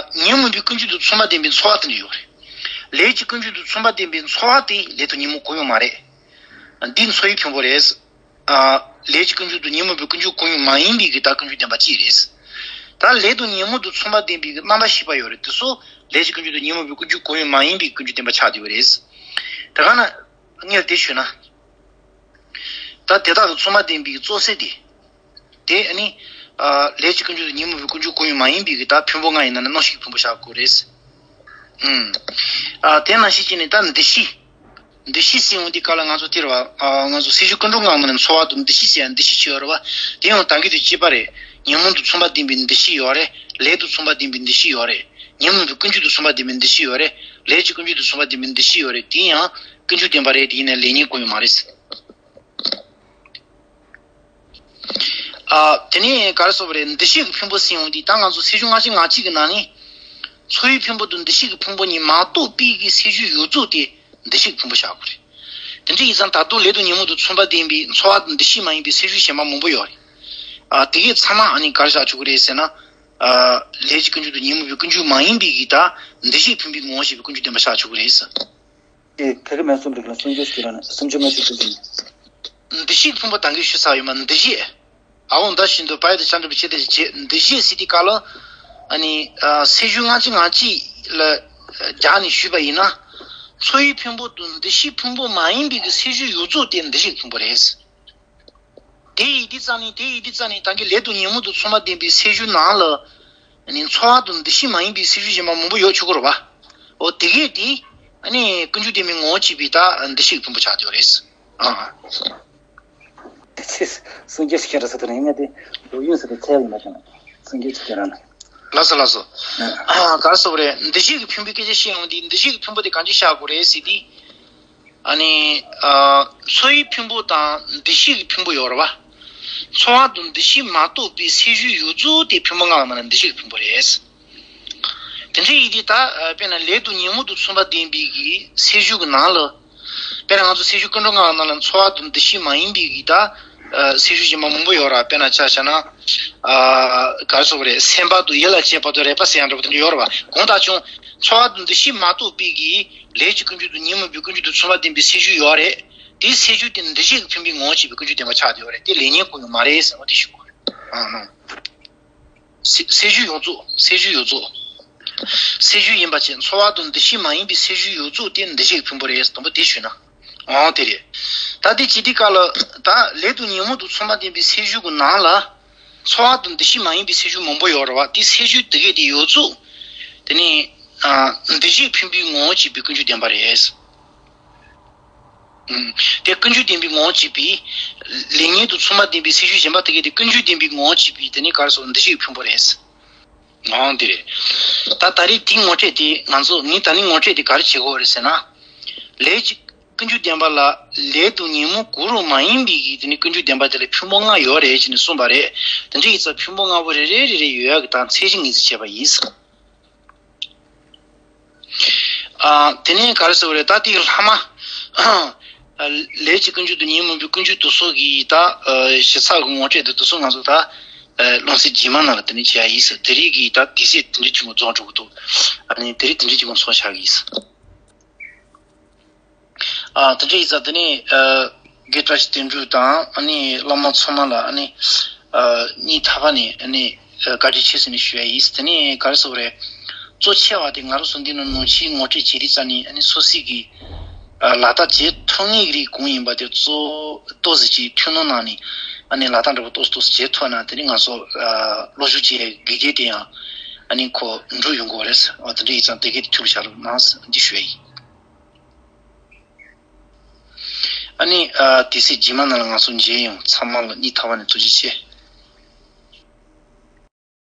ཉོན་མོངས་པའི་ཀུན་འབྱུང་དང་མཚུངས་པ་ལྡན་པའི་ཚོར་བ་དེ་འདྲ་ཡོད་རེད། ལས་ཀྱི་ཀུན་འབྱུང་དང་མཚུངས་པ་ལྡན་པའི་ཚོར་བ་དེ་ལས་དང་ཉོན་མོངས་ཀུན་ཡོད་མ་རེད། འདི་འཚོ་བའི་ཕུང་པོ་རེད། ཨ། ལས་ཀྱི་ཀུན་འབྱུང་དང་ཉོན་མོངས་པའི་ཀུན་འབྱུང་ཀུན་ཡོད་མ་ཡིན་པའི་གི་ད་ཀུན་འབྱུང་བདེན་པ་གཅིག་རེད། ད་ལས་དང་ཉོན་མོངས་དང་མཚུངས་པ་ལྡན་པའི་གི་རྣམ་པ་ཤེས་པ་ཡོད་རེད། དེ་ཚོ་ལས་ཀྱི་ཀུན་འབྱུང་དང་ཉོན་མོངས་པའི་ཀུན་འབྱུང་ཀུན་ཡོད་མ་ཡིན་པའི་ཀུན་འབྱུང་བདེན་པ་ཆགས་བསྡད་པ་རེད། དེ་ག་ན་ངས་དེ་ཞུས་ན། ད་དེ་དག་དང་མཚུངས་པ་ལྡན་པའི་གི་རྩོག་སེལ་དེ། དེ་ཨ་ནི། ཨ་ལས་ཀྱི་ཀུན་འབྱུང་དང་ཉོན་མོངས་པའི་ཀུན་འབྱུང་ཀུན་ཡོད་མ་ཡིན་པའི་གི་ད་ཕུང་པོ་ལྔ་ཡིན་ན་ནི་རྣམ་ཤེས་ཀྱི་ཕུང་པོ་བཞག་དགོས་རེད། ཨུམ། ཨ་དེ་ནང་བཞིན་བྱས་ནས་ད་འདུ་ཤེས། འདུ་ཤེས་ཟེར་ཡོང་དུས་སྐབས་ལ་ང་ཚོ་དེ་རེད་བ། ཨ་ང་ཚོ་སེམས་བྱུང་ཀུན་འགྲོ་ལྔ་ནང་ནས་ཚོར་བ་དང་འདུ་ཤེས་ཟེར་ཡ་འདུ་ཤེས་བྱས་ཡོད་རེད་བ། དེ་ཡང་ད་གིན་དང་གཅིག་པ་རེད། ཉོན་མོངས་དང་མཚུངས་པ་ལྡན་པའི་འདུ་ཤེས་ཡོད་རེད། ལས་དང་མཚུངས་པ་ལྡན་པའི་འདུ་ཤེས་ཡོད་རེད། ཉོན་མོངས་པའི་ཀུན་འབྱུང་དང་མཚུངས་པ་ལྡན་པའི་འདུ་ཤེས་ཡོད་རེད། ལས་ཀྱི་ཀུན་འབྱུང་དང་མཚུངས་པ་ལྡན་པའི་འདུ་ཤེས་ཡོད་རེད། དེ་ཡང་ཀུན་འབྱུང་བདེན་པ་རེད། དེ་ཡིན་ན་ལས་ཉོན་ཀུན་ཡོད་མ་རེད། ཨ་དེ་ནས་ག་རེ་ཟེར་བ་རེད། འདུ་ཤེས་ཀྱི་ཕུང་པོ་ཟེར་ཡོང་དུས་ད་ང་ཚོ་སེམས་བྱུང་ལྔ་བཅུ་ང་གཅིག་གི་ནང་ནས། ཚོར་བའི་ཕུང་པོ་དང་འདུ་ཤེས་ཀྱི་ཕུང་པོ་གཉིས་མ་གཏོགས་པའི་གི་སེམས་བྱུང་ཡོངས་རྫོགས་དེ་འདུ་ཤེས་ཀྱི་ཕུང་པོ་བཞག་དགོས་རེད། དེ་འདྲ་ཡིན་ཙང་ད་དུང་ལས་དང་ཉོན་མོངས་དང་མཚུངས་པ་ལྡན་པའི་ཚོར་བ་དང་འདུ་ཤེས་མ་ཡིན་པའི་སེམས་བྱུང་གཞན་པ་མང་པོ་ཡོད་རེད། ཨ་དེ་གའི་ཚང་མ་ཨ་ནི་ག་རེ་བཞག་ཆོག་གི་རེད་ཟེར་ན། ཨ་ལས་ཀྱི་ཀུན་འབྱུང་དང་ཉོན་མོངས་པའི་ཀུན་འབྱུང་མ་ཡིན་པའི་གི་ད་འདུ་ཤེས་ཕུང་པོའི་ངོ་བོ་ཞེས་པའི་ཀུན་འབྱུང་བདེན་པ་བཞག་ཆོག་གི་རེད་ཟེར། དེ་དེ་ག་མེད་གསུམ་རིགས་ལ་སུམ་ཅུ་ཞིག་ལ་ནི་སུམ་ཅུ་མ་ཞིག་ཏུ་འཛིན། འདུ་ཤེས་ཕུང་པོ་ད་གིན་ཞུས་ཚར་ཡོད་མ། འདུ་བྱེད། ཨ་འོ་ད་བཞིན་དུ་བ་ཡ་དང་ཆ་འདྲ་བའི་ཕྱེད་དེ་བྱེད། འདུ་བྱེད་ཟེར་དུས་སྐབས་ལ། ཨ་ནི་ཨ་སེམས་བྱུང་ལྔ་བཅུ་ང་གཅིག་ལ་སྦྱར་ནས་ཞུས་པ་ཡིན་ན། ཚོར་བའི་ཕུང་པོ་དང་འདུ་ཤེས་ཕུང་པོ་མ་ཡིན་པའི་གི་སེམས་བྱུང་ཡོངས་རྫོགས་དེ་འདུ་བྱེད་ཕུང་པོ་རེད། དེ་ཡིན་དུས་ཙམ་ནས་དེ་ཡིན་དུས་ཙམ་ནས་ད་གིན་ལས་དང་ཉོན་མོངས་དང་མཚུངས་པ་ལྡན་པའི་སེམས་བྱུང་ནང་ལ། ཨ་ནི་ཚོར་བ་དང་འདུ་ཤེས་མ་ཡིན་པའི་སེམས་བྱུང་གཞན་པ་མང་པོ་ཡོད་ཆོག་གི་རེད་བ། འོ་དེ་གས་དེ་ཨ་ནི་ཀུན་འབྱུང་བདེན་པའི་ངོ་བོ་གཅིག་པའི་ད་འདུ་ཤེས་ཀྱི་ཕུང་པོ་ཆགས་བསྡད་ཡོད་རེད། ཨ། དེ་ཚེ་སངས་རྒྱས་ཤེས་རབ་ཟེར་དེ་རིང་ངས་དེ་ལོ་ཡུན་ཟེར་དེ་ཚད་ཡིན་པ་ཅང་སངས་རྒྱས་ཀྱི་སྐྱེ་ར་ན། ལགས་སོ་ལགས་སོ། ཨ་ག་རེ་ཟེར་བ་རེད། འདུ་བྱེད་ཀྱི་ཕུང་པོའི་སྐད་ཆ་བཤད་ཡོང་དུས་འདུ་བྱེད་ཀྱི་ཕུང་པོ་དེ་གང་ཅི་བཞག་དགོས་རེད་ཟེར་དུས། ཨ་ནི། ཨ་ཚོར་བའི་ཕུང་པོ་དང་འདུ་ཤེས་ཀྱི་ཕུང་པོ་ཡོད་རེད་བ། ཚོར་བ་དང་འདུ་ཤེས་མ་གཏོགས་པའི་སེམས་བྱུང་ཡོངས་རྫོགས་དེ་ཕུང་པོ་ལྔ་ནང་ལ་འདུ་བྱེད་ཀྱི་ཕུང་པོ་རེད། དེ་འདྲ་ཡིན་དུས་ད་དཔེར་ན་ལས་དང་ཉོན་མོངས་དང་མཚུངས་པ་ལྡན་པའི་གི་སེམས་བྱུང་གི་ནང་ལ། དཔེར་ན་ང་ཚོ་སེམས་བྱུང་ཀུན་འགྲོ་ལྔ་ནང་ལ་ཚོར་བ་དང་འདུ་ཤེས་མ་ཡིན་པའི་གི་ད་སེམས་བྱུང་གཞན་པ་མང་པོ་ཡོད་ར། དཔེར་ན་ཆ་བཞག་ན། ཨ་ག་རེ་ཟེར་བ་རེད། སེམས་པ་དང་ཡིད་ལ་བྱེད་པ་དང་རེག་པ་ཟེར་ཡང་འདྲ་པོ་དེ་འདྲ་ཡོད་ར་བ། གང་ལྟར་ཀྱང་ཚོར་བ་དང་འདུ་ཤེས་མ་གཏོགས་པའི་གི་ལས་ཀྱི་ཀུན་འབྱུང་དང་ཉོན་མོངས་པའི་ཀུན་འབྱུང་དང་མཚུངས་པ་ལྡན་པའི་སེམས་བྱུང་ཡོད་རེད། དེའི་སེམས་བྱུང་དེ་འདུ་བྱེད་ཀྱི་ཕུང་པོའི་ངོ་བོ་བྱས་པའི་ཀུན་འབྱུང་བདེན་པ་ཆགས་བསྡད་ཡོད་རེད། དེ་ལས་ཉོན་ཀུན་ཡོད་མ་རེད་ཟེར་བ་དེ་ཞུ་དགོས་རེད། ཨང་ནང་། སེ་སེམས་བྱུང་ཡོངས་རྫོགས། སེམས་བྱུང་ཡོངས་རྫོགས། སེམས་བྱུང་ཡིན་པ་བྱས་ཚོར་བ་དང་འདུ་ཤེས་མ་ཡིན་པའི་སེམས་བྱུང་ཡོངས་རྫོགས་དེ་འདུ་བྱེད་ཀྱི་ཕུང་པོ་རེད། དང་པོ་དེ་ཞུས་ན། འོང་དེ་རེད། ད་དེ་བྱེད་དུས་སྐབས་ལ་ད་ལས་དང་ཉོན་མོངས་དང་མཚུངས་པ་ལྡན་པའི་སེམས་བྱུང་གི་ནང་ལ། ཚོར་བ་དང་འདུ་ཤེས་མ་ཡིན་པའི་སེམས་བྱུང་མང་པོ་ཡོད་རེད་བ། དེ་སེམས་བྱུང་དེ་གས་དེ་ཡོངས་རྫོགས། དེ་ནི། ཨ་འདུ་བྱེད་ཕུང་པོའི་ངོ་བོ་བྱས་པའི་ཀུན་འབྱུང་བདེན་པ་རེད། ཨུམ། དེ་ཀུན་འབྱུང་བདེན་པའི་ངོ་བོ་བྱས་པའི། ལས་ཉོན་དང་མཚུངས་པ་ལྡན་པའི་སེམས་བྱུང་གཞན་པ་དེ་གས་དེ་ཀུན་འབྱུང་བདེན་པའི་ངོ་བོ་བྱས་པའི་དེ་ནི་ག་རེ་ཟེར་འདུ་བྱེད་ཀྱི་ཕུང་པོ་རེད། འོང་དེ་རེད། ད་ད་རེས་དེའི་ངོ་སྤྲོད་དེ་ང་ཚོ་ངས་ད་ནི་ངོ་སྤྲོད་དེ་ག་རེ་བྱེད་དགོས་རེད་ཟེར་ན། ལས་ཀྱི་ཀུན་འབྱུང་བདེན་པ་ལ་ལས་དང་ཉོན་མོངས་གང་རུང་མ་ཡིན་པའི་གི་དེ་ནི་ཀུན་འབྱུང་བདེན་པ་དེ་ལ་ཕུང་པོ་ལྔ་ཡོད་རེད་ཅེས་ནས་གསུངས་པ་རེད། དེ་འདྲ་ཡིན་ཙང་ཕུང་པོ་ལྔ་པོ་རེ་རེ་རེ་རེ་ཡོད་ཡག་གི་དང་ཚད་གཞི་ངེས་འཛིན་བྱས་པ་ཡིན། ཨ། དེ་ནས་ག་རེ་ཟེར་བ་རེད། ད་དེའི་ལྷག་མ། ཨ། ལས་ཀྱི་ཀུན་འབྱུང་དང་ཉོན་མོངས་པའི་ཀུན་འབྱུང་དེ་ཚོ་གི་ད། ཨ། ཞིབ་ཚགས་ཀྱི་ངོ་སྤྲོད་དེ་དེ་ཚོ་ང་ཚོ་ད། ཨ། སློབ་ཚན་རྗེས་མ་ནང་ལ་དེ་ནས་བྱེད་ཡ་ཡིན་ཟེར། དེ་རིགས་ཀྱི་ད་དུས་ཚོད་དེ་འདྲ་ཅིག་ངོ་རྫོགས་འགྲོ་གི་འདུག་ཨ་ནི་དེ་རིགས་དེ་འདྲ་ཅིག་ངོ་ཚོགས་བཞག་གི་ཡིན་ཟེར། ཨ། དེ་འདྲ་ཡིན་ཙང་དེ་ནས། ཨ། དགེ་བཀྲ་ཤིས་དོན་གྲུབ་དང་ཨ་ནི་བླ་མ་ཚང་མ་ལ་ཨ་ནི། ཨ། སྙིང་ཐག་པ་ནས་ཨ་ནི། ཨ། བཀའ་དྲིན་ཆེ་ཟེར་ནས་ཞུ་ཡ་ཡིན། དེ་ནས་ག་རེ་ཟེར་དགོས་རེད། གཙོ་ཆེ་བ་དེ་ང་རང་ཚོ་འདི་ནང་ནང་ཆེན་ངོ་སྤྲོད་བྱེད་དུས་ཙམ་ནས་ཨ་ནི་སོ་སོའི་གི། ཨ། ལག་བསྟར་བྱེད་ཐུབ་ངེས་ཀྱི་རིགས་གང་ཡིན་པ་དེ་གཙོ་ཏོག་ཙམ་ཅིག་ཐུགས་སྣང་གནང་ནས་ཨ་ནི་ལག་བསྟར་འདྲ་པོ་ཏོག་ཙམ་ཏོག་ཙམ་བྱེད་ཐུབ་ན་དེ་ནི་ང་ཚོ། ཨ། སློབ་ཞུགས་བྱེད་ཡའི་དགེ་རྒན་དེ་ཡང་ཨ་ནི་ཁོ་འགྲུབ་ཡོང་གི་རེད། འོ་དེ་འདྲ་ཡིན་ཙང་དེ་གས་དེ་ཐུགས་ལ་བཞག་རོགས་གནང་ཟེར་འདི་ཞུ་ཡ་ཡིན། ཨ་ནི། ཨ། དུས་ཚོད་རྗེས་མ་ནང་ལ་ང་ཚོ་མཇལ་ཡོང་། ཚང་མ་ལ་སྙིང་ཐག་པ་ནས་ཐུགས་རྗེ་ཆེ།